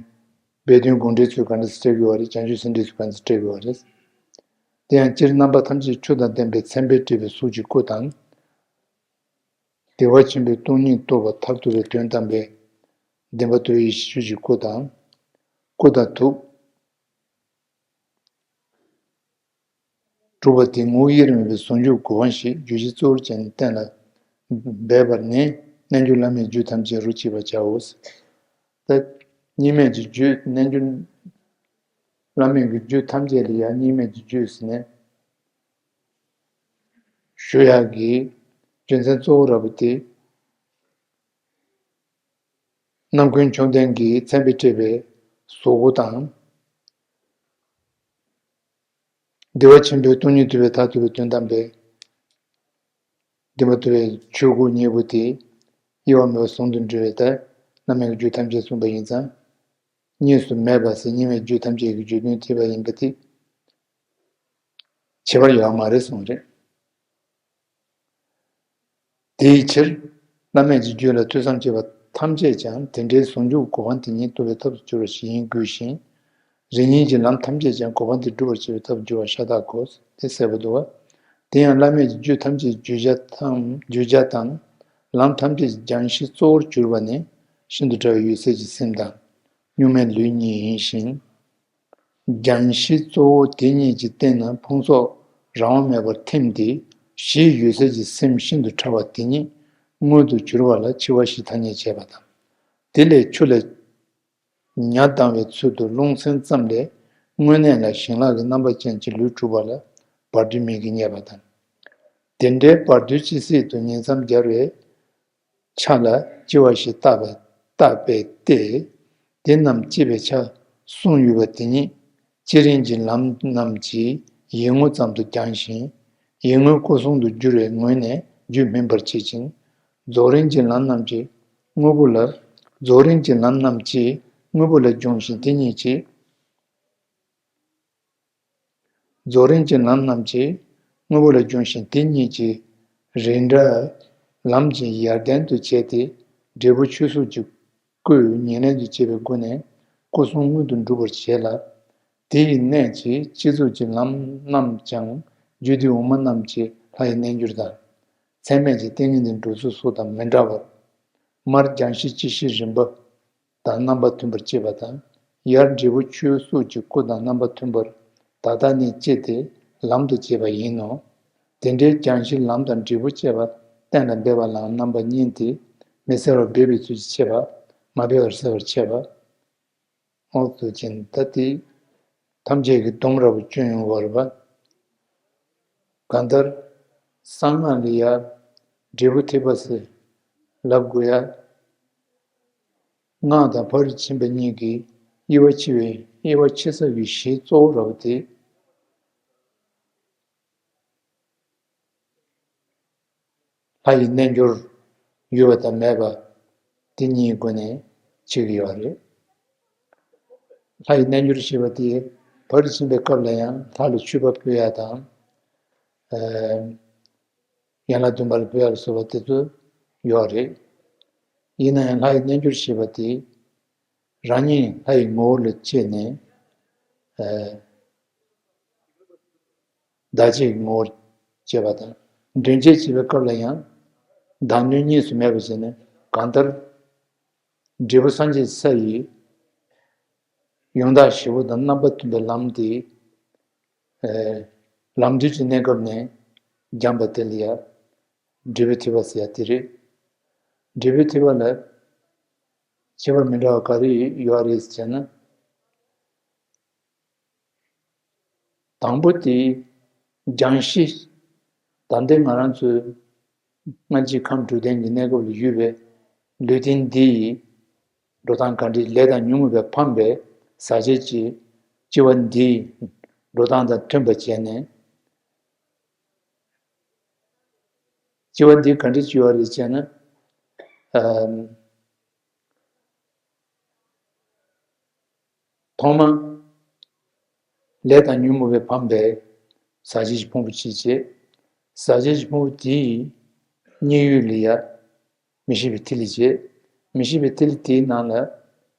སྦས་དོན་དགོངས་འགྲེལ་ཚུལ་ག་འདྲ་སེ་བཀྲལ་དགོས་པ་རེད། བྱང་ཆུབ་སེམས་འགྲེལ་ཚུལ་ག་འདྲ་སེ་བཀྲལ་དགོས་པ་རེད། དེ་ཡང་སྤྱིར་རྣམ་པ་ཐམས་ཅད་ཆོས་དང་ལྡན་པའི་མཚན་དཔེས་སྤྲས་པའི་གཟུགས་ཀྱི་སྐུ་དང་། བདེ་བ་ཆེན་པོའི་སྟོང་ཉིད་རྟོགས་པ་མཐར་ཐུག་པའི་དོན་དམ་པའི་བདེན་པ་རྟོགས་པའི་ཡེ་ཤེས་ཆོས་ཀྱི་སྐུ་དང་། སྐུ་དང་ཐུགས། གྲུབ་པ་དེ་ངོ་བོ་དབྱེར་མེད་པའི་ཟུང་འཇུག་གི་གོ་འཕང་ཞེས་རྒྱུད་བཞི་གཙོ་བོར་བྱས་ནས་གཏན་ལ་འབེབས་པ་ནི་རྣལ་འབྱོར་བླ་མེད་རྒྱུད་ཐམས་ཅད་རོ་གཅིག་པར་བྱའོ། ད་གཉིས་མེད་ཀྱི་རྒྱུད་རྣལ་འབྱོར་བླ་མེད་ཀྱི་རྒྱུད་ཐམས་ཅད་ལ་ཡང་གཉིས་མེད་ཀྱི་རྒྱུད་ཟེར་ནས་ཞུ་ཡག་གི་རྒྱུ་མཚན་གཙོ་བོ་ར་བ་དེ། རྣམ་ཀུན་མཆོག་ལྡན་གྱི་མཚན་དཔེས་སྤྲས་པའི་གཟུགས་སྐུ་དང་། བདེ་བ་ཆེན་པོའི་སྟོང་ཉིད་རྟོགས་པའི་མཐར་ཐུག་པའི་དོན་དམ་པའི་བདེན་པ་རྟོགས་པའི་ཆོས་སྐུ་གཉིས་པོ་དེ་དབྱེ་བ་མེད་པར་ཟུང་དུ་འབྲེལ་བའི་ཐད་བླ་མེད་ཀྱི་རྒྱུད་ཐམས་ཅད་གསུངས་པ་ཡིན་ཙང་། གཉིས་སུ་མེད་པ་ཟེར་གཉིས་མེད་རྒྱུད་ཐམས་ཅད་ཀྱི་རྒྱུད་དོན་ཐེག་པ་ཡིན་པ་དེ་ཁྱད་པར་ཡོད་མ་རེད་གསུངས་རེད། དེའི་ཕྱིར། བླ་མེད་ཀྱི་རྒྱུད་ལ་ཐོས་བསམ་བྱེད་པ་ཐམས་ཅད་ཀྱང་དེ་འདྲའི་ཟུང་འཇུག་གི་གོ་འཕང་དེ་ཉིད་རྟོགས་པའི་ཐབས་སུ་གྱུར་པ་ཞིག་ཡིན་དགོས་ཤིང་། རིགས་ངེས་ཀྱི་ལམ་ཐམས་ཅད་ཀྱང་གོ་འཕང་དེ་སྒྲུབ་པར་བྱེད་པའི་ཐབས་སུ་གྱུར་པ་ཤ་སྟག་གོ། དེ་གསལ་པོ་འདུག་པ། དེ་ཡང་བླ་མེད་ཀྱི་རྒྱུད་ཐམས་ཅད་བརྗོད་བྱ་དང་བརྗོད་བྱ་དང་། ལམ་ཐམས་ཅད་ཀྱི་སྦྱང་གཞི་གཙོ་བོར་གྱུར་པ་ནི་ཤིན་ཏུ་ཕྲ་བའི་འོད་གསལ་གྱི་སེམས་དང་། གཉུག་མའི་ལུས་གཉིས་ཡིན་ཞིང་། སྦྱང་གཞི་གཙོ་བོ་དེ་གཉིས་ཀྱི་སྟེང་ན་ཕུང་སོགས་རང་དབང་མེད་པར་ཐིམ་སྟེ། གཞིའི་འོད་གསལ་གྱི་སེམས་ཤིན་ཏུ་ཕྲ་བ་དེ་ཉིད་མངོན་དུ་གྱུར་པ་ལ་འཆི་བ་ཞེས་ཐ་སྙད་བྱས་པ་དང་། དེ་ལས་ཆུ་ལ་ཉ་ལྡང་བའི་ཚུལ་དུ་རླུང་སེམས་ཙམ་ལས་དངོས་གནས་ལ་ཞིང་ལྷག་གི་རྣམ་པ་ཅན་གྱི་ལུས་གྲུབ་པ་ལ་བར་དོའི་མིང་གིས་བསྙད་པ་དང་། དེ་འདྲའི་བར་དོའི་སྤྱི་སྲིད་དུ་ཉིང་མཚམས་སྦྱར་བའི་ཆ་ལ་ལྕི་བ་ཞེས་བཏགས་པ་བཏགས་པས་ཏེ། དེ་རྣམས་ལྕི་བའི་ཆ་གསུངས་ཡོད་པ་དེ་ཉིད་ལྕི་རིང་གི་ལམ་རྣམས་ཀྱི་ཡིག་ངོ་ཙམ་དུ་སྦྱངས་ཤིང་། ཡིག་ངོའི་སྐུ་གསུང་དུ་འགྱུར་བའི་ངོས་ནས་རྒྱུད་སྨིན་པར་བྱེད་ཅིང་། རྫོགས་རིམ་གྱི་ལམ་རྣམས་ཀྱི་དངོས་པོ་ལ། རྫོགས་རིམ་གྱི་ལམ་རྣམས་ཀྱི་དངོས་པོ་ལ་སྦྱོངས་ཤིང་དེ་ཉིད་ཀྱི། རྫོགས་རིམ་གྱི་ལམ་རྣམས་ཀྱི་དངོས་པོ་ལ་སྦྱོངས་ཤིང་དེ་ཉིད་ཀྱི་རིགས་འདྲ་ལམ་གྱི་ཡར་ལྡན་དུ་བྱས་ཏེ། འབྲས་བུ་ཆོས་གཟུགས་ཀྱི་སྐུས་ཉེར་ལེན་དུ་བྱེད་པའི་སྒོ་ནས་སྐུ་གསུང་མངོན་དུ་འགྲུབ་པར་བྱེད་ལ། དེ་ཡི་གནད་ཀྱི་སྤྱི་གཙུག་གི་ལམ་རྣམས་ཀྱང་རྒྱུད་སྡེ་འོག་མ་རྣམས་ཀྱི་ལྷ་ཡི་རྣལ་འབྱོར་དང་། ཚད་མེད་ཀྱི་ཏིང་ངེ་འཛིན་འགྲོ་ཚུལ་སོགས་དང་མི་འདྲ་བར། མར་སྦྱང་གཞི་སྤྱི་གཞིའི་རིམ་པ་དང་རྣམ་པ་མཐུན་པར་བྱེད་པ་དང་། ཡར་འབྲས་བུ་ཆོས་གཟུགས་ཀྱི་སྐུ་དང་རྣམ་པ་མཐུན་པར་ད་ལྟ་ནས་བསྐྱེད་དེ་ལམ་དུ་བྱེད་པ་ཡིན་ནོ། དེ་འདྲའི་སྦྱང་གཞི་ལམ་དང་འབྲས་བུ་བཅས་པ་གཏན་ལ་འབེབས་པ་ལའང་རྣམ་པ་གཉིས་ཏེ། མི་གསལ་བར་འབེབས་པའི་ཚུལ་གྱིས་འཆད་པ། མ་འབེབས་པར་གསལ་བར་འཆད་པ། འོ་ཚུལ་ཅན་ད་དེ་ཐམས་ཅད་ཀྱི་སྡོམ་ར་བ་སྐྱོན་ཡོང་བ་རེད་པ། གང་ལྟར། གསང་སྔགས་ལ་ཡང་འབྲས་བུ་ཐེག་པ་ཟེར་ལབ་དགོས་ཡ། སྔགས་དང་ཕ་རོལ་ཕྱིན་པ་གཉིས་ཀྱི་དབྱེ་བ་ཕྱེ་བའི་དབྱེ་བ་ཕྱེ་ས་གི་གཞི་གཙོ་བོ་ར་བ་དེ། ལྷ་ཡི་རྣལ་འབྱོར་ཡོད་པ་དང་མེད་པ་དེ་གཉིས་སྒོ་ནས་ཕྱེ་གི་ཡོད་རེད། ལྷ་ཡི་རྣལ་འབྱོར་ཞེས་པ་དེ་ཕ་རོལ་ཕྱིན་པའི་སྐབས་ལ་ཡང་ལྷ་ལ་མཆོད་པ་ཕུལ་ཡ་དང་། ཨ། ཡན་ལག་བདུན་པ་ལ་ཕུལ་ཡ་ལ་སོགས་པ་དེ་ཚོ་ཡོད་རེད། ཡིན་ན་ཡང་ལྷ་ཡི་རྣལ་འབྱོར་ཞེས་པ་དེ་རང་ཉིད་ལྷ་ཡི་ངོ་བོ་ལ་སྐྱེས་ནས། ཨ། བདག་བསྐྱེད་ཀྱི་ངོ་བོར་བྱེད་པ་དང་། དོན་བྱེད་བྱེད་པའི་སྐབས་ལ་ཡང་བདག་གནོད་གཉིས་སུ་མེད་པར་བྱས་ནས། གང་ལྟར། འབྲས་བུ་སངས་རྒྱས་ས་ཡི་ཡང་དག་ཞི་བ་དང་རྣམ་པ་མཐུན་པའི་ལམ་དེ། ཨེ། ལམ་དུས་ཀྱི་གནས་སྐབས་ནས་སྦྱངས་པ་དེ་ལ་ཡང་འབྲས་བུ་ཐེག་པ་ཟེར་ཡ་དེ་རེད། འབྲས་བུ་ཐེག་པ་ལ་ཁྱད་པར་མི་འདྲ་བ་ག་རེ་ཡོད་རེད་ཟེར་ན། དང་པོ་དེ་སྦྱང་གཞི། ད་ལྟའི་ང་རང་ཚོའི་སྔ་ཕྱི་ཁམས་དྲུག་ལྡན་གྱི་གནས་སྐབས་ལ་ཡོད་པའི་ལུས་རྟེན་འདི་ཡི་འགྲོ་སྟངས་ག་འདྲའི་ལས་དང་ཉོན་མོངས་པས་ཕམ་པའི་ཟག་བཅས་ཀྱི་སྐྱེ་བ་འདིའི་འགྲོ་སྟངས་དང་མཐུན་པར་བྱས་ནས། སྐྱེ་བ་འདི་ག་འདྲའི་སྐྱེ་བ་རེད་ཅེ་ན། ཨམ། ཐོག་མ། ལས་དང་ཉོན་མོངས་པས་ཕམ་པའི་ཟག་བཅས་ཀྱི་ཕུང་པོ་གཅིག་བྱས། ཟག་བཅས་ཀྱི་ཕུང་པོ་དེའི་དམིགས་ཡུལ་ལ་ཡ། མི་ཤེས་པའི་ཐིག་ལེ་བྱས། མི་ཤེས་པའི་ཐིག་ལེ་དེའི་ནང་ལ།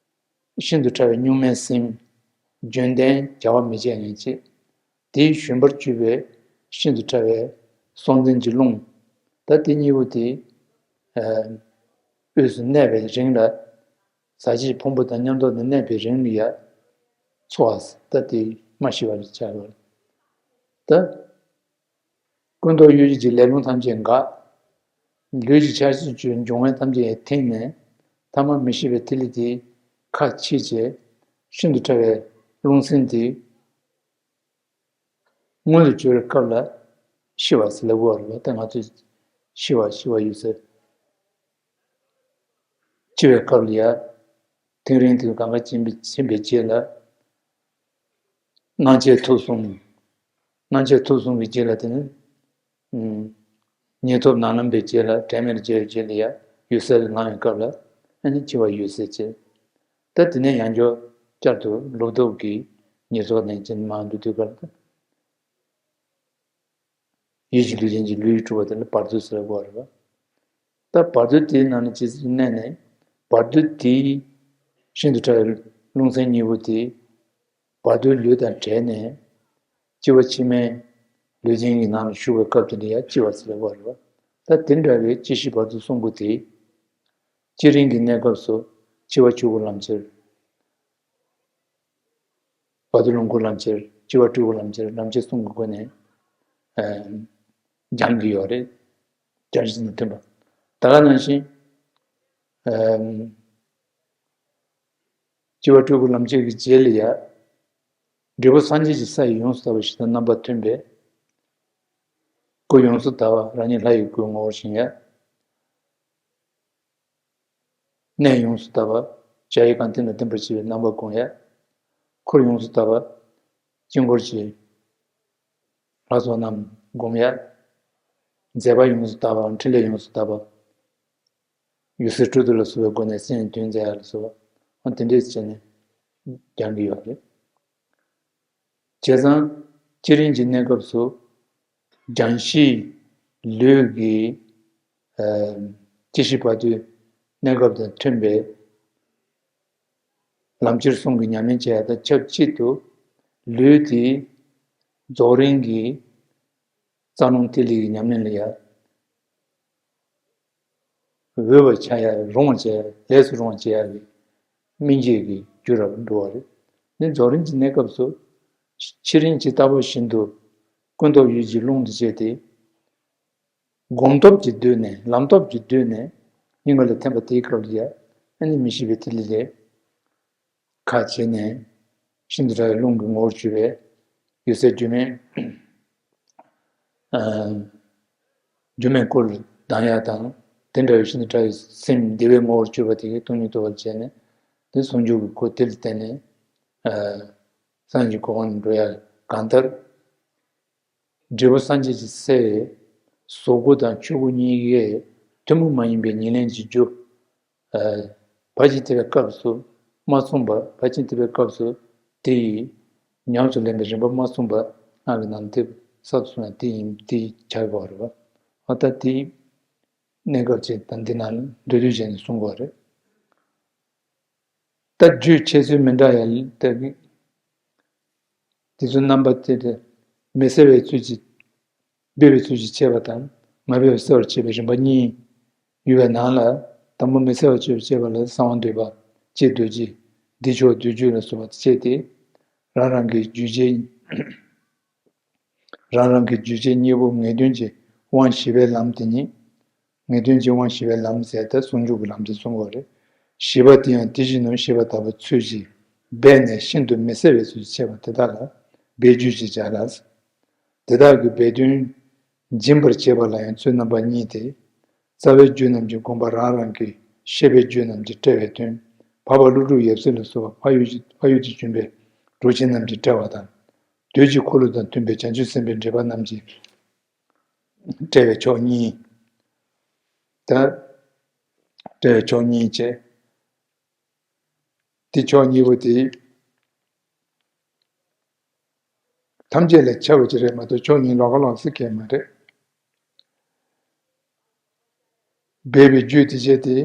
ཤིན་ཏུ་ཕྲ་བའི་གཉུག་མའི་སེམས། བརྗོད་ལྡན་བྱ་བ་མི་བྱེད་ངེས་བྱེད། དེའི་ཞུན་པར་གྱུར་པའི་ཤིན་ཏུ་ཕྲ་བའི་སྲོག་འཛིན་གྱི་རླུང་། ད་དེ་གཉིས་པོ་དེ། ཨ། དབུས་སུ་གནས་པའི་རིང་ལ། ཟག་བཅས་ཕུང་པོ་དང་མཉམ་དུ་གནས་པའི་རིང་ལ་ཡ། འཚོ་བ་ད་དེ་མ་ཤི་བ་ལ་བྱ་བ། ད། ཀུན་རྟོག་གཡོ་སྒྱུ་གྱི་ལས་རླུང་ཐམས་ཅད་འགགས། ལུས་ཀྱི་ཆགས་སོགས་ཀྱི་འབྱུང་བ་ཐམས་ཅད་ཡང་ཐིམ་ནས། ཐ་མ་མི་ཤེས་པའི་ཐིག་ལེ་དེ་ ཁ་ཕྱེ་བྱས་ཤིན་ཏུ་ཕྲ་བའི་རླུང་སེམས་དེ་མངོན་དུ་གྱུར་བའི་སྐབས་ལ་ཤི་བ་ཟེར་ལབ་དགོས་པ་རེད་པ། ད་ང་ཚོས་ཤི་བ་ཤི་བ་ཡོད་ཟེར། འཆི་བའི་སྐབས་ལ་ཡ། དེང་རིང་དུ་གང་ག་ཕྱིན་པའི་ཕྱིན་པའི་རྗེས་ལ། སྣང་མཆེད་ཐོབ་གསུམ། སྣང་མཆེད་ཐོབ་གསུམ་གྱི་རྗེས་ལ་དེ་ནི། ཉེར་ཐོབ་ནམ་ལངས་པའི་རྗེས་ལ་དྲན་མེད་བརྗེད་པའི་རྗེས་ལ་ཡ་ཡུལ་གསལ་ལངས་པའི་སྐབས་ལ་ཨ་ནི་འཆི་བ་ཡོད་ཟེར་བྱས། ད་དེ་ནས་ཡང་བསྐྱར་བསྐྱར་དུ་ལོག་རྟོག་གི་ཉེར་ཐོབ་ལེན་ཅན་མར་འགྲོ་དུས་སྐབས་ལ། ཡིད་ཀྱི་ལུས་ཅན་གྱི་ལུས་གྲུབ་པ་དེ་ལ་བར་དོ་ཟེར་བ་རེད་པ། ད་བར་དོ་དེའི་ནང་ནས་ཇི་སྲིད་གནས་ནས་བར་དོ་དེའི་ཤིན་ཏུ་ཕྲ་བའི་རླུང་སེམས་གཉིས་པོ་དེ་བར་དོའི་ལུས་དང་བྲལ་ནས་སྐྱེ་བ་ཕྱི་མའི་ལུས་རྟེན་གྱི་ནང་ལ་ཞུགས་པའི་སྐབས་དེ་ལ་ཡང་འཆི་བ་ཟེར་བ་རེད་པ། ད་དེ་འདྲ་བའི་སྐྱེ་ཤི་བར་དོ་གསུམ་པོ་དེ་སྐྱེ་རིང་གི་གནས་སྐབས་སུ་འཆི་བ་ཆོས་སྐུ་ལམ་ཁྱེར། བར་དོ་ལོངས་སྐུ་ལམ་ཁྱེར། འཆི་བ་སྤྲུལ་སྐུ་ལམ་ཁྱེར། ལམ་ཁྱེར་གསུམ་གྱི་སྒོ་ནས་ཨ་སྦྱང་གི་ཡོད་རེད། སྦྱང་གཞི་དང་མཐུན་པ། ད་ག་ནང་བཞིན་ཨ་འཆི་བ་སྤྲུལ་སྐུ་ལམ་ཁྱེར་གྱི་རྗེས་ལ་ཡ། འབྲས་བུ་སངས་རྒྱས་ཀྱི་ས་ཡི་ཡོངས་སུ་དག་པ་ཞིག་དང་རྣམ་པ་མཐུན་པས། སྐུ་ཡོངས་སུ་དག་པ་རང་ཉིད་ལྷ་ཡི་སྐུའི་ངོ་བོར་བཞེངས་ཡ། གནས་ཡོངས་སུ་དག་པ་གཞལ་ཡས་ཁང་ཐིག་ལེ་ལྡན་པར་བྱེད་པའི་རྣམ་པ་བསྒོམ་ཡ། འཁོར་ཡོངས་སུ་དག་པ་དཀྱིལ་འཁོར་གྱི་ལྷ་ཚོགས་རྣམས་བསྒོམ་ཡ། མཛད་པ་ཡོངས་སུ་དག་པ་འཕྲིན་ལས་ཡོངས་སུ་དག་པ་འོད་གསལ་སྤྲོ་བསྡུ་ལ་སོགས་པའི་སྒོ་ནས་སེམས་དོན་མཛད་ཡ་ལ་སོགས་པ་དེ་འདྲས་བྱས་ནས་སྦྱང་གི་ཡོད་རེད། བྱས་ཙང་སྐྱེ་རིང་གི་གནས་སྐབས་སུ་སྦྱང་གཞིའི་ལུས་ཀྱི་ཨ་སྐྱེ་ཤི་བར་དོའི་གནས་སྐབས་དང་མཐུན་པའི་ལམ་ཁྱེར་གསུམ་གྱི་ཉམས་ལེན་བྱེད་ཡ་དང་ཆབས་ཅིག་ཏུ་ལུས་དེ་རྫོགས་རིམ་གྱི་རྩ་རླུང་ཐིག་ལེ་ཡི་ཉམས་ལེན་ལ་ཡ། འོས་པ་ཆགས་ཡ། རུང་བ་བྱས་ཡ། ལས་སུ་རུང་བ་བྱེད་ཡ་གི་སྨིན་བྱེད་ཀྱི་རྒྱུ་རབ་འགྲོ་བ་རེད། འདི་རྫོགས་རིམ་གྱི་གནས་སྐབས་སུ་ཕྱི་རིམ་གྱི་ལྟ་བ་བཞིན་དུ་ཀུན་རྟོག་ཡུལ་གྱི་རླུང་དུ་བྱས་ཏེ། སྒོམ་སྟོབས་ཀྱིས་བསྡུས་ནས་ལམ་སྟོབས་ཀྱིས་བསྡུས་ནས་སྙིང་ག་ལ་ཐིམ་པ་དེའི་སྐབས་ལ་ཡ་ཨ་ནི་མི་ཤིགས་པའི་ཐིག་ལེ་ལས། ཁ་ཕྱེ་ནས་ཤིན་ཏུ་ཕྲ་བའི་རླུང་གི་ངོ་བོར་གྱུར་པའི་འོད་གསལ་སྒྱུ་མའི་ཨ་སྒྱུ་མའི་སྐུ་ལ་ལྡང་ཡ་དང་དེ་འདྲ་བའི་ཤིན་ཏུ་ཕྲ་བའི་སེམས་བདེ་བའི་ངོ་བོར་གྱུར་པ་དེ་གའི་སྟོང་ཉིད་རྟོགས་པར་བྱས་ནས་དེ་ཟུང་འཇུག་གི་སྐུ་དེ་ལ་བརྟེན་ནས་ཨ་སངས་རྒྱས་ཀྱི་གོ་འཕང་ལ་འགྲོ་ཡ་གང་ལྟར། འབྲས་བུ་སངས་རྒྱས་ཀྱི་སའི་གཟུགས་སྐུ་དང་ཆོས་སྐུ་གཉིས་ཀའི་ཐུན་མོང་མ་ཡིན་པའི་ཉེར་ལེན་གྱི་རྒྱུ། ཨ་ཕར་ཕྱིན་ཐེབས་པའི་སྐབས་སུ་མ་གསུངས་པ། ཕར་ཕྱིན་ཐེབས་པའི་སྐབས་སུ་དེ་ཡི་ཉམས་སུ་ལེན་པའི་རིམ་པ་མ་གསུངས་པ་སྔགས་ཀྱི་ནང་དེ་གསར་དུ་གསུངས་ཡ་དེ་ཡིན། དེ་ཡི་ཆགས་པ་རེད་པ། ཨ་ད་དེའི་གནས་སྐབས་ཅིག་དང་འདི་ནང་མདོར་བསྡུས་བྱས་ནས་གསུང་དགོས་རེད། ད་རྒྱུད་འཆད་ཚུལ་མི་འདྲ་ཡ་ལ་ལྟ་གི། དེ་ཚོའི་རྣམ་པ་དེ་དེ་མི་གསལ་བའི་ཚུལ་གྱིས་སྦས་པའི་ཚུལ་གྱིས་འཆད་པ་དང་མ་སྦས་པའི་གསལ་བར་འཆད་པའི་རིམ་པ་གཉིས་ཡོད་པའི་ནང་ལ། དང་པོ་མི་གསལ་བའི་ཚུལ་གྱིས་འཆད་པ་ལ་གསང་བ་འདུས་པ། སྤྱིར་རྡོ་རྗེ། བདེ་མཆོག་བདུད་རྒྱུད་ལ་སོགས་པ་བཤད་དེ། རང་རང་གི་རྒྱུད་ཀྱི་རང་རང་གི་རྒྱུད་ཆེན་གཉིས་པོ་ངེས་དོན་གྱི་དབང་བཞི་པའི་ལམ་དེ་ཉིད། ངེས་དོན་གྱི་དབང་བཞི་པའི་ལམ་ཟེར་ཏེ་ཟུང་འཇུག་གི་ལམ་དེ་གསུང་གི་རེད། བཞི་པ་དེ་ཡང་དེ་བཞིན་ནོ་ཞེས་པ་ལྟ་བུ་ཚུལ་གྱིས་སྦས་ནས་ཤིན་ཏུ་མི་གསལ་བའི་ཚུལ་གྱིས་འཆད་པ་དེ་དག་ལ་སྦས་རྒྱུད་ཅེས་བྱ་ལ། དེ་དག་གི་སྦས་དོན་འབྱིན་པར་བྱེད་པ་ལ་ཡང་ཚུལ་རྣམ་པ་གཉིས་ཏེ། རྩ་བའི་རྒྱུད་རྣམས་ཀྱི་སྒོམ་པ་རང་རང་གི་ཤེས་པའི་རྒྱུད་རྣམས་ཀྱི་དཔྲལ་བའི་དོན། འཕགས་པ་ཀླུ་སྒྲུབ་ཡབ་སྲས་ལ་སོགས་པ་འཕགས་ཡུལ་གྱི་འཕགས་ཡུལ་གྱི་བྱོན་པའི་གྲུབ་ཆེན་རྣམས་ཀྱི་དཔྲལ་བ་དང་། བདུད་ཀྱི་འཁོར་ལོ་དང་མཐུན་པའི་བྱང་ཆུབ་སེམས་དཔའི་འགྲེལ་པ་རྣམས་ཀྱི་དཔྲལ་བའི་ཕྱོགས་གཉིས། ད་དཔྲལ་བའི་ཕྱོགས་གཉིས་བཅས། དེ་ཕྱོགས་གཉིས་པོ་དེ་ཐམས་ཅད་ལ་ཁྱབ་པ་ཅིག་རེད་མ་གཏོགས་ཕྱོགས་གཉིས་ལོགས་ཀ་ལོགས་སུ་གང་ཡང་མ་རེད། སྦས་པའི་རྒྱུད་དེ་བྱས་ཏེ།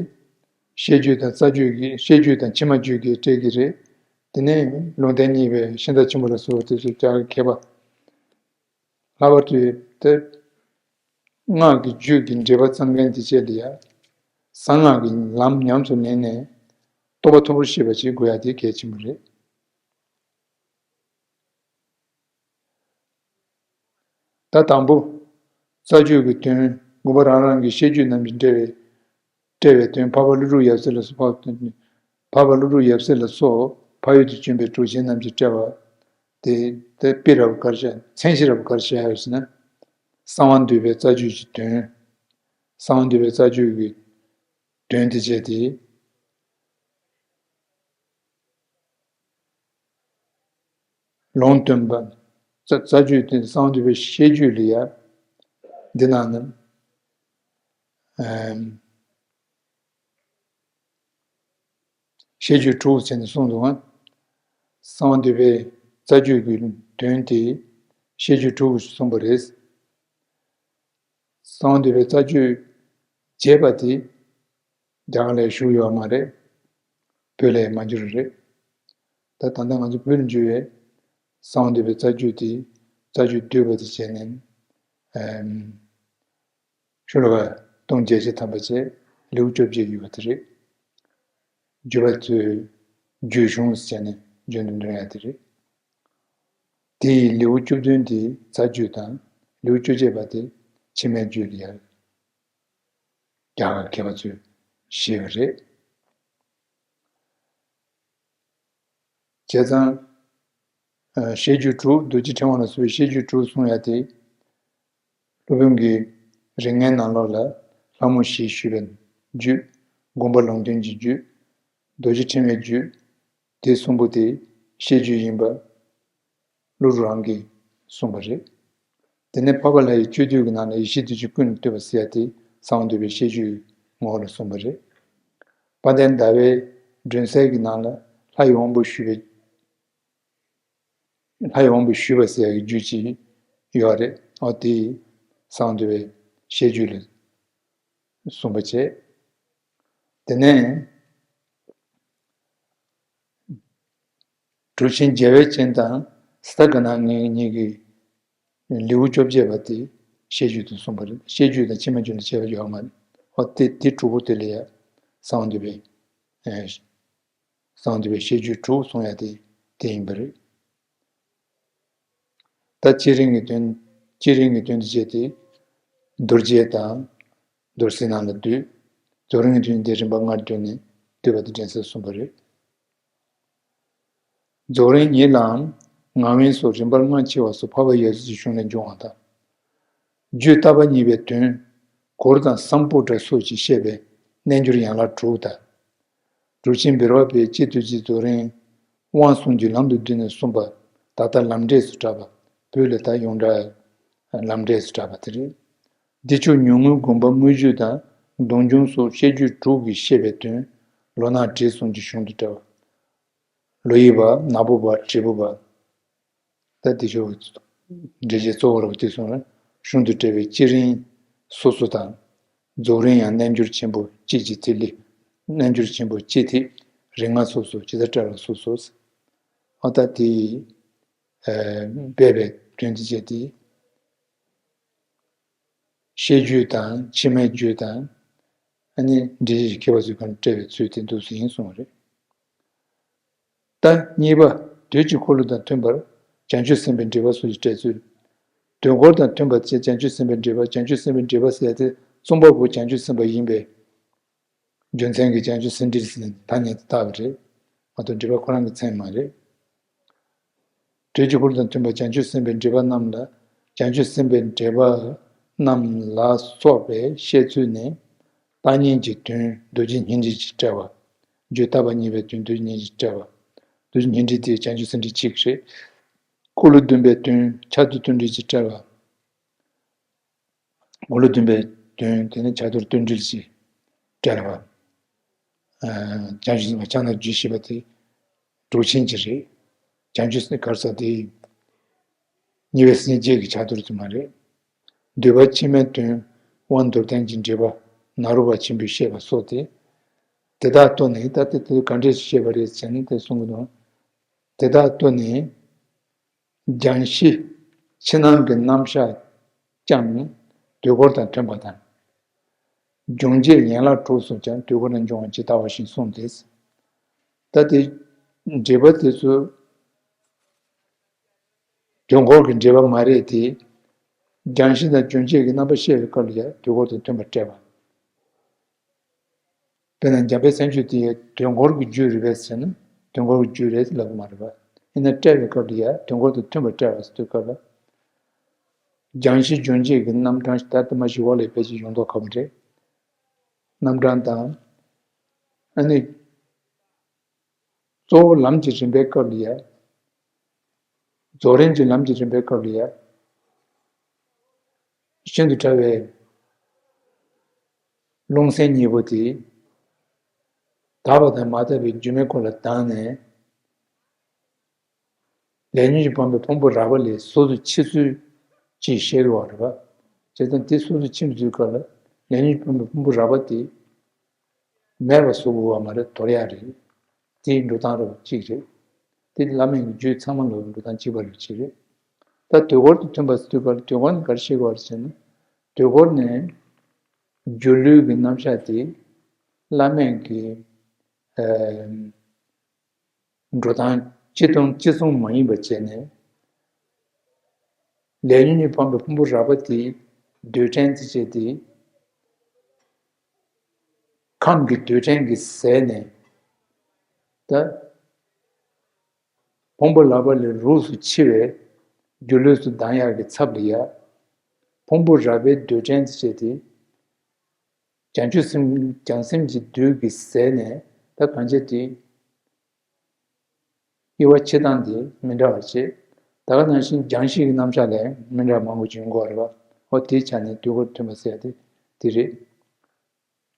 ཤེས་རྒྱུད་དང་རྩ་རྒྱུད་ཀྱི། ཤེས་རྒྱུད་དང་ཕྱི་མ་རྒྱུད་ཀྱི་སྤྲད་ཀྱི་རེད། དེ་ནས་ལུང་བསྟན་གཉིས་པའི་ཤིང་རྟ་ཆེན་པོ་ལ་སོགས་པ་དེ་ཚོ་རྒྱ་གར་མཁས་པ། ལྷག་པར་དུ་དེ་སྔགས་ཀྱི་རྒྱུད་ཀྱི་འགྲེལ་པ་བརྩམ་མཁན་དེ་བྱས་ཏེ་ཡ། གསང་སྔགས་ཀྱི་ལམ་ཉམས་སུ་ལེན་ནས་རྟོགས་པ་མཐོ་པོར་ཤེས་པ་ཅིག་དགོས་ཡ་དེ་གལ་ཆེན་པོ་རེད། ད་དང་པོ། རྩ་རྒྱུད་ཀྱི་དོན། སྒོམ་པ་རང་རང་གི་ཤེས་རྒྱུད་རྣམས་ཀྱི་འགྲེལ་བའི། དཔྲལ་བའི་དོན། འཕགས་པ་ཀླུ་སྒྲུབ་ཡབ་སྲས་ལ་སོགས་པ་དོན། འཕགས་པ་ཀླུ་སྒྲུབ་ཡབ་སྲས་ལ་སོགས་འཕགས་ཡུལ་དུ་བྱོན་པའི་གྲུབ་ཆེན་རྣམས་ཀྱིས་བཀྲལ་བ་དེ། དེ་དཔེ་འདྲ་བོ་ག་རེ་བྱས། མཚན་གཞི་འདྲ་བོ་ག་རེ་བྱས་ཡོད་ཟེར་ན། གསང་བ་འདུས་པའི་རྩ་རྒྱུད་ཀྱི་དོན། གསང་བ་འདུས་པའི་རྩ་རྒྱུད་ཀྱི་དོན་དེ་བྱས་ཏེ། ལུང་སྟོན་པ། རྩ་རྩ་རྒྱུད་དེ་གསང་བ་འདུས་པའི་བཤད་རྒྱུད་ལ་ཡ། འདི་ནང་ནས། ཨམ། བཤད་རྒྱུད་དྲུག་བྱས་ནས་གསུངས་འདུག་ག་གསང་བ་འདུས་པའི་རྩ་རྒྱུད་ཀྱི་དོན་དེ་བཤད་རྒྱུད་དྲུག་གསུངས་པ་རེད། གསང་བ་འདུས་པའི་རྩ་རྒྱུད་བྱས་པ་དེ་རྒྱ་གར་ལ་བཞུགས་ཡོད་མ་རེད། བོད་ལ་མ་འགྱུར་རེད། ད་ད་ལྟ་ང་ཚོ་བོད་ལ་འགྱུར་བའི་གསང་བ་འདུས་པའི་རྩ་རྒྱུད་དེ་རྩ་རྒྱུད་བསྡུས་པ་དེ་བྱས་ནས། ཨམ། ཤོ་ལོ་ཀ་སྟོང་བརྒྱད་བརྒྱ་ཐམ་པ་བཅས་ལེའུ་བཅོ་བརྒྱད་ཡོད་པ་དེ་རེད། བརྒྱུད་པ་ཚོའི་བརྒྱུད་གཞུང་ཟེར་ནས་བརྗོད་འདུག་འདོན་ཡ་དེ་རེད། དེ་ཡི་ལེའུ་བཅུ་བདུན་དེ་རྩ་རྒྱུད་དང་ལེའུ་བཅོ་བརྒྱད་པ་དེ་ཕྱི་མའི་རྒྱུད་ལ་ཡང་རྒྱ་གར་མཁས་པ་ཚོས་བཞེས་པ་རེད། བྱས་ཙང་། ཨ། བཤད་རྒྱུད་དྲུག་རྡོ་རྗེ་ཕྲེང་བ་ལ་སོགས་པའི་བཤད་རྒྱུད་དྲུག་གསུངས་ཡ་དེ། སློབ་དཔོན་གྱི་རིགས་ལྔའི་ནང་ལོགས་ལ་ལྷ་མོ་ཞེས་ཞུས་པའི་རྒྱུད། དགོངས་པ་ལུང་སྟོན་གྱི་རྒྱུད། རྡོ་རྗེ་ཕྲེང་བའི་རྒྱུད། དེ་གསུམ་པོ་དེ་བཤད་རྒྱུད་ཡིན་པ། ཀླུ་སྒྲུབ་རང་གིས་གསུངས་པ་རེད། དེ་ནས་འཕགས་པ་ལྷ་ཡི་སྤྱོད་བསྡུས་ཀྱི་ནང་ནས་ཡེ་ཤེས་བདུད་རྩི་ཀུན་ལས་བཏུས་པ་ཟེར་ཡ་དེ་གསང་བ་འདུས་པའི་བཤད་རྒྱུད་ངོ་བོ་ལ་གསུངས་པ་རེད། དཔལ་ལྡན་ཟླ་བའི་སྒྲོན་གསལ་གྱི་ནང་ལ་ལྷ་ཡི་དབང་པོ་ཞུས་པའི། ལྷ་ཡི་དབང་པོ་ཞུས་པ་ཟེར་ཡ་གི་རྒྱུད་ཅིག་ཡོད་རེད། ཨོ་དེ་གསང་བ་འདུས་པའི་བཤད་རྒྱུད་ལ་གསུངས་པ་བྱས། དེ་ནས། གྲུབ་ཆེན་རྒྱལ་བའི་སྤྱན་དང་སི་ཏ་ག་ན་ངེད་གཉིས་ཀྱི་ལེའུ་བཅོ་བརྒྱད་པ་དེ་བཤད་རྒྱུད་དུ་གསུངས་པ་རེད། བཤད་རྒྱུད་དང་ཕྱི་མ་རྒྱུད་ལ་ཕྱེ་བ་ཡོད་མ་རེད། ཨོ་དེ་དེ་དྲུག་པོ་དེ་ལ་ཡ་གསང་བ་འདུས་པའི། ཨེ། གསང་བ་འདུས་པའི་བཤད་རྒྱུད་དྲུག་གསུང་ཡ་དེ་དེ་ཡིན་པ་རེད། ད་བསྐྱེད་རིམ་གྱི་དོན། བསྐྱེད་རིམ་གྱི་དོན་དུ་བྱས་ཏེ། རྡོ་རྗེ་དང་། རྡོར་སེམས་རྣམས་ལ་འདུས། རྫོགས་རིམ་གྱི་དོན་དེ་རིམ་པ་ལྔར་བསྡུས་ནས་འདུས་པ་དེ་དྲན་གསོས་གསུངས་པ་རེད། རྫོགས་རིམ་ཉིད་ལའང་ངག་དབེན་སོགས་རིམ་པར་ལྔ་ཕྱེ་བ་སོགས་འཕགས་པ་ཡབ་སྲས་ཀྱི་གཞུང་ལས་འབྱུང་བ་དང་། རྒྱུད་བརྟག་པ་གཉིས་པའི་དོན། གུར་དང་སམ་བྷོ་ཊ་སོགས་ཀྱིས་བཤད་པའི་རྣལ་འབྱོར་ཡན་ལག་དྲུག་དང་། གྲུབ་ཆེན་བེར་བ་པས་སྤྱི་རྡོ་རྗེ་རྫོགས་རིམ་དབང་གསུམ་གྱི་ལམ་དུ་བསྡུས་ནས་གསུངས་པ་ད་ལྟ་ལམ་འབྲས་སུ་གྲགས་པ། བོད་ལ་ད་ཡོངས་གྲགས་ལམ་འབྲས་སུ་གྲགས་པ་དེ་རེད། འདི་ཕྱོགས་ཉུང་ངུའི་དགོངས་པ་དངོས་རྒྱུད་དང་སྡོམ་འབྱུང་སོགས་བཤད་རྒྱུད་དྲུག་གིས་བཤད་པའི་དོན་ལོ་ནག་བྲིས་གསུམ་གྱི་གཞུང་དུ་བཀྲལ་བ། ལོ་ཡི་པ། ནག་པོ་པ། དྲིལ་བུ་པ། ད་དེ་ཕྱོགས་འགྲེལ་བྱེད་གཙོ་བོ་ར་བ་དེ་སོང་ན་གཞུང་དུ་བཀྲལ་བའི་བསྐྱེད་རིམ་སོ་སོ་དང་། རྫོགས་རིམ་ཡང་རྣལ་འབྱོར་ཆེན་པོ་སྤྱི་གི་ཐིག་ལེ། རྣལ་འབྱོར་ཆེན་པོ་སྤྱི་ཐིག་རིམ་ལྔ་སོ་སོ་ཇི་ལྟར་བཀྲལ་བ་སོ་སོ། ཨ་ད་དེ་ཡི་སྦས་པའི་དོན་དུ་བྱས་ཏེ། བཤད་རྒྱུད་དང་ཕྱི་མའི་རྒྱུད་དང་། ཨ་ནི་འགྲེལ་བཤད་ཀྱི་མཁས་པ་ཚོས་གང་བཀྲལ་བའི་ཚུལ་དེ་འདུག་སེ་ཡིན་གསུངས་པ་རེད། ད་གཉིས་པ། དུས་ཀྱི་འཁོར་ལོ་དང་མཐུན་པར་བྱང་ཆུབ་སེམས་དཔའི་འགྲེལ་པ་སོགས་ཀྱི་བཀྲལ་ཚུལ། དུས་འཁོར་དང་མཐུན་པར་བྱས་བྱང་ཆུབ་སེམས་དཔའི་འགྲེལ་པ། བྱང་ཆུབ་སེམས་དཔའི་འགྲེལ་པ་ཟེར་ཡ་དེ་རྩོམ་པ་པོ་བྱང་ཆུབ་སེམས་དཔའ་ཡིན་པའི་རྒྱུ་མཚན་གྱིས་བྱང་ཆུབ་སེམས་འགྲེལ་ཟེར་ནས་ཐ་སྙད་དེ་བཏགས་པ་རེད། མ་གཏོགས་འགྲེལ་པ་ཁོ་རང་གི་མཚན་མ་རེད། དུས་ཀྱི་འཁོར་ལོ་དང་མཐུན་པར་བྱང་ཆུབ་སེམས་དཔའི་འགྲེལ་པ་རྣམས་ལ། བྱང་ཆུབ་སེམས་དཔའི་འགྲེལ་པ་རྣམས་ལ་སོགས་པའི་བཤད་ཚུལ་ནི། བརྟག་གཉིས་ཀྱི་དོན་རྡོ་རྗེ་སྙིང་ཐིག་གིས་བཀྲལ་བ། རྒྱུད་བརྟག་པ་གཉིས་པའི་དོན་རྡོ་རྗེ་སྙིང་ཐིག་གིས་བཀྲལ་བ། རྡོ་རྗེ་སྙིང་ཐིག་དེ་བྱང་ཆུབ་སེམས་འགྲེལ་གཅིག་རེད། འཁོར་ལོ་བདུན་པའི་དོན་ཕྱག་རྡོར་བརྟུལ་འགྲེལ་གྱིས་བཀྲལ་བ། འཁོར་ལོ་བདུན་པའི་དོན་དེ་ནི་ཕྱག་རྡོར་བརྟུལ་འགྲེལ་གྱིས་བཀྲལ་བ། ཨ། བྱང་ཆུབ་སེམས་དཔའ་ཕྱག་ན་རྒྱུད་བཤད་པ་དེ་གྲུབ་ཆེན་གྱི་རེད། བྱང་ཆུབ་སེམས་ག་རེ་ཟེར་དེ། ཉེ་བའི་སེམས་བསྐྱེད་ཀྱི་ཕྱག་རྡོར་དུ་མ་རེད། འདུས་པ་ཕྱི་མའི་དོན་དབང་མདོར་བསྟན་གྱི་འགྲེལ་པ་ནཱ་རོ་པ་ཆེན་པོས་བཤད་པ་སོགས་ཏེ། དེ་དག་ལྟོས་ནས་ད་ལྟ་དེ་ག་འདྲས་བཤད་པ་རེད་ཟེར་ན་དེ་གསུང་གི་འདུག་དེ་དག་ལྟོས་ནས། རྒྱང་ཤེས་ཕྱི་ནང་གི་རྣམ་གཞག་ཀྱང་དུས་འཁོར་དང་མཐུན་པ་དང་། སྦྱོང་བྱེད་ཡན་ལག་དྲུག་སོགས་ཀྱང་དུས་འཁོར་དང་འབྱུང་བ་ཇི་ལྟ་བ་བཞིན་གསུངས་ཏེ། ད་དེ་འགྲེལ་པ་དེ་ཚོ་དུས་འཁོར་གྱི་འགྲེལ་པ་མ་རེད་དེ། རྒྱང་ཤེས་དང་སྦྱོང་བྱེད་ཀྱི་རྣམ་པ་བཤད་པའི་སྐབས་ལ་ཡང་དུས་འཁོར་དང་མཐུན་པར་བཀྲལ་བ། དཔེར་ན་འཇམ་དཔལ་མཚན་བརྗོད་དེ་ཡང་དུས་འཁོར་གྱི་རྒྱུད་རེད་པས་ཟེར་ན་དུས་འཁོར་གྱི་རྒྱུད་རེད་ལབ་ཀྱི་མ་རེད་པ། ཡིན་ན་བཀྲལ་བའི་སྐབས་ལ་ཡང་དུས་འཁོར་དང་མཐུན་པར་བཀྲལ་བ་ཟེར་དུས་སྐབས་ལ། སྦྱང་གཞི་སྦྱོང་བྱེད་ཀྱི་རྣམ་གྲངས་ཤིག་ད་ལྟ་མ་ཞིག་འོག་ལ་ཕལ་ཆེར་ཡོང་མདོག་ཁ་པོ་རེད། རྣམ་གྲངས་དང་། ཨ་ནི། གཙོ་བོ་ལམ་གྱི་རིམ་པའི་སྐབས་ལ་ཡ། རྫོགས་རིམ་གྱི་ལམ་གྱི་རིམ་པའི་སྐབས་ལ་ཡ། ཤིན་ཏུ་ཕྲ་བའི་རླུང་སེམས་གཉིས་པོ་དེ། དག་པ་དང་མ་དག་པའི་སྒྱུ་མའི་སྐོར་ལ་བརྟེན་ནས། ལས་ཉོན་གྱིས་སྤངས་པའི་ཕུང་པོ་རགས་པ་ལས་སོ་སོར་ཕྱེ་ཚུལ་གྱིས་བཤད་ཀྱི་ཡོད་རེད་པ། བྱས་ཙང་དེ་སོ་སོར་ཕྱེ་ཚུལ་སྐབས་ལ་ལས་ཉོན་གྱིས་སྤངས་པའི་ཕུང་པོ་རགས་པ་དེ། མེད་པ་བཟོ་དགོས་པ་མ་རེད། དོར་ཡག་རེད། དེའི་འགྲོ་སྟངས་རོབ་གཅིག་རེད། དེ་བླ་མེད་ཀྱི་རྒྱུད་ཚང་མ་ལ་འགྲོ་སྟངས་གཅིག་པ་རེད་གཅིག་རེད། ད་དུས་འཁོར་དང་མཐུན་པ་ཟེར་དུས་སྐབས་ལ་དུས་འཁོར་ནི་ག་རེ་བཤད་དགོས་པ་རེད་ཟེར་ན། དུས་འཁོར་ནི་སྒྱུ་ལུས་ཀྱི་རྣམ་གཞག་དེ་བླ་མེད་ཀྱི་ཨ་འགྲོ་སྟངས་གཅིག་མཚུངས་གཅིག་མཚུངས་མ་ཡིན་པ་བྱས་ནས། ལས་ཉོན་གྱིས་སྤངས་པའི་ཕུང་པོ་རགས་པ་དེའི་རྡུལ་ཕྲན་དེ་བྱས་ཏེ། ཁམས་ཀྱི་རྡུལ་ཕྲན་གྱིས་ཟད་ནས། ད། ཕུང་པོ་རགས་པ་ལས་རུགས་སུ་འཆི་བའི་སྒྱུ་ལུས་སུ་ལྡང་ཡག་གི་ཚབ་ལ་ཡ། ཕུང་པོ་རགས་པའི་རྡུལ་ཕྲན་དེ་བྱས་ཏེ། བྱང་ཆུབ་སེམས་བྱང་སེམས་ཀྱི་རྡུལ་གྱིས་ཟད་ནས་ད་གང་བྱས་ཏེ། དབྱེ་བ་ཕྱེ་སྟངས་དེ་མི་འདྲ་བར་བྱེད། ད་ག་ནང་བཞིན་སྦྱང་གཞི་གི་རྣམ་གཞག་ལས་མི་འདྲ་མང་པོ་ཅིག་ཡོང་གི་ཡོད་རེད་པ། འོ་དེའི་ཆ་ནས་དུས་འཁོར་མཐུན་པ་ཟེར་ཡ་དེ་དེ་རེད།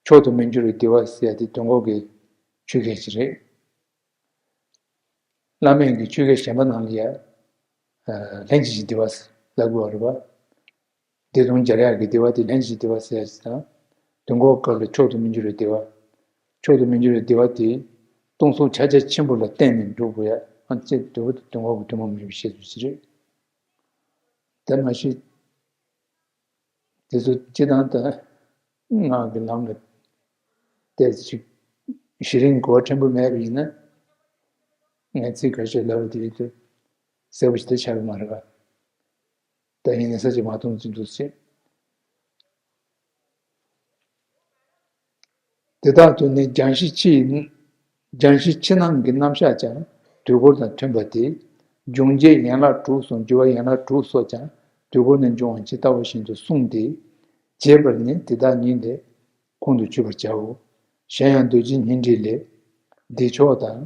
མཆོག་ཏུ་མི་འགྱུར་བའི་བདེ་བ་ཟེར་ཡ་དེ་དུས་འཁོར་གྱི་ཆོས་སྐད་ཅིག་རེད། བླ་མེད་ཀྱི་ཆོས་སྐད་གཞན་པ་ནང་ལ་ཡ། ལྷན་ཅིག་གི་བདེ་བ་ལབ་དགོས་པ་རེད་པ། བདེ་སྟོང་སྦྱར་ཡག་གི་བདེ་བ་དེ་ལྷན་ཅིག་གི་བདེ་བ་ཟེར་ཡ་ཅིག་དང་། དུས་འཁོར་སྐབས་ལ་མཆོག་ཏུ་མི་འགྱུར་བའི་བདེ་བ། མཆོག་ཏུ་མི་འགྱུར་བའི་བདེ་བ་དེ། སྟོང་གཟུགས་ཕྱག་རྒྱ་ཆེན་པོ་ལ་བརྟེན་ནས་འགྲུབ་དགོས་ཡ། ཨ་ཅེ་དུས་འཁོར་དུས་འཁོར་གྱི་ཐུན་མོང་མིན་པའི་བཤད་ཚུལ་ཞིག་རེད། དེ་མ་ཞིག་དེ་ཚོ་སྤྱི་བཏང་དུ་སྔགས་ཀྱི་ལམ་ལ་བལྟས་ཤིག་གཞི་རིམ་གོ་བ་ཕྲན་བུ་མེད་པ་ཡིན་ན། ངས་ཚིག་ཁ་ཤས་ལབ་པ་དེ་དེ་གསལ་པོ་ཞིག་ཏུ་ཆགས་ཀྱི་མ་རེད་པ། ད་ཡིན་ནའི་ས་བཅད་མ་སྟོང་ཙམ་འདུག་ཟེར། དེ་དག་ཏུ་ནི་སྦྱང་གཞི་ཕྱི་ཡི། སྦྱང་གཞི་ཕྱི་ནང་གི་རྣམ་གཞག་ཀྱང་དུས་འཁོར་དང་མཐུན་པ་སྟེ། འབྱུང་བྱེད་ཡན་ལག་དྲུག་སོགས་འགྱུར་བ་ཡན་ལག་དྲུག་སོགས་ཀྱང་དུས་འཁོར་ནས་འབྱུང་བ་ཇི་ལྟ་བ་བཞིན་དུ་གསུངས་ཏེ། རྒྱས་པར་ནི་དེ་དག་ཉིད་ལས་ཁོང་དུ་ཆུད་པར་བྱའོ། གཞན་ཡང་རྡོ་རྗེ་སྙིང་ཐིག་ལས། བདེ་མཆོག་དང་།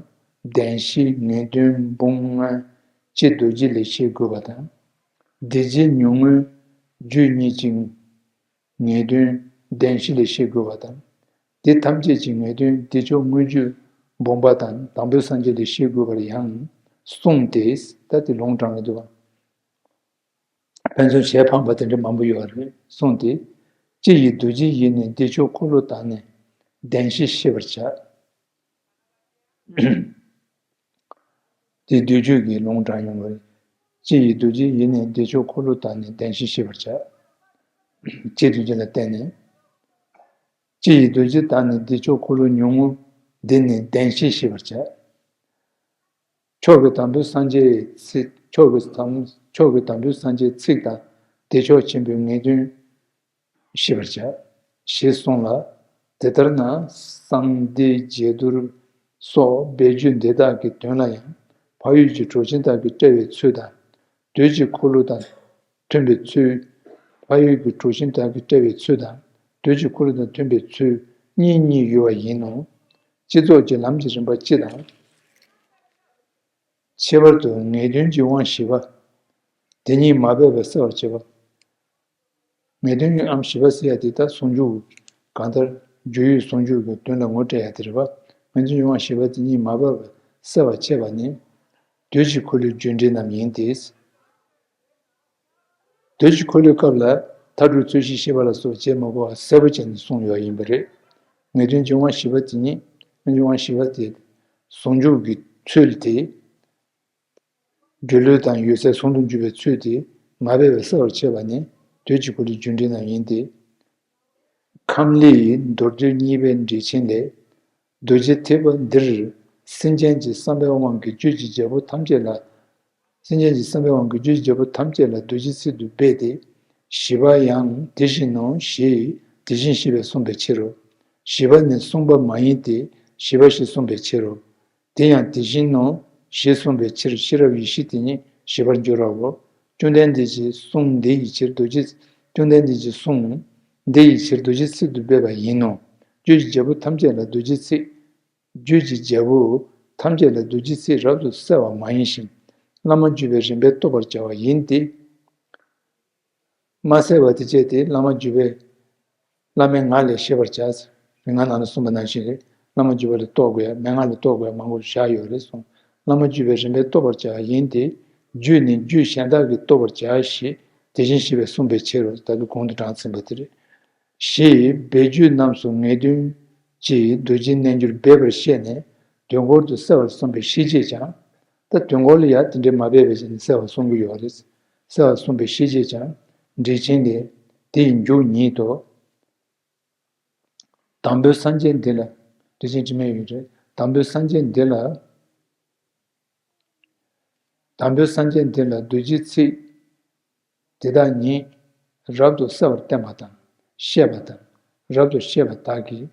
བདེན་བཞི་ངེས་དོན་འབུམ་ལྔ་སྤྱི་རྡོ་རྗེ་ལས་ཤེས་དགོས་པ་དང་། བདེ་བྱེད་ཉུང་ངུའི་རྒྱུད་གཉིས་ཀྱི་ངེས་དོན་བདེན་བཞི་ལས་ཤེས་དགོས་པ་དང་། དེ་ཐམས་ཅད་ཀྱི་ངེས་དོན་བདེ་མཆོག་དངོས་རྒྱུད་འབུམ་པ་དང་དང་པོའི་སངས་རྒྱས་ལས་ཤེས་དགོས་པར་ཡང་གསུངས་ཏེ། ད་དེ་ལུང་དྲངས་ཀྱི་འདུག་ག་ཕན་ཚུན་ཞལ་འཕངས་པ་དེ་འདྲ་མང་པོ་ཡོད་རེད་གསུངས་ཏེ། སྤྱི་ཡི་རྡོ་རྗེ་ཡིས་ནི་བདེ་མཆོག་འཁོར་ལོ་དག་ནི་བདེན་བཞི་ཤེས་པར་བྱ། དེ་བསྡུས་བརྗོད་ཀྱི་ལུང་དྲངས་ཡོང་བ་རེད། སྤྱི་ཡི་རྡོ་རྗེ་ཡིས་ནི་བདེ་མཆོག་འཁོར་ལོ་དག་ནི་བདེན་བཞི་ཤེས་པར་བྱ། སྤྱི་རྡོ་རྗེ་ལ་བརྟེན་ནས། སྤྱི་ཡི་རྡོ་རྗེ་དག་ནི་བདེ་མཆོག་འཁོར་ལོ་ཉུང་ངུ་འདི་ནི་བདེན་བཞི་ཤེས་པར་བྱ། མཆོག་གི་དང་པོའི་སངས་རྒྱས་ཚིག་མཆོག་གི་དང་མཆོག་གི་དང་པོའི་སངས་རྒྱས་ཚིག་དང་བདེ་མཆོག་ཆེན་པོའི་ངེས་དོན་ཤེས་པར་བྱ། ཞེས་གསུངས་ལ། དེ་ལྟར་ན་གསང་བདེ་རྒྱས་གཏེར་སོགས་སྦས་རྒྱུད་འདི་དག་གི་དོན་ལ་ཡང་འཕགས་ཡུལ་གྱི་གྲུབ་ཆེན་དག་གིས་བཀྲལ་བའི་ཚུལ་དང་། རྡུལ་གྱི་འཁོར་ལོ་དང་མཐུན་པའི་ཚུལ། འཕགས་ཡུལ་གྱི་གྲུབ་ཆེན་དག་གིས་བཀྲལ་བའི་ཚུལ་དང་རྡུལ་གྱི་འཁོར་ལོ་དང་མཐུན་པའི་ཚུལ་གཉིས་གཉིས་ཡོད་པ་ཡིན་ནོ། སྤྱི་རྫོགས་ཀྱི་ལམ་གྱི་རིམ་པ་སྤྱི་དང་། ཁྱད་པར་དུ་ངེས་དོན་གྱི་དབང་བཞི་པ། དེ་ཉིད་མ་སྦས་པར་གསལ་བར་བྱེད་པ། ངེས་དོན་གྱི་དབང་བཞི་པ་ཟེར་ཡ་དེ་ད་ཟུང་འཇུག་གང་ལྟར་སྦྱོར་ཡུལ་ཟུང་འཇུག་གི་དོན་ལ་ངོ་སྤྲད་ཡ་དེ་རེད་པ། ངེས་དོན་གྱི་དབང་བཞི་པ་དེ་ཉིད་མ་སྦས་པར་གསལ་བར་བྱེད་པ་ནི། རྡུལ་གྱི་འཁོར་ལོའི་རྒྱུ་འབྲས་རྣམས་ཡིན་ཏེ། རྡུལ་གྱི་འཁོར་ལོའི་སྐབས་ལ་མཐའ་དྲུག་རྩོད་གཞི་ཤེས་པ་ལ་སོགས་བྱེད་མ་དགོས་པ་གསལ་པོ་བྱས་ནས་གསུངས་ཡོད་ཡིན་པ་རེད། ངེས་དོན་གྱི་དབང་བཞི་པ་དེ་ཉིད་ངེས་དོན་གྱི་དབང་བཞི་པ་དེ་ཟུང་འཇུག་གི་ཚུལ་དེ། སྒྱུ་ལུས་དང་ཡོད་ཚད་ཟུང་དུ་འཇུག་པའི་ཚུལ་དེ་མ་སྦས་པར་གསལ་བར་བྱེད་པ་ནི་རྡུལ་གྱི་འཁོར་ལོའི་རྒྱུ་འབྲས་རྣམས་ཡིན་ཏེ། ཁམས་ལས་མདོར་བསྡུས་གཉིས་པའི་འགྲེལ་ཆེན་ལས། རྡོ་རྗེ་ཐེག་པ་འདིར་སེམས་ཅན་གྱི་བསམ་པའི་དབང་གིས་རྒྱུད་ཀྱི་རྒྱལ་པོ་ཐམས་ཅད་ལ། སེམས་ཅན་གྱི་བསམ་པའི་དབང་གིས་རྒྱུད་ཀྱི་རྒྱལ་པོ་ཐམས་ཅད་ལ་རྡོ་རྗེའི་ཚིག་ཏུ་སྦས་ཏེ། བཞི་པ་ཡང་དེ་བཞིན་ནོ་ཞེས་དེ་བཞིན་གཤེགས་པས་གསུངས་པའི་ཕྱིར་རོ། བཞི་པ་ནི་གསུངས་པ་མ་ཡིན་ཏེ། བཞི་པ་ཞེས་གསུངས་པའི་ཕྱིར་རོ། དེ་ཡང་དེ་བཞིན་ནོ། ཞེས་གསུངས་པའི་ཕྱིར་ཤེས་རབ་ཡེ་ཤེས་དེ་ཉིད་བཞི་པར་འགྱུར་བའོ། བཅོམ་ལྡན་འདས་ཀྱིས་གསུངས་འདི་ཡི་ཕྱིར་རྡོ་རྗེ། བཅོམ་ལྡན་འདས་ཀྱིས་གསུངས་འདི་ཡི་ཕྱིར་རྡོ་རྗེ་ཚིག་ཏུ་སྦས་པ་ཡིན་ནོ། རྒྱུད་ཀྱི་རྒྱལ་པོ་ཐམས་ཅད་ལ་རྡོ་རྗེ་ཚིག་རྒྱུད་ཀྱི་རྒྱལ་པོ་ཐམས་ཅད་ལ་རྡོ་རྗེ་ཚིག་རབ་ཏུ་གསལ་བ་མ་ཡིན་ཞིང་། བླ་མ་བརྒྱུད་པའི་རིམ་པས་རྟོགས་པར་བྱ་བ་ཡིན་ཏེ། མ་གསལ་བ་དེ་བཅད་དེ་བླ་མ་བརྒྱུད་པའི་བླ་མའི་ངག་ལས་ཤེས་པར་བྱ། རིམ་ལྔ་ནང་ལ་གསུངས་པ་ནང་བཞིན་རེད། བླ་མ་བརྒྱུད་པ་ལས་རྟོགས་དགོས་ཡ། མན་ངག་ལས་རྟོགས་དགོས་ཡ་མང་པོ་བཞག་ཡོད་རེད་གསུངས། བླ་མ་བརྒྱུད་པའི་རིམ་པས་རྟོགས་པར་བྱ་བ་ཡིན་ཏེ། རྒྱུད་ནི་རྒྱུད་གཞན་དག་གིས་རྟོགས་པར་བྱ་ཞེས་དེ་བཞིན་གཤེགས་པས་གསུངས་པའི་ཕྱིར་རོ། ད་གིན་གོང་དུ་དྲངས་ཟིན་པ་དེ་རེད། ཞེས་སྦས་རྒྱུད་རྣམས་སུ་ངེས་དོན་གྱི་རྡོ་རྗེའི་རྣལ་འབྱོར་སྦས་པར་བཤད་ནས་དོན་འཁོར་དུ་གསལ་བར་གསུངས་པའི་ཤེས་བྱེད་ཀྱང་། ད་དོན་འཁོར་ལ་ཡང་དེ་འདྲའི་མ་སྦས་པའི་ཕྱིར་ནི་གསལ་བར་གསུང་གི་ཡོད་རེད། གསལ་བར་གསུངས་པའི་ཤེས་བྱེད་ཀྱང་འགྲེལ་ཆེན་ལས་དེ་ཡི་མཇུག་ཉིད་དོ། དང་པོའི་སངས་རྒྱས་འདི་ལ། འགྲེལ་ཆེན་དྲི་མེད་ཡོད་རེད། དང་པོའི་སངས་རྒྱས་འདི་ལ། དང་པོའི་སངས་རྒྱས་འདི་ལ་རྡོ་རྗེའི་ཚིག་དེ་དག་ཉིད་རབ་ཏུ་གསལ་བར་བསྟན་པ་དང་བཤད་པ་དང་། རབ་ཏུ་བཤད་པ་དག་གིས།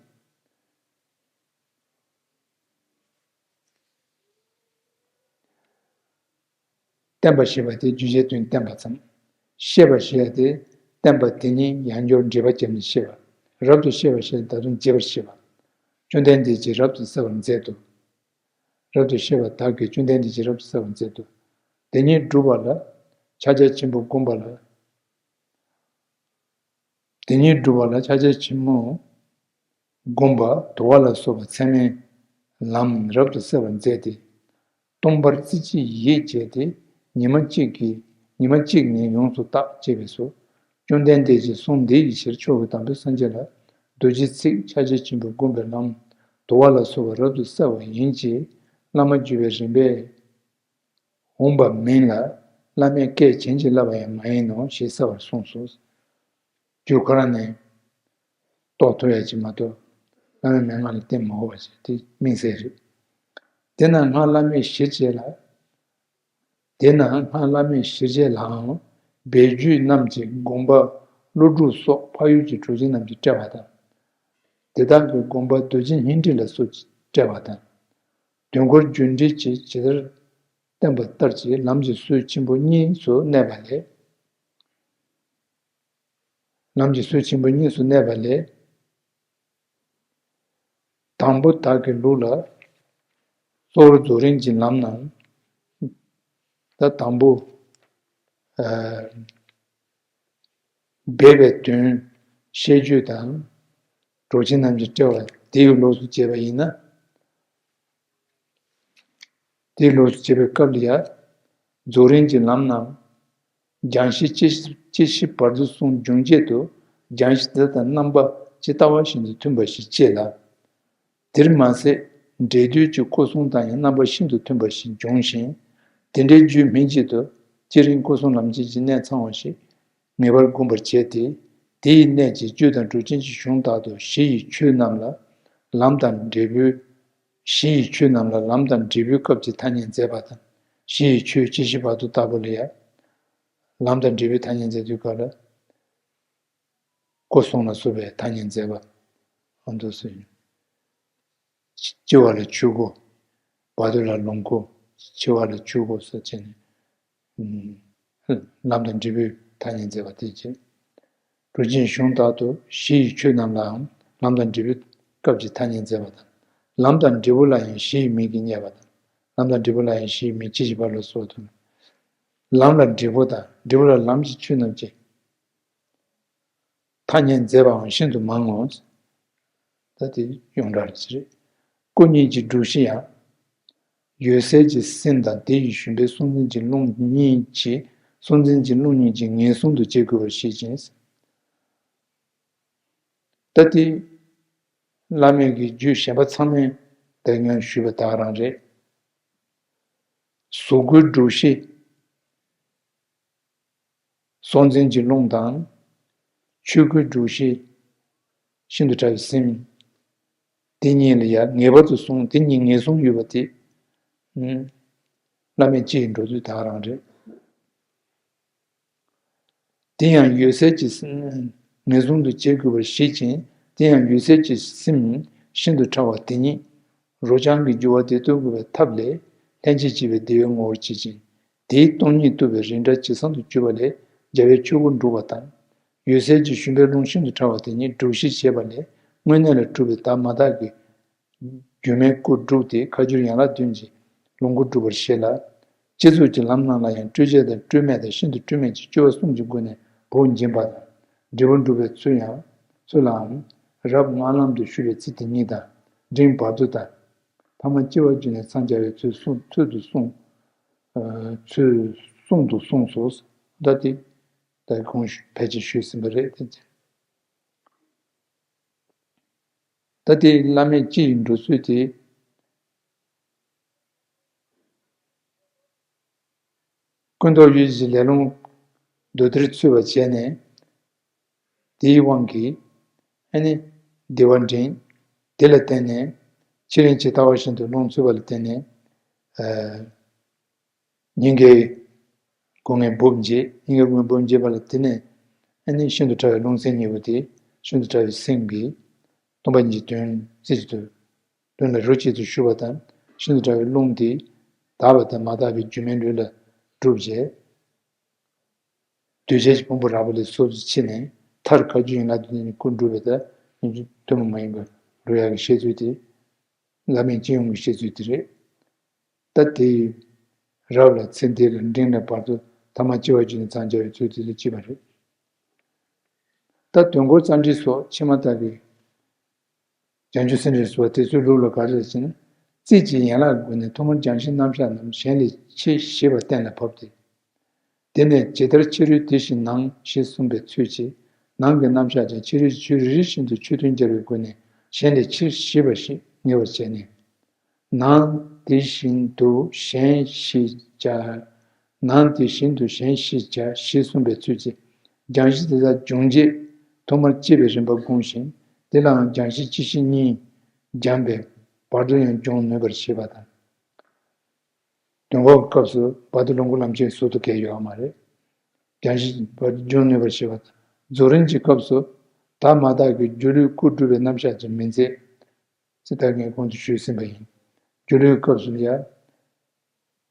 བསྟན་པ་ཞེས་པ་དེ་རྒྱུད་རྒྱལ་དོན་བསྟན་པ་དང་། བཤད་པ་ཞེས་པ་དེ་བསྟན་པ་དེ་ཉིད་ཡང་བསྐྱར་འགྲེལ་པ་བརྒྱབ་ནས་བཤད་པ། རབ་ཏུ་བཤད་པ་ཞེས་པ་ད་དུང་རྒྱས་པར་བཤད་པ། བཅོམ་ལྡན་འདས་ཀྱིས་རབ་ཏུ་གསལ་བར་མཛད་དོ། རབ་ཏུ་བཤད་པ་དག་གིས་བཅོམ་ལྡན་འདས་ཀྱིས་རབ་ཏུ་གསལ་བར་མཛད་དོ། དེ་ཉིད་བསྒྲུབ་པ་ལ་ཕྱག་རྒྱ་ཆེན་པོ་བསྒོམ་པ་ལ། དེ་ཉིད་བསྒྲུབ་པ་ལ་ཕྱག་རྒྱ་ཆེན་མོ་བསྒོམ་པ་དུ་བ་ལ་སོགས་པ་ཚད་མའི་ལམ་རབ་ཏུ་གསལ་བར་མཛད་དེ། སྟོང་པར་རྩེ་གཅིག་ཡིད་བྱས་ཏེ། ཉི་མ་གཅིག་གིས་ཉི་མ་གཅིག་ནི་ཡོངས་སུ་བརྟག་ཅེས་པས་སོ། བཅོམ་ལྡན་འདས་ཀྱིས་གསུངས་འདི་ཡི་ཕྱིར་མཆོག་གི་དང་པོའི་སངས་རྒྱས་ལ་རྡོ་རྗེའི་ཚིག་ཕྱག་རྒྱ་ཆེན་པོས་བསྒོམས་པའི་ལམ་དུ་བ་ལ་སོགས་པ་རབ་ཏུ་གསལ་བ་ཡིན་གྱི། བླ་མ་བརྒྱུད་པའི་རིམ་པས་འོངས་པ་མིན་ལ། བླ་མས་སྐད་བྱིན་གྱིས་བརླབས་པ་ཡང་མ་ཡིན་ནོ་ཞེས་གསལ་བར་གསུངས་སོ། རྒྱུད་ཁོ་རང་ནས་རྟོགས་ཐུབ་ཡ་ཅིག་མ་གཏོགས་བླ་མའི་མན་ངག་ལ་བརྟེན་མ་དགོས་པ་ཞིག་དེ་དམིགས་བསལ་རེད། དེས་ན་སྔགས་བླ་མེད་ཞི་བྱེད་ལ། དེས་ན་སྔགས་བླ་མེད་ཞི་བྱེད་ལའང་སྦས་རྒྱུད་རྣམས་ཀྱི་དགོངས་པ་ཀླུ་སྒྲུབ་སོགས་འཕགས་ཡུལ་གྱི་གྲུབ་ཆེན་རྣམས་ཀྱིས་བཀྲལ་བ་དང་། དེ་དག་གི་དགོངས་པ་རྡོ་རྗེ་སྙིང་ཏིག་ལ་སོགས་ཀྱིས་བཀྲལ་བ་དང་། དོན་འཁོར་རྒྱུད་འགྲེལ་གྱིས་ཇི་ལྟར་བསྟན་པ་ལྟར་གྱི་ལམ་གྱི་སྲོལ་ཆེན་པོ་གཉིས་སུ་གནས་པ་ལས། ལམ་གྱི་སྲོལ་ཆེན་པོ་གཉིས་སུ་གནས་པ་ལས། དང་པོ་དག་གི་ལུགས་ལ་གཙོ་བོར་རྫོགས་རིམ་གྱི་ལམ་རྣམས། ད་དང་པོ། ཨ། སྦས་པའི་དོན་བཤད་རྒྱུད་དང་། གྲུབ་ཆེན་རྣམས་ཀྱིས་བཀྲལ་བ་དེའི་ལུགས་སུ་བྱས་པ་ཡིན་ན། དེའི་ལུགས་སུ་བྱེད་པའི་སྐབས་ལ་ཡང་། རྫོགས་རིམ་གྱི་ལམ་རྣམས། སྦྱང་གཞི་ཅི་ཅི་ཞིག་བར་དུ་གསུངས་འབྱུང་བྱེད་དུ། སྦྱང་གཞི་དེ་དང་རྣམ་པ་ཇི་ལྟ་བ་བཞིན་དུ་མཐུན་པ་ཞིག་བྱེད་ལ། དེར་མ་ཟད་འབྲས་དུས་ཀྱི་སྐུ་གསུང་དང་ཡང་རྣམ་པ་ཤིན་ཏུ་མཐུན་པ་ཞིག་འབྱུང་ཞིང་། དེ་འདྲའི་རྒྱུད་སྨིན་བྱེད་དུ་སྤྱིར་རིང་སྐུ་གསུང་ལམ་བྱེད་ཀྱི་གནད་ཚང་བ་ཞིག་ངེས་པར་བསྒོམ་པར་བྱས་ཏེ། དེ་ཡི་གནད་ཀྱིས་རྒྱུད་དང་གྲུབ་ཆེན་གྱི་གཞུང་དག་ཏུ་གཞི་ཡི་ཆོས་རྣམས་ལ་ལམ་དང་འབྲས་བུའི། གཞི་ཡི་ཆོས་རྣམས་ལ་ལམ་དང་འབྲས་བུའི་སྐབས་ཀྱི་ཐ་སྙད་མཛད་པ་དང་། གཞི་ཡི་ཆོས་སྤྱི་གཞི་བར་དུ་ལྟ་བུ་ལ་ཡང་། ལམ་དང་འབྲས་བུའི་ཐ་སྙད་མཛད་དུས་སྐབས་ལ། སྐུ་གསུང་ལ་སོགས་པའི་ཐ་སྙད་མཛད་པ། ཨ་འདུག་སེ། སྤྱི་བ་ལ་ཆོས་སྐུ། བར་དོ་ལ་ལོངས་སྐུ། འཆི་བ་ལ་ཆོས་སྐུ་སོགས་བྱས་ནས། ལམ་དང་འབྲས་བུའི་ཐ་སྙད་མཛད་པ་དེ་བྱས། གྲུབ་ཆེན་གཞུང་དག་ཏུ་གཞི་ཡི་ཆོས་རྣམས་ལའང་ལམ་དང་འབྲས་བུའི་སྐབས་ཀྱི་ཐ་སྙད་མཛད་པ་དང་། ལམ་དང་འབྲས་བུ་ལ་ཡང་གཞི་ཡི་མིང་གིས་བསྙད་པ་དང་། ལམ་དང་འབྲས་བུ་ལ་ཡང་གཞི་ཡི་མིང་ཅི་ཞིག་པ་ལ་སོགས་དང་། ལམ་ལ་འབྲས་བུ་དང་འབྲས་བུ་ལ་ལམ་གྱི་ཆོས་རྣམས་ཀྱི་ཐ་སྙད་མཛད་པའང་ཤིན་ཏུ་མང་ངོ་། ད་དེ་ཡོངས་གྲགས་ཅིག་རེད། སྐུ་གཉིས་ཀྱི་སྒྲུབ་གཞི་ཡང་། འོད་གསལ་གྱི་སེམས་དང་དེ་ཡི་ཞུན་པའི་གཟུང་འཛིན་གྱི་རླུང་གཉིས་ཀྱིས་གཟུང་འཛིན་གྱི་རླུང་གཉིས་ཀྱིས་ངེས་བཟུང་དུ་བྱེད་དགོས་པར་བཤད་ཅིང་། ད་དེ་བླ་མེད་ཀྱི་རྒྱུད་གཞན་པ་ཚང་མས་ད་སྔོན་ཞུས་པ་དག་རང་རེད། གཟུགས་སྐུའི་སྒྲུབ་གཞི། གཟུང་འཛིན་གྱི་རླུང་དང་། ཆོས་སྐུའི་སྒྲུབ་གཞི། ཤིན་ཏུ་ཕྲ་བའི་སེམས། དེ་གཉིས་ལ་ཡང་ངེས་པར་དུ་བཟུང་། དེ་གཉིས་ངེས་བཟུང་ཡོད་པ་དེ། བླ་མེད་སྤྱི་ཡི་འགྲོ་དུས་དག་རང་རེད། དེ་ཡང་འོད་གསལ་གྱི་ངེས་བཟུང་དུ་བྱེད་དགོས་པར་བཤད་ཅིང་། དེ་ཡང་འོད་གསལ་གྱི་སེམས་ཤིན་ཏུ་ཕྲ་བ་དེ་ཉིད་རོ་རྐྱང་གི་རྒྱུ་བ་དེ་རྟོགས་དགོས་པའི་ཐབས་ལས་ལྷན་ཅིག་སྐྱེས་པའི་བདེ་བའི་ངོ་བོར་བྱེད་ཅིང་། དེའི་སྟོང་ཉིད་རྟོགས་པའི་རིགས་འདྲ་ཇེ་བཟང་དུ་གྱུར་པ་ལས་རྒྱལ་བའི་ཆོས་སྐུ་འགྲུབ་པ་དང་། འོད་གསལ་གྱི་ཞུན་པའི་རླུང་ཤིན་ཏུ་ཕྲ་བ་དེ་ཉིད་སྒྲུབ་གཞིར་བྱས་པ་ལས་དངོས་གནས་ལ་གྲུབ་པའི་བདག་མ་དག་གི་སྒྱུ་མའི་སྐུ་སྒྲུབ་སྟེ་ཁ་སྦྱོར་ཡན་ལག་བདུན་གྱི་ལོངས་སྐུ་སྒྲུབ་པར་བཞེད་ལ། སྤྱི་གཙུག་གི་ལམ་རྣམས་ལ་ཡང་སྤྲོས་བཅས་དང་སྤྲོས་མེད་དང་ཤིན་ཏུ་སྤྲོས་མེད་ཀྱི་སྤྱོད་པ་གསུམ་གྱི་སྒོ་ནས་བོགས་འབྱིན་པ་དང་འབྲས་བུ་འགྲུབ་པའི་ཚུལ་ཡང་ཚུལ་ལའང་རབ་སྔགས་ལམ་དུ་ཞུགས་པའི་ཚུལ་དེ་ཉིད་དང་འབྲིང་བར་དོ་དང་ཐ་མ་སྐྱེ་བ་བརྒྱུད་ནས་འཚང་རྒྱ་བའི་ཚུལ་གསུང་ཚུལ་དུ་གསུངས། ཚུལ་གསུང་དུ་གསུངས་སོ། ད་དེ་ད་གོང་ཕལ་ཆེར་ཞུས་ཟིན་པ་རེད་དེ། ད་དེ་བླ་མེད་སྤྱི་ཡི་འགྲོ་ཚུལ་དེ། ཀུན་རྟོག་ཡུལ་གྱི་ལས་རླུང་མདོ་སྡེར་ཚུད་པར་བྱས་ནས། དེའི་དབང་གིས་ཨ་ནི་བདེ་བ་འབྲིང་། དེ་ལ་བརྟེན་ནས་ཕྱི་རིམ་ཇི་ལྟ་བ་བཞིན་དུ་རླུང་ཚུད་པ་ལ་བརྟེན་ནས། སྙིང་གའི་སྒོ་ངའི་སྦུབས་འབྱེད། སྙིང་གའི་སྒོ་ངའི་སྦུབས་འབྱེད་པ་ལ་དེ་ནས་ཨ་ནི་ཤིན་ཏུ་ཕྲ་བའི་རླུང་སེམས་གཉིས་པོ་དེ་ཤིན་ཏུ་ཕྲ་བའི་སེམས་ཀྱིས་སྟོང་པ་ཉིད་ཀྱི་དོན་རྩེ་གཅིག་ཏུ་དོན་ལ་རོ་གཅིག་ཏུ་ཞུགས་པ་དང་ཤིན་ཏུ་ཕྲ་བའི་རླུང་དེ་དག་པ་དང་མ་དག་པའི་སྒྱུ་མའི་ལུས་ལ་གྲུབ་བྱས། འདུས་བྱས་ཀྱི་ཕུང་པོ་རགས་པ་ལས་སོ་སོར་ཕྱེ་ནས་མཐར་ཁ་སྦྱོར་ཡན་ལག་བདུན་ནི་སྐུ་འགྲུབ་པའི་ད་ཡིན་གྱི་ཐུན་མོང་མ་ཡིན་པར་འགྲོ་ཡག་གི་བཤད་ཚུལ་དེ་བླ་མེད་སྤྱི་ཡོངས་ཀྱི་བཤད་ཚུལ་དེ་རེད། ད་དེ་རབ་ལ་ཚེ་འདི་ལ་འབྲིང་ལ་བར་དུ་ཐ་མ་སྐྱེ་བ་བརྒྱུད་ནས་འཚང་རྒྱ་བའི་ཚུལ་དེ་ལ་སྤྱི་པ་རེད། ད་དོན་འཁོར་རྩ་འགྲེལ་སོགས་ཕྱི་མ་ལྟ་བུའི། བྱང་ཆུབ་སེམས་འགྲེལ་སོགས་དེ་ཚོའི་ལུགས་ལ་ག་རེ་རེད་ཟེར་ན། རྩིས་ཀྱི་ཡན་ལག་གི་སྒོ་ནས་ཐོག་མར་རྒྱང་ཤིང་རྣམ་གཞག་རྣམས་གཞན་ལས་ཕྱིར་ཞེས་པ་གཏན་ལ་ཕབ་སྟེ། དེ་ནས་ཇི་ལྟར་ཕྱི་རོལ་དེ་བཞིན་ནང་ཞེས་གསུངས་པའི་ཚུལ་གྱིས་ནང་གི་རྣམ་གཞག་ཀྱང་ཕྱི་རོལ་གྱི་ཆོས་རེ་རེ་བཞིན་དུ་ཆོས་མཐུན་སྦྱར་བའི་སྒོ་ནས་གཞན་ལས་ཕྱིར་ཞེས་པ་ཞིག་ངེས་པར་བྱས་ནས། ནང་དེ་བཞིན་དུ་གཞན་ཞེས་བྱ། ནང་དེ་བཞིན་དུ་གཞན་ཞེས་བྱ་ཞེས་གསུངས་པའི་ཚུལ་གྱིས། རྒྱང་ཤིང་དེ་དག་འབྱུང་བྱེད་ཐོག་མར་སྐྱེ་བའི་རིམ་པ་བསྒོམ་ཞིང་། དེ་ལའང་རྒྱང་ཤིང་སྤྱི་གཞི་གཉིས་སྦྱངས་པས་བར་དོ་ཡང་འབྱུང་ནུས་པར་བྱེད་པ་དང་། དོན་འཁོར་གྱི་སྐབས་སུ་བར་དོ་ལོངས་སྐུ་ལམ་ཆེན་ཟུར་དུ་གས་ཡོད་མ་རེད། རྒྱང་ཤིང་བར་དོ་འབྱུང་ནུས་པར་བྱེད་པ་དང་། རྫོགས་རིམ་གྱི་སྐབས་སུ་བདག་མ་དག་གི་སྒྱུ་ལུས་སྐུ་སྒྲུབ་པའི་རྣམ་གཞག་ཅིག་མི་མཛད། ཅེས་ད་ངས་གོང་དུ་ཞུས་ཟིན་པ་ཡིན། སྒྱུ་ལུས་སྐབས་སུ་ཡང་།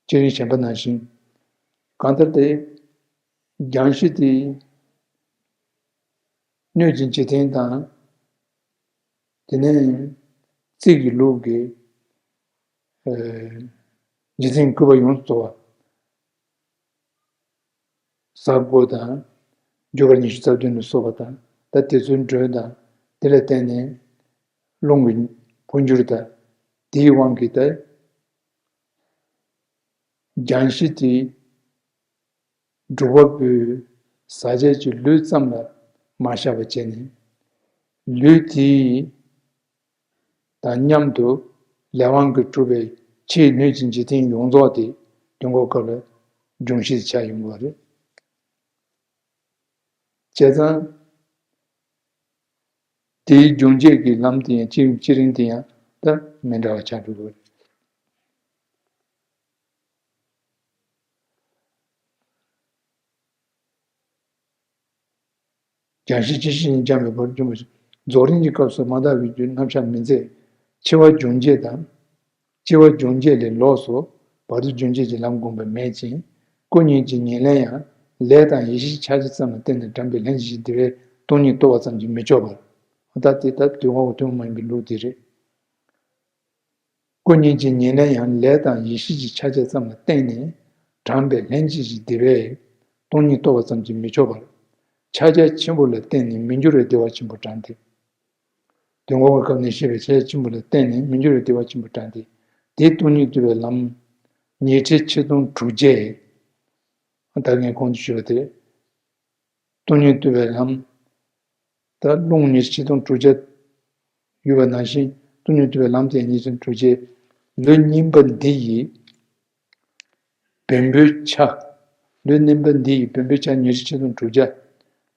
སྤྱི་རིམ་གཞན་པ་ནང་བཞིན། གང་ལྟར་ཏེ། རྒྱང་ཤིང་དེ། སྣོད་ཀྱི་འཇིག་རྟེན་དང་། དེ་ནས་རྩིས་ཀྱི་ལུགས་ཀྱི། འཇིག་རྟེན་བསྐུལ་བ་ཡོངས་སུ་རྫོགས་པ། ས་སྒོ་དང་། རྒྱུ་སྐར་ཉི་ཤུ་རྩ་བདུན་ལ་སོགས་པ་དང་། ད་དེ་ཚོའི་འགྲོས་དང་། དེ་ལ་བརྟེན་ནས་རླུང་གི་འཕོ་འགྱུར་དང་། དེའི་དབང་གིས་ད་རྒྱང་ཤིང་དེ་སྒྲུབ་པ་པོའི་ཟག་བཅས་ཀྱི་ལུས་ཙམ་ལ་མ་བཞག་པ་བྱས་ནས། ལུས་དེའི་དང་མཉམ་དུ་ལས་དབང་གིས་གྲུབ་པའི་ཕྱིའི་སྣོད་ཀྱི་འཇིག་རྟེན་ཡོངས་རྫོགས་དེ་དོན་འཁོར་སྐབས་ལ་འབྱུང་བཞི་ཆགས་ཡོང་གི་རེད། བྱས་ཙང་དེའི་འབྱུང་བྱེད་ཀྱི་ལམ་དེ་ཡང་སྤྱི་རིམ་སྤྱི་རིམ་དེ་ཡང་ད་མི་འདྲ་བ་ཆགས་འགྲོ་གི་རེད། རྒྱང་ཤིང་སྤྱི་གཞི་གཉིས་སྦྱངས་པའི་བར་འབྱུང་བ་ཞིག་རྫོགས་རིམ་གྱི་སྐབས་སུ་མ་དག་པའི་རྒྱུ་རྣམ་གཞག་མི་མཛད། འཆི་བ་འབྱུང་བྱེད་དང་། འཆི་བ་འབྱུང་བྱེད་ལས་ལོགས་སུ་བར་དོ་འབྱུང་བྱེད་ཀྱི་ལམ་བསྒོམ་པ་མེད་ཅིང་། སྐུ་གཉིས་ཀྱི་ཉེར་ལེན་ཡང་ལས་དང་ཡེ་ཤེས་ཕྱག་རྒྱ་ཙམ་ལ་བརྟེན་ནས་དྲངས་པའི་ལྷན་ཅིག་བདེ་བའི་སྟོང་ཉིད་རྟོགས་པ་ཙམ་གྱིས་མི་ཆོག་པར། ད་དེ་ལྟར་དུས་འཁོར་བ་ཐུན་མོང་མ་ཡིན་པའི་ལུགས་འདི་རེད། སྐུ་གཉིས་ཀྱི་ཉེར་ལེན་ཡང་ལས་དང་ཡེ་ཤེས་ཀྱི་ཕྱག་རྒྱ་ཙམ་ལ་བརྟེན་ནས་དྲངས་པའི་ལྷན་ཅིག་བདེ་བའི་སྟོང་ཉིད་རྟོགས་པ་ཙམ་གྱིས་མི་ཆོག་པར། ཕྱག་རྒྱ་ཆེན་པོ་ལ་བརྟེན་ནས་མི་འགྱུར་བའི་བདེ་བ་ཆེན་པོ་དྲངས་ཏེ། དོན་འཁོར་བའི་སྐབས་ནས་བཤད་པའི་ཕྱག་རྒྱ་ཆེན་པོ་ལ་བརྟེན་ནས་མི་འགྱུར་བའི་བདེ་བ་ཆེན་པོ་དྲངས་ཏེ། དེའི་སྟོང་ཉིད་རྟོགས་པའི་ལམ། ཉི་ཁྲི་ཆིག་སྟོང་དྲུག་བརྒྱ། ད་ངས་གོང་དུ་ཞུས་པ་དེ། སྟོང་ཉིད་རྟོགས་པའི་ལམ། ད་རླུང་ཉི་ཁྲི་ཆིག་སྟོང་དྲུག་བརྒྱ་ཡོད་པ་ནང་བཞིན། སྟོང་ཉིད་རྟོགས་པའི་ལམ་དེ་ཉི་ཁྲི་ཆིག་སྟོང་དྲུག་བརྒྱ། ལུས་གཉིས་པ་འདི་ཡི་བེམ་པོའི་ཆ། ལུས་གཉིས་པ་འདི་ཡི་བེམ་པོའི་ཆ་ཉི་ཁྲི་ཆིག་སྟོང་དྲུག་བརྒྱ།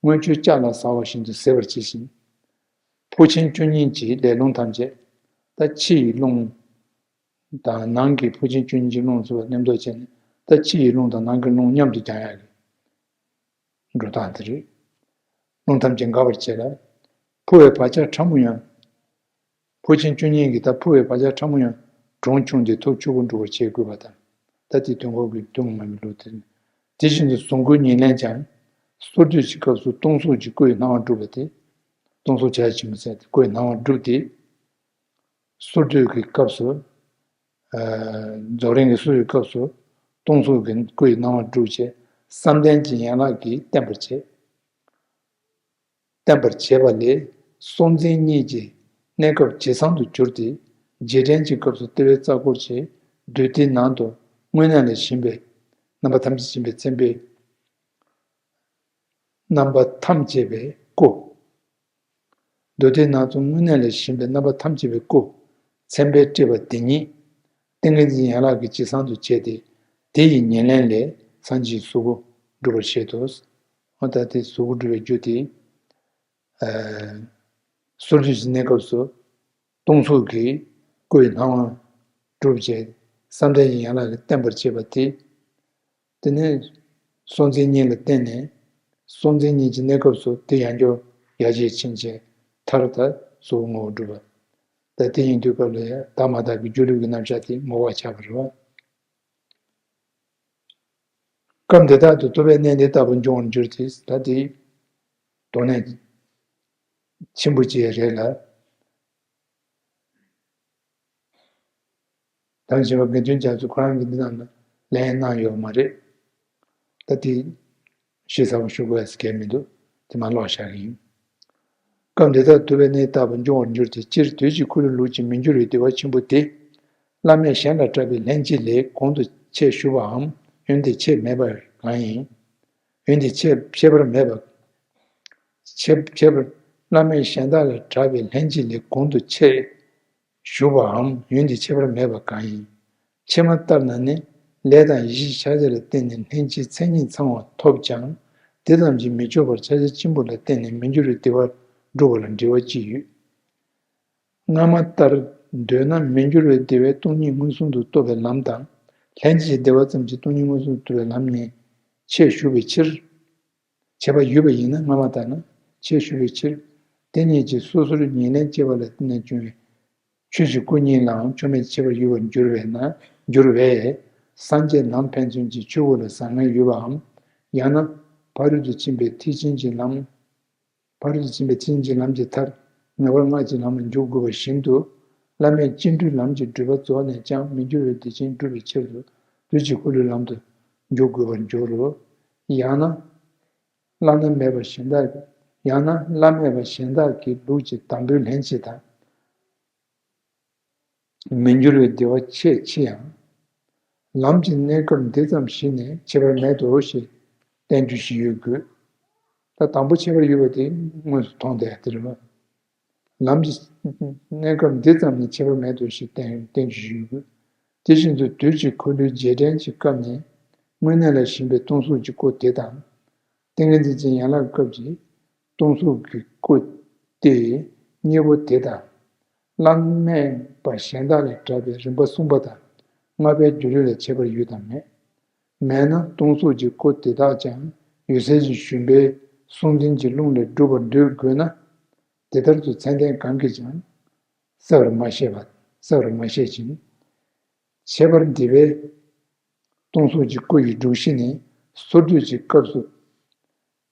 སྔོན་ཆད་ལྕགས་ལ་ཟ་བ་བཞིན་དུ་བཟི་བར་བྱས་ཤིང་། ཕོ་ཆེན་བཅུ་གཉིས་ཀྱི་ལས་རླུང་ཐམས་ཅད། ད་ཕྱི་ཡི་རླུང་དང་ནང་གི་ཕོ་ཆེན་བཅུ་གཉིས་ཀྱི་རླུང་ཚོ་མཉམ་འཇོག་བྱས་ནས། ད་ཕྱི་ཡི་རླུང་དང་ནང་གི་རླུང་མཉམ་དུ་སྦྱང་ཡག་གི་འགྲོ་སྟངས་དེ་རེད། རླུང་ཐམས་ཅད་འགག་པར་བྱེད་ལ། འཕོ་བའི་བག་ཆགས་ཕྲ་མོ་ཡང་། འཕོ་ཆེན་བཅུ་གཉིས་ཀྱི་ད་འཕོ་བའི་བག་ཆགས་ཕྲ་མོ་ཡང་གྲོང་ཆུང་སྟེ་ཐོབ་ཆོས་སྐུ་འགྲུབ་པར་བྱེད་དགོས་པ་དང་། ད་དེ་དོན་ཁོག་གི་དོན་ངོ་མ་ཡིན་ལུགས་དེ། དེ་བཞིན་དུ་གཟུངས་སྐུའི་ཉེར་ལེན་ཀྱང་། སོར་སྡུད་ཀྱི་སྐབས་སུ་སྟོང་གཟུགས་ཀྱི་སྐུ་ཡི་སྣང་བ་འགྲུབ་པ་སྟེ། སྟོང་གཟུགས་བྱ་བྱེད་ཆེན་པོ་ཟེར་ཏེ་སྐུ་ཡི་སྣང་བ་འགྲུབ་སྟེ། སོར་སྡུད་ཀྱི་སྐབས་སུ། ཨ། རྫོགས་རིམ་གྱི་སོར་སྡུད་སྐབས་སུ། སྟོང་གཟུགས་ཀྱི་སྐུ་ཡི་སྣང་བ་འགྲུབ་བྱས། བསམ་གཏན་གྱི་ཡན་ལག་གིས་བརྟན་པར་བྱེད། བརྟན་པར་བྱེད་པ་ལས་སྲོག་འཛིན་གཉིས་ཀྱི་གནས་སྐབས་ཇེ་བཟང་དུ་གྱུར་ཏེ། རྗེས་དྲན་གྱི་སྐབས་སུ་ལྟེ་བའི་རྩ་འཁོར་གྱི་མདུན་ཐིག་ནང་དུ་དངོས་གནས་ལ་ཞེན་པའི་རྣམ་པ་ཐམས་ཅད་ཞེན་པའི་མཚན་དཔེ། རྣམ་པ་ཐམས་ཅད་པའི་སྐུ། མདུན་ཐིག་ནང་དུ་དངོས་གནས་ལ་ཞེན་པའི་རྣམ་པ་ཐམས་ཅད་པའི་སྐུ། མཚན་དཔེ་སྤྲས་པ་དེ་ཉིད་ཏིང་ངེ་འཛིན་ཡན་ལག་གིས་ཇེ་བཟང་དུ་བྱས་ཏེ། དེ་ཡི་ཉེར་ལེན་ལས་སངས་རྒྱས་ཀྱི་གཟུགས་སྐུ་འགྲུབ་པར་བཞེད་དོ། འོ་ད་དེ་གཟུགས་སྐུ་འགྲུབ་པའི་རྒྱུ་དེ། ཨ། སོར་སྡུད་ཀྱི་གནས་སྐབས་སུ་སྟོང་གཟུགས་ཀྱི་སྐུ་ཡི་སྣང་བ་འགྲུབ་བྱས། བསམ་གཏན་གྱི་ཡན་ལག་གིས་བརྟན་པར་བྱེད་པ་དེ། དེ་ནས་སྲོག་འཛིན་གཉིས་ལ་བརྟེན་ནས། སྲོག་འཛིན་གཉིས་ཀྱི་གནས་སྐབས་སུ་དེ་ཡང་བསྐྱར་ཡར་རྒྱས་ཕྱིན་བྱས་མཐར་ད་གཟུགས་སྐུ་ངོ་བོ་འགྲུབ་པ། ད་དེ་ཡིན་དུས་སྐབས་ལ་ཡང་བདག་མ་དག་གི་སྒྱུ་ལུས་ཀྱི་རྣམ་གཞག་དེ་ངོ་བོར་ཆགས་པ་རེད་བ། སྐབས་འདི་དག་ཏུ་ཐུབ་པའི་གནད་འདི་ལྟ་བུ་འབྱུང་བར་འགྱུར་ཏེ། ད་དེ་དོན་གནད་ཆེན་པོ་ཅིག་རེད་ལ། དམ་ཆེན་པ་དགེ་འདུན་རྒྱ་མཚོ་ཁོ་རང་གིས་འདི་རྣམས་ལ་ལན་གནང་ཡོད་མ་རེད། ད་དེ་ཞིབ་ཚགས་པོ་ཞུ་དགོས་ཡ་གལ་མི་འདུག་དེ་མར་ཀློག་བཞག་གི་ཡིན། སྐབས་འདི་དག་ཐུབ་པའི་གནད་ལྟ་བུ་འབྱུང་བར་འགྱུར་ཏེ། སྤྱིར་དུས་ཀྱི་འཁོར་ལོའི་ལུགས་ཀྱི་མི་འགྱུར་བའི་བདེ་བ་ཆེན་པོ་དེ། བླ་མས་གཞན་ལ་གྲགས་པའི་ལྷན་སྐྱེས་ལས་གོང་དུ་ཆད་ཞུགས་པའམ་ཡོན་ཏན་ཆད་མེད་པ་གང་ཡིན། ཡོན་ཏན་ཆད་ཁྱད་པར་མེད་པ། ཆད་ཁྱད་པར། བླ་མས་གཞན་དག་ལ་གྲགས་པའི་ལྷན་སྐྱེས་ལས་གོང་དུ་ཆད་ཞུགས་པའམ་ཡོན་ཏན་ཁྱད་པར་མེད་པ་གང་ཡིན། ཕྱི་མ་ལྟར་ན་ནི། ལས་དང་ཡེ་ཤེས་ཕྱག་རྒྱ་ལ་བརྟེན་ནས་ལྷན་སྐྱེས་མཚན་ཉིད་ཚང་བ་ཐོབ་ཀྱང་། དེ་ཙམ་གྱིས་མི་ཆོག་པར་ཕྱག་རྒྱ་ཆེན་པོ་ལ་བརྟེན་ནས་མི་འགྱུར་བའི་བདེ་བ་སྒྲུབ་པ་ལ་འགྲེལ་བ་ཅི་ཡོད། སྔ་མ་ལྟར་འདོད་ན་མི་འགྱུར་བའི་བདེ་བས་སྟོང་ཉིད་མངོན་སུམ་དུ་རྟོགས་པའི་ལམ་དང་། ལྷན་སྐྱེས་ཀྱི་བདེ་བ་ཙམ་གྱིས་སྟོང་ཉིད་མངོན་སུམ་དུ་རྟོགས་པའི་ལམ་གཉིས་ཆད་ཞུགས་པའི་ཕྱིར། ཁྱད་པར་ཡོད་པ་ཡིན་ན་སྔ་མ་ལྟར་ན་ཆད་ཞུགས་པའི་ཕྱིར། དེ་གཉིས་ཀྱི་སོ་སོར་ཉེར་ལེན་བྱེད་པ་ལ་བརྟེན་ནས་བྱུང་བའི་ཆོས་ཀྱི་སྐུ་གཉིས་ལའང་ཆོས་མེད་ཁྱད་པར་ཡོད་པར་འགྱུར་བས་ན། འགྱུར་བས། སངས་རྒྱས་ལམ་ཕན་ཚུན་གྱི་ཆོས་སྐུ་ལ་བཟང་ངན་ཡོད་པའམ། ཡང་ན་ཕ་རོལ་ཏུ་ཕྱིན་པའི་ཐེག་ཆེན་གྱི་ལམ། ཕ་རོལ་ཏུ་ཕྱིན་པའི་ཐེག་ཆེན་གྱི་ལམ་གྱི་མཐར་ངེས་པར་སྔགས་ཀྱི་ལམ་ལ་འཇུག་དགོས་པ་བཞིན་དུ། བླ་མས་སྤྱི་འགྲོའི་ལམ་གྱི་སྒྲུབ་པ་རྫོགས་ནས་ཀྱང་མི་འགྱུར་བའི་བདེ་ཆེན་སྒྲུབ་པའི་ཕྱིར་དུ་དུས་ཀྱི་འཁོར་ལོའི་ལམ་དུ་འཇུག་དགོས་པར་འགྱུར་རོ། ཡང་ན། བླ་ན་མེད་པ་གཞན་དག་ཡང་ན་བླ་མེད་པ་གཞན་དག་གི་ལུགས་ཀྱི་དང་པོའི་ལྷན་སྐྱེས་དང་། མི་འགྱུར་བའི་བདེ་བ་ཆེས་ཆེ་ཡང་། ལམ་གྱི་གནས་སྐབས་འདི་ཙམ་ཞིག་ནས་ཁྱད་པར་མེད་དོ་ཞེས་བསྟན་རྒྱུ་ཞིག་ཡོད་དགོས། ད་དང་པོ་ཁྱད་པར་ཡོད་པ་དེ་དངོས་སུ་མཐོང་བསྡད་དེ་རེད་བ། ལམ་གྱི་གནས་སྐབས་འདི་ཙམ་ནས་ཁྱད་པར་མེད་དོ་ཞེས་བསྟན་བསྟན་རྒྱུ་ཞིག་ཡོད་དགོས། དེ་བཞིན་དུ་དུས་ཀྱི་འཁོར་ལོའི་རྗེས་དྲན་གྱི་སྐབས་ནས་དངོས་གནས་ལ་ཞེན་པའི་སྟོང་གཟུགས་ཀྱི་སྐུ་དེ་དང་། ཏིང་ངེ་འཛིན་གྱི་ཡན་ལག་སྐབས་ཀྱི་སྟོང་གཟུགས་ཀྱི་སྐུ་སྟེ། གཉིས་པོ་དེ་དང་། བླ་མེད་པ་གཞན་དག་ལས་གྲགས་པའི་རིམ་པ་གསུམ་པ་དང་ལྔ་པའི་སྒྱུ་ལུས་ལ་ཁྱད་པར་ཡོད་དམ་མེད། མེད་ན་སྟོང་གཟུགས་ཀྱི་སྐུ་དེ་དག་ཀྱང་འོད་གསལ་གྱི་ཞུན་པའི་གཟུང་འཛིན་གྱི་རླུང་ལས་སྒྲུབ་པར་འདོད་དགོས་ན། དེ་ལྟར་དུ་མཚན་ལྡན་གང་གིས་ཀྱང་གསལ་བར་མ་བཤད་པ། གསལ་བར་མ་བཤད་ཅིང་། ཁྱད་པར་འདི་བས། སྟོང་གཟུགས་ཀྱི་སྐུ་ཡི་སྒྲུབ་གཞི་ནི་སོར་སྡུད་ཀྱི་སྐབས་སུ།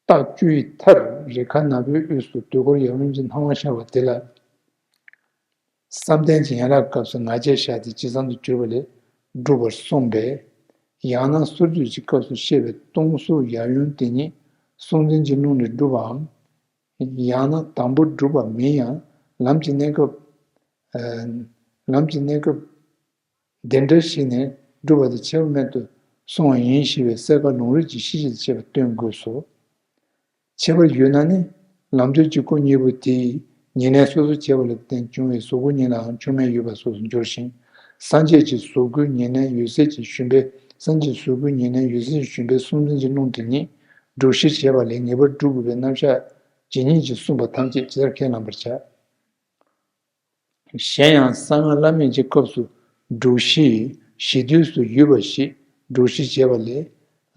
རྟགས་བཅུ་ཡི་མཐར་རེ་ཁཱ་ནག་པོའི་དབུས་སུ་དུས་འཁོར་ཡབ་ཡུམ་གྱི་སྣང་བ་ཤར་བ་དེ་ལ། བསམ་གཏན་གྱི་ཡན་ལག་སྐབས་སུ་ང་རྒྱལ་བཞག་སྟེ་ཇེ་བཟང་དུ་གྱུར་པ་ལས་སྒྲུབ་པར་གསུངས་པས། ཡང་ན་སོར་སྡུད་ཀྱི་སྐབས་སུ་བཤད་པའི་སྟོང་གཟུགས་ཡབ་ཡུམ་དེ་ཉིད་གཟུང་འཛིན་གྱི་རླུང་ལས་སྒྲུབ་པའམ། ཡང་ན་དང་པོ་སྒྲུབ་པ་མིན་ཡང་ལམ་གྱི་གནས་སྐབས། ཨ། ལམ་གྱི་གནས་སྐབས། འདི་འདྲ་ཞིག་ནས་སྒྲུབ་པ་དེ་ཁྱད་པར་མེད་དུ་སོང་བ་ཡིན་ཞེས་པའི་གསལ་ཁ་ལུང་རིགས་ཀྱི་ཤེས་བྱེད་དང་བཅས་པ་སྟོན་དགོས་སོ། ཁྱད་པར་ཡོད་ན་ནི། ལམ་དུས་ཀྱི་སྐུ་གཉིས་པོ་དེའི་ཉེར་ལེན་སོ་སོར་བྱས་པ་ལ་བརྟེན་བྱུང་བའི་གཟུགས་སྐུ་གཉིས་ལའང་ཆོས་མེད་ཡོད་པ་སོགས་སུ་འགྱུར་ཞིང་། སངས་རྒྱས་ཀྱི་གཟུགས་སྐུའི་ཉེར་ལེན་འོད་གསལ་གྱི་ཞུན་པས་སངས་རྒྱས་གཟུགས་སྐུའི་ཉེར་ལེན་འོད་གསལ་གྱི་ཞུན་པས་གཟུང་འཛིན་གྱི་རླུང་དེ་ཉིད་སྒྲུབ་གཞིར་བྱས་པ་ལས་ངེས་པར་སྒྲུབ་དགོས་པའི་རྣམ་གཞག་ཇི་སྙེད་ཅིག་གསུངས་པ་ཐམས་ཅད་ཇི་ལྟར་ཁས་བླངས་པར་བྱ། གཞན་ཡང་གསང་སྔགས་བླ་མེད་ཀྱི་སྐབས་སུ་སྒྲུབ་གཞི་གཞི་དུས་སུ་ཡོད་པ་ཞིག་སྒྲུབ་གཞིར་བྱས་པ་ལས།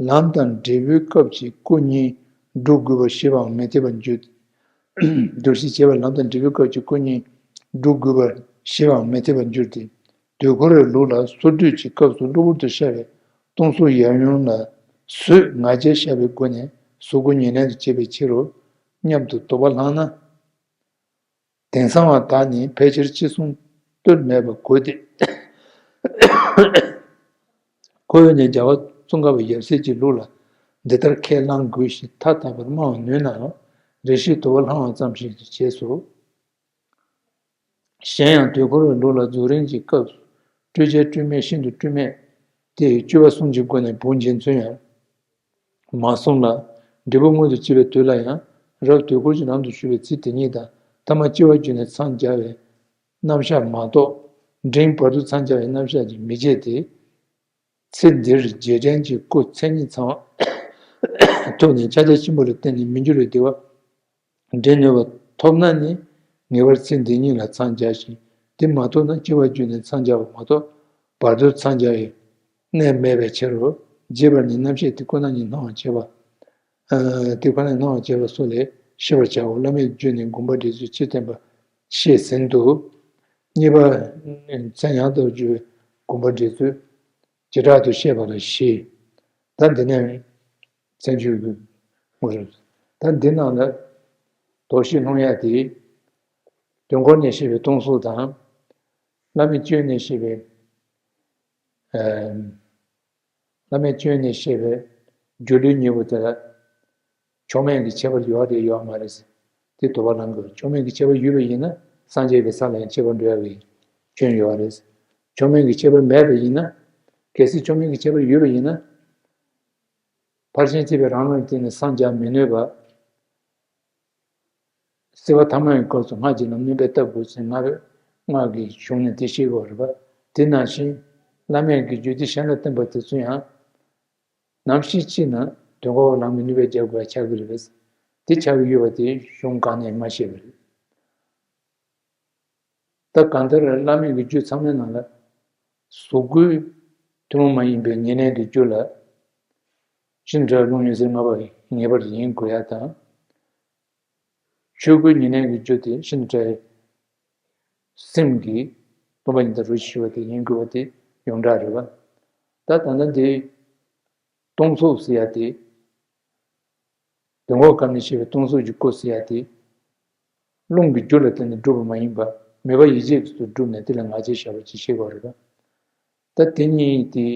ལམ་དང་འབྲས་བུའི་སྐབས་ཀྱི་སྐུ་གཉིས་སྒྲུབ་དགོས་པ་ཞེས་པའང་མི་འཐད་པར་འགྱུར། བསྒྲུབ་བྱ་བྱེད་པ་ལམ་དང་འབྲས་བུའི་སྐབས་ཀྱི་སྐུ་གཉིས་སྒྲུབ་དགོས་པར་ཞེ་བའང་མི་འཐད་པར་འགྱུར་ཏེ། དུས་འཁོར་བའི་ལུགས་ལ་སོར་སྡུད་ཀྱི་སྐབས་སུ་གློ་བུར་དུ་ཤར་བའི་སྟོང་གཟུགས་ཡབ་ཡུམ་ལ་གཟུགས་ང་རྒྱལ་ཤར་བའི་སྒོ་ནས་གཟུགས་སྐུ་ཉེར་ལེན་དུ་བྱེད་པའི་ཕྱིར་རོ་སྙམ་དུ་དོགས་པ་ལངས་ན། དེང་སང་བ་དག་ནི་ཕལ་ཆེར་ཅི་གསུང་ལྟོས་མེད་པར་གོ་སྟེ། ཁོ་བོས་ནི་རྒྱལ་བ་ཙོང་ཁ་པ་ཡབ་སྲས་ཀྱི་ལུགས་ལ་འདི་ལྟར་ཁས་བླང་དགོས་ཞེས་ཐགས་དག་པར་སྨྲ་བར་ནུས་ནའང་རེ་ཞིག་དོགས་པ་ལྷང་བ་ཙམ་ཞིག་བྱས་སོ། གཞན་ཡང་དུས་འཁོར་བའི་ལུགས་ལ་རྫོགས་རིམ་གྱི་སྐབས་སུ་སྤྲོས་བཅས་སྤྲོས་མེད་ཤིན་ཏུ་སྤྲོས་མེད་དེ་སྤྱོད་པ་གསུམ་གྱི་སྒོ་ནས་བུ་འབྱེད་ཚུལ་ཡང་མ་གསུངས་ལ། འབྲས་བུ་མངོན་དུ་བྱེད་པའི་དུས་ལ་ཡང་རབ་དུས་འཁོར་གྱི་ལམ་དུ་ཞུགས་པའི་ཚིག་དེ་ཉིད་དང་ཐ་མ་སྐྱེ་བ་བརྒྱུད་ནས་འཚང་རྒྱ་བའི་རྣམ་གཞག་མ་གཏོགས་འབྲིང་བར་དུ་འཚང་རྒྱ་བའི་རྣམ་གཞག་ཅིག་མི་བྱེད་དེ། ཚེ་འདིར་རྗེས་དྲན་གྱི་སྐུ་མཚན་ཉིད་ཚང་བ་ཐོབ་ནས་ཕྱག་རྒྱ་ཆེན་པོ་ལ་བརྟེན་ནས་མི་འགྱུར་བའི་བདེ་བ་འདྲེན་ནུས་པ་ཐོབ་ན་ནི་ངེས་པར་ཚེ་འདི་ཉིད་ལ་འཚང་རྒྱ་ཞིང་དེ་མ་ཐོབ་ན་སྐྱེ་བ་བརྒྱུད་ནས་འཚང་རྒྱ་བ་མ་གཏོགས་བར་དོར་འཚང་རྒྱ་བའི་གནས་མེད་པའི་ཕྱིར་རོ། རྒྱས་པར་ནི་རྣམ་བཤད་དེ་ཁོ་ན་ཉིད་སྣང་བར་བྱེད་པ། ཨ་དེ་ཁོ་ན་ཉིད་སྣང་བར་བྱེད་པ་སོགས་ལས་ཤེས་པར་བྱའོ། བླ་མེད་བརྗོད་ནས་དགོངས་པ་འགྲེལ་ཚུལ་ཕྱིར་བསྟན་པ་ཤེས་ཟིན་ཏོ། གཉིས་པ་མཚན་ཡང་དག་བརྗོད་པའི་དགོངས་པ་འགྲེལ་ཚུལ་བྱེ་བྲག་ཏུ་བཤད་པ་ལ་བཞི། ད་འདི་ནས་མཚན་བརྗོད་ཀྱི་དངོས་གྲུབ། ད་འདི་ནང་ལ་དོགས་གཞི་སློང་ཡ་དེ། དུས་འཁོར་ནས་བཤད་པའི་སྟོང་གཟུགས་དང་། བླ་མེད་བརྗོད་ནས་བཤད་པའི། ཨ། བླ་མེད་བརྗོད་ནས་བཤད་པའི་སྒྱུ་ལུས་གཉིས་པོ་དེ་ལ་ཕྱོགས་མེད་ཀྱི་ཁྱད་པར་ཡོད་རེད་ཡོད་མ་རེད་ཟེར། དེ་དོགས་པ་ལངས་དགོས། ཕྱོགས་མེད་ཀྱི་ཁྱད་པར་ཡོད་པ་ཡིན་ན་སངས་རྒྱས་ཀྱི་ས་ལ་ཡང་ཁྱད་པར་འགྲོ་ཡ་གི་སྐྱོན་ཡོད་རེད་ཟེར། ཕྱོགས་མེད་ཀྱི་ཁྱད་པར་མེད་པ་ཡིན་ན། གལ་སྲིད་ཕྱོགས་མེད་ཀྱི་ཁྱད་པར་ཡོད་པ་ཡིན་ན། ཕར་ཕྱིན་ཐེག་པའི་རང་ལུགས་ཀྱི་སྟེང་ནས་སངས་རྒྱ་མི་ནུས་པ། སྲིད་པ་ཐ་མ་ཡི་སྐབས་སུ་སྔགས་ཀྱི་ལམ་ནུས་པས་བཏབ་དགོས་ཚུལ་སྔགས་སྔགས་ཀྱི་གཞུང་ནས་དེ་བཤད་དགོས་རེད་པ། དེ་ནང་བཞིན་བླ་མེད་ཀྱི་རྒྱུད་སྡེ་གཞན་ལ་བསྟན་པ་དེ་ཚོ་ཡང་ནམ་ཞིག་ཅིག་ན་དོན་གོ་བ་ལང་མི་ནུས་པའི་རྒྱབ་དགོས་ཆགས་ཀྱི་རེད་པས། དེ་ཆགས་ཀྱི་ཡོད་པ་དེ་གཞུང་གང་ནས་མ་བཤད་པ་རེད། ད་གང་ལྟར་བླ་མེད་ཀྱི་རྒྱུད་ཚང་མའི་ནང་ལ་གཟུགས་སྐུའི་ཐུན་མོང་མ་ཡིན་པའི་ཉེར་ལེན་གྱི་རྒྱུད་ལ་ཤིན་ཏུ་ཕྲ་བའི་རླུང་ཡོད་ཚད་ལྔ་པ་ངེས་པར་ཡིན་དགོས་ཡ་དང་། ཆོས་སྐུའི་ཉེར་ལེན་གྱི་རྒྱུད་དེ་ཤིན་ཏུ་ཕྲ་བའི་སེམས་ཀྱི་སྟོང་པ་ཉིད་དང་རོ་གཅིག་ཞུ་བ་དེ་ཡིན་དགོས་པ་དེ་ཡོངས་གྲགས་རེད་པ། ད་ད་ལྟ་འདི་སྟོང་གཟུགས་ཟེར་ཡ་དེ། དོན་འགོག་གམ་ནས་བཤད་པའི་སྟོང་གཟུགས་ཀྱི་སྐུ་ཟེར་ཡ་དེ། རླུང་གི་རྒྱུ་ལ་བརྟེན་ནས་གྲུབ་པ་མ་ཡིན་པ། མོས་པ་ཡིད་བྱེད་ཀྱི་ཚུལ་གྲུབ་ནས་དེ་ལ་ང་རྒྱལ་ཞེས་པ་ཅིག་བཤད་དགོས་རེད་པ། ད་དེ་གཉིས་དེ་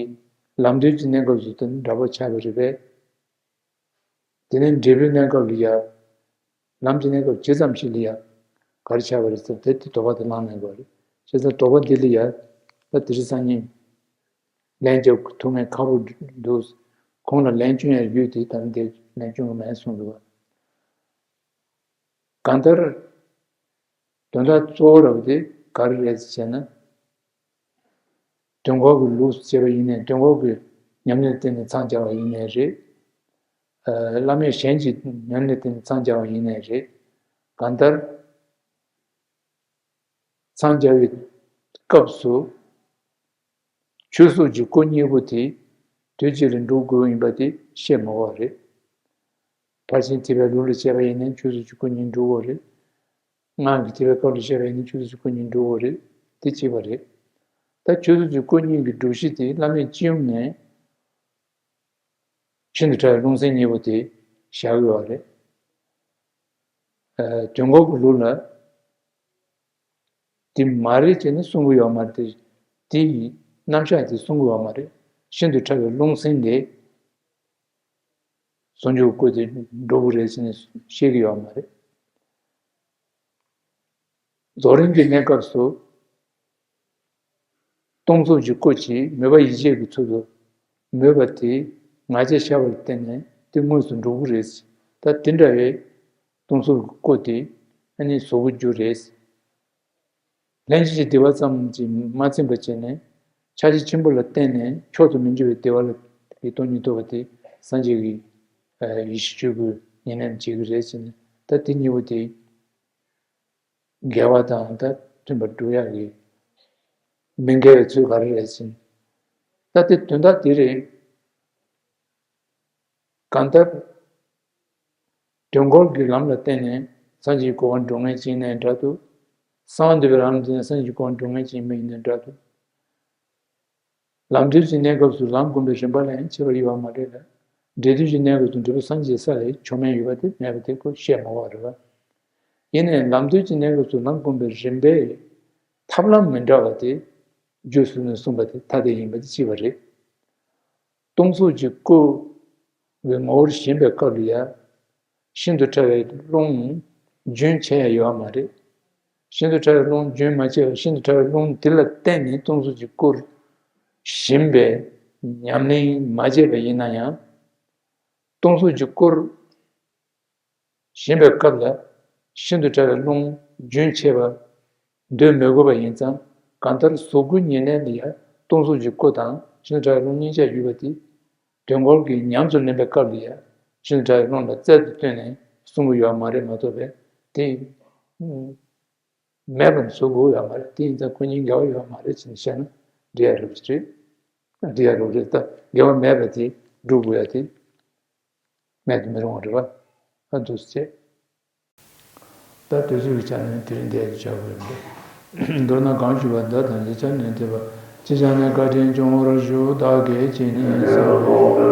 ལམ་དོན་གྱི་གནས་སྐབས་སུ་དེ་འདྲ་པོ་ཆགས་པ་རེད་པས། དེ་ནས་འབྲས་བུའི་གནས་སྐབས་ལ་ཡ། ལམ་གྱི་གནས་སྐབས་ཇི་ཙམ་ཞིག་ལ་ཡ། ག་རེ་ཆགས་པ་རེད་ཟེར་དེ་དེ་དོགས་པ་དེ་ལངས་གནས་དགོས་རེད། བྱས་ཙང་དོགས་པ་འདི་ལ་ཡ། ད་དེ་རིང་སང་ཉིན། ལན་རྒྱག་ཐུབ་མཁན་ཁག་པོ་འདུག་ཁོང་ལ་ལན་བསྐྱོན་ཡ་ཡོད་དེ་ད་ལྟ་ལན་བསྐྱོན་གི་མེད་གསུངས་འདུག་བ། གང་ལྟར། དོན་དག་གཙོ་བོ་ར་བ་དེ་ག་རེ་རེད་ཟེར་ན། དོན་འགོག་གི་ལུགས་སུ་བྱས་པ་ཡིན་ནའི་དོན་འགོག་གི་ཉམས་ལེན་བརྟེན་ནས་འཚང་རྒྱ་བ་ཡིན་ནའི་རེད། ཨ། བླ་མེད་གཞན་གྱི་ཉམས་ལེན་བརྟེན་ནས་འཚང་རྒྱ་བ་ཡིན་ནའི་རེད། གང་ལྟར། འཚང་རྒྱ་བའི་སྐབས་སུ། ཆོས་གཟུགས་ཀྱི་སྐུ་གཉིས་པོ་དེ་དུས་གཅིག་ལ་འགྲུབ་དགོས་ཡིན་པ་དེ་བཤད་མ་དགོས་རེད། ཕར་ཕྱིན་ཐེག་པའི་ལུགས་ལ་བཤད་པ་ཡིན་ན་ཆོས་གཟུགས་ཀྱི་སྐུ་གཉིས་འགྲུབ་དགོས་རེད། སྔགས་ཀྱི་ཐེག་པའི་སྐབས་ལ་བཤད་པ་ཡིན་ན་ཆོས་གཟུགས་ཀྱི་སྐུ་གཉིས་འགྲུབ་དགོས་རེད། དེ་གཅིག་པ་རེད། ད་ཆོས་གཟུགས་ཀྱི་སྐུ་གཉིས་ཀྱི་སྒྲུབ་གཞི་དེ་བླ་མེད་སྤྱི་ཡོངས་ནས། ཤིན་ཏུ་ཕྲ་བའི་རླུང་སེམས་གཉིས་པོ་དེ་བཞག་ཡོད་རེད། ཨ། དོན་འགོག་གི་ལུགས་ལ། དེ་མ་རེད་ཅེས་ནི་གསུང་གི་ཡོད་མ་རེད་དེ། དེ་ཡི་རྣམ་གཞག་དེ་གསུང་གི་ཡོད་མ་རེད། ཤིན་ཏུ་ཕྲ་བའི་རླུང་སེམས་དེ། ཟུང་འཇུག་སྐུ་དེ་འགྲུབ་གི་རེད་ཟེར་ནས་བཤད་ཀྱི་ཡོད་མ་རེད། རྫོགས་རིམ་གྱི་གནས་སྐབས་སུ། སྟོང་གཟུགས་ཀྱི་སྐུ་གཅིག་མོས་པ་ཡིད་བྱེད་ཀྱི་ཚུལ་དུ་མོས་པ་དེ་ང་རྒྱལ་ཤར་བར་བརྟེན་ནས་དེ་དངོས་སུ་འགྲུབ་ཀྱི་རེད། ད་དེ་འདྲ་བའི་སྟོང་གཟུགས་ཀྱི་སྐུ་དེ་ཨ་ནི་གཟུགས་སྐུའི་རྒྱུ་རེད། ལྷན་ཅིག་བདེ་བ་ཙམ་གྱིས་མ་ཚིམ་པར་བྱས་ནས་ཕྱག་རྒྱ་ཆེན་པོ་ལ་བརྟེན་ནས་མཆོག་ཏུ་མི་འགྱུར་བའི་བདེ་བ་ལ་གི་སྟོང་ཉིད་རྟོགས་པ་དེ་སངས་རྒྱས་ཀྱི་ཡེ་ཤེས་ཆོས་སྐུའི་ཉེར་ལེན་བྱེད་ཀྱི་རེད་ཟེར་ནས། ད་དེ་གཉིས་པོ་དེ་འགལ་བ་དང་ད་མཐུན་པར་སྒྲུབ་ཡག་གི་མི་འགལ་བའི་ཚུལ་ག་རེ་རེད་ཟེར་ན། ད་དེ་དོན་དག་དེ་རེད། གང་ལྟར། དོན་འཁོར་གྱི་ལམ་ལ་བརྟེན་ནས་ སངས་རྒྱས་ཀྱི་གོ་འཕང་འགྲོ་མཁན་ཅིག་ཡིན་ནའི་འདྲ་འདུག་གསང་བ་འདུས་པའི་ལམ་བྱས་ནས་སངས་རྒྱས་ཀྱི་གོ་འཕང་འགྲོ་མཁན་ཅིག་ཡིན་པ་ཡིན་ནའི་འདྲ་འདུག་ལམ་དུས་ཀྱི་གནས་སྐབས་སུ་ལམ་བསྒོམ་པའི་རིམ་པ་ལ་ཡང་ཁྱད་པར་ཡོད་པ་མ་རེད་ལ། འབྲས་དུས་ཀྱི་གནས་སྐབས་སུ་འབྲས་བུ་སངས་རྒྱས་ས་ལ་མཆོག་དམན་ཡོད་པ་དེ་མེད་པ་དེ་ཁོ་བཤད་མ་དགོས་པ་རེད་པ། ཡིན་ནའི་ལམ་དུས་ཀྱི་གནས་སྐབས་སུ་ལམ་བསྒོམ་པའི་རིམ་པའི་ཐབས་ལམ་མི་འདྲ་བ་དེ་རྗེས་སུ་ནས་གསུངས་པ་དེ་ཐ་དད་ཡིན་པ་དེ་གཅིག་པ་རེད། སྟོང་གཟུགས་ཀྱིས་བསྐོར་བའི་ངོ་བོར་ཞེན་པའི་སྐབས་ལ་ཡང་། ཤིན་ཏུ་ཕྲ་བའི་རླུང་རྒྱུན་ཆད་ཡ་ཡོད་པ་མ་རེད། ཤིན་ཏུ་ཕྲ་བའི་རླུང་རྒྱུན་མ་ཆད་པ། ཤིན་ཏུ་ཕྲ་བའི་རླུང་དེ་ལ་བརྟེན་ནས་སྟོང་གཟུགས་ཀྱིས་བསྐོར་ཞེན་པའི་ཉམས་ལེན་མ་བྱས་པ་ཡིན་ན་ཡང་། སྟོང་གཟུགས་ཀྱིས་བསྐོར་ཞེན་པའི་སྐབས་ལ་ཤིན་ཏུ་ཕྲ་བའི་རླུང་རྒྱུན་ཆད་པ་འདོད་མི་དགོས་པ་ཡིན་ཙང་། གང་ལྟར་གཟུགས་སྐུ་ཉེར་ལེན་ལ་ཡང་སྟོང་གཟུགས་ཀྱི་སྐུ་དང་ཤིན་ཏུ་ཕྲ་བའི་རླུང་གཉིས་ཆ་ཡོད་པ་དེ། དོན་འཁོར་གྱི་ཉམས་སུ་ལེན་པའི་སྐབས་ལ་ཡང་ཤིན་ཏུ་ཕྲ་བའི་རླུང་ལ་རྩལ་དུ་བཏོན་ནས་གསུངས་པ་ཡོད་པ་མ་རེད་མ་གཏོགས་པས་དེ་མེད་པར་བཟོ་དགོས་ཡོད་པ་མ་རེད། དེ་ཡིན་ཙང་ཁོ་གཉིས་འགལ་བ་ཡོད་པ་མ་རེད་ཅེས་བཤད་ན་འགྲིག་ཡ་རེད་པ་རེད། འགྲིག་ཡ་རེད་པ་རེད། ད་འགལ་བ་མེད་པ་དེ་སྒྲུབ་དགོས་ཡ་དེ། མེད་དུ་མི་རུང་བ་རེད་པ། ཨ་འདུག་སེ་བྱས། ད་དུས་ཚོད་ཀྱི་ཆ་ནས་དེ་རིང་འདིར་བཞག་དགོས་རེད། མདོར་ན་གང་ཞུས་པ་འདི་དང་ལེགས་ཆ་ནས་འདེབས་པ། ཅི་བྱས་ནས་བཀའ་དྲིན་སྐྱོང་བར་ཞུ། བདག་གིས་ཇི་སྙེད་བསགས་པའི།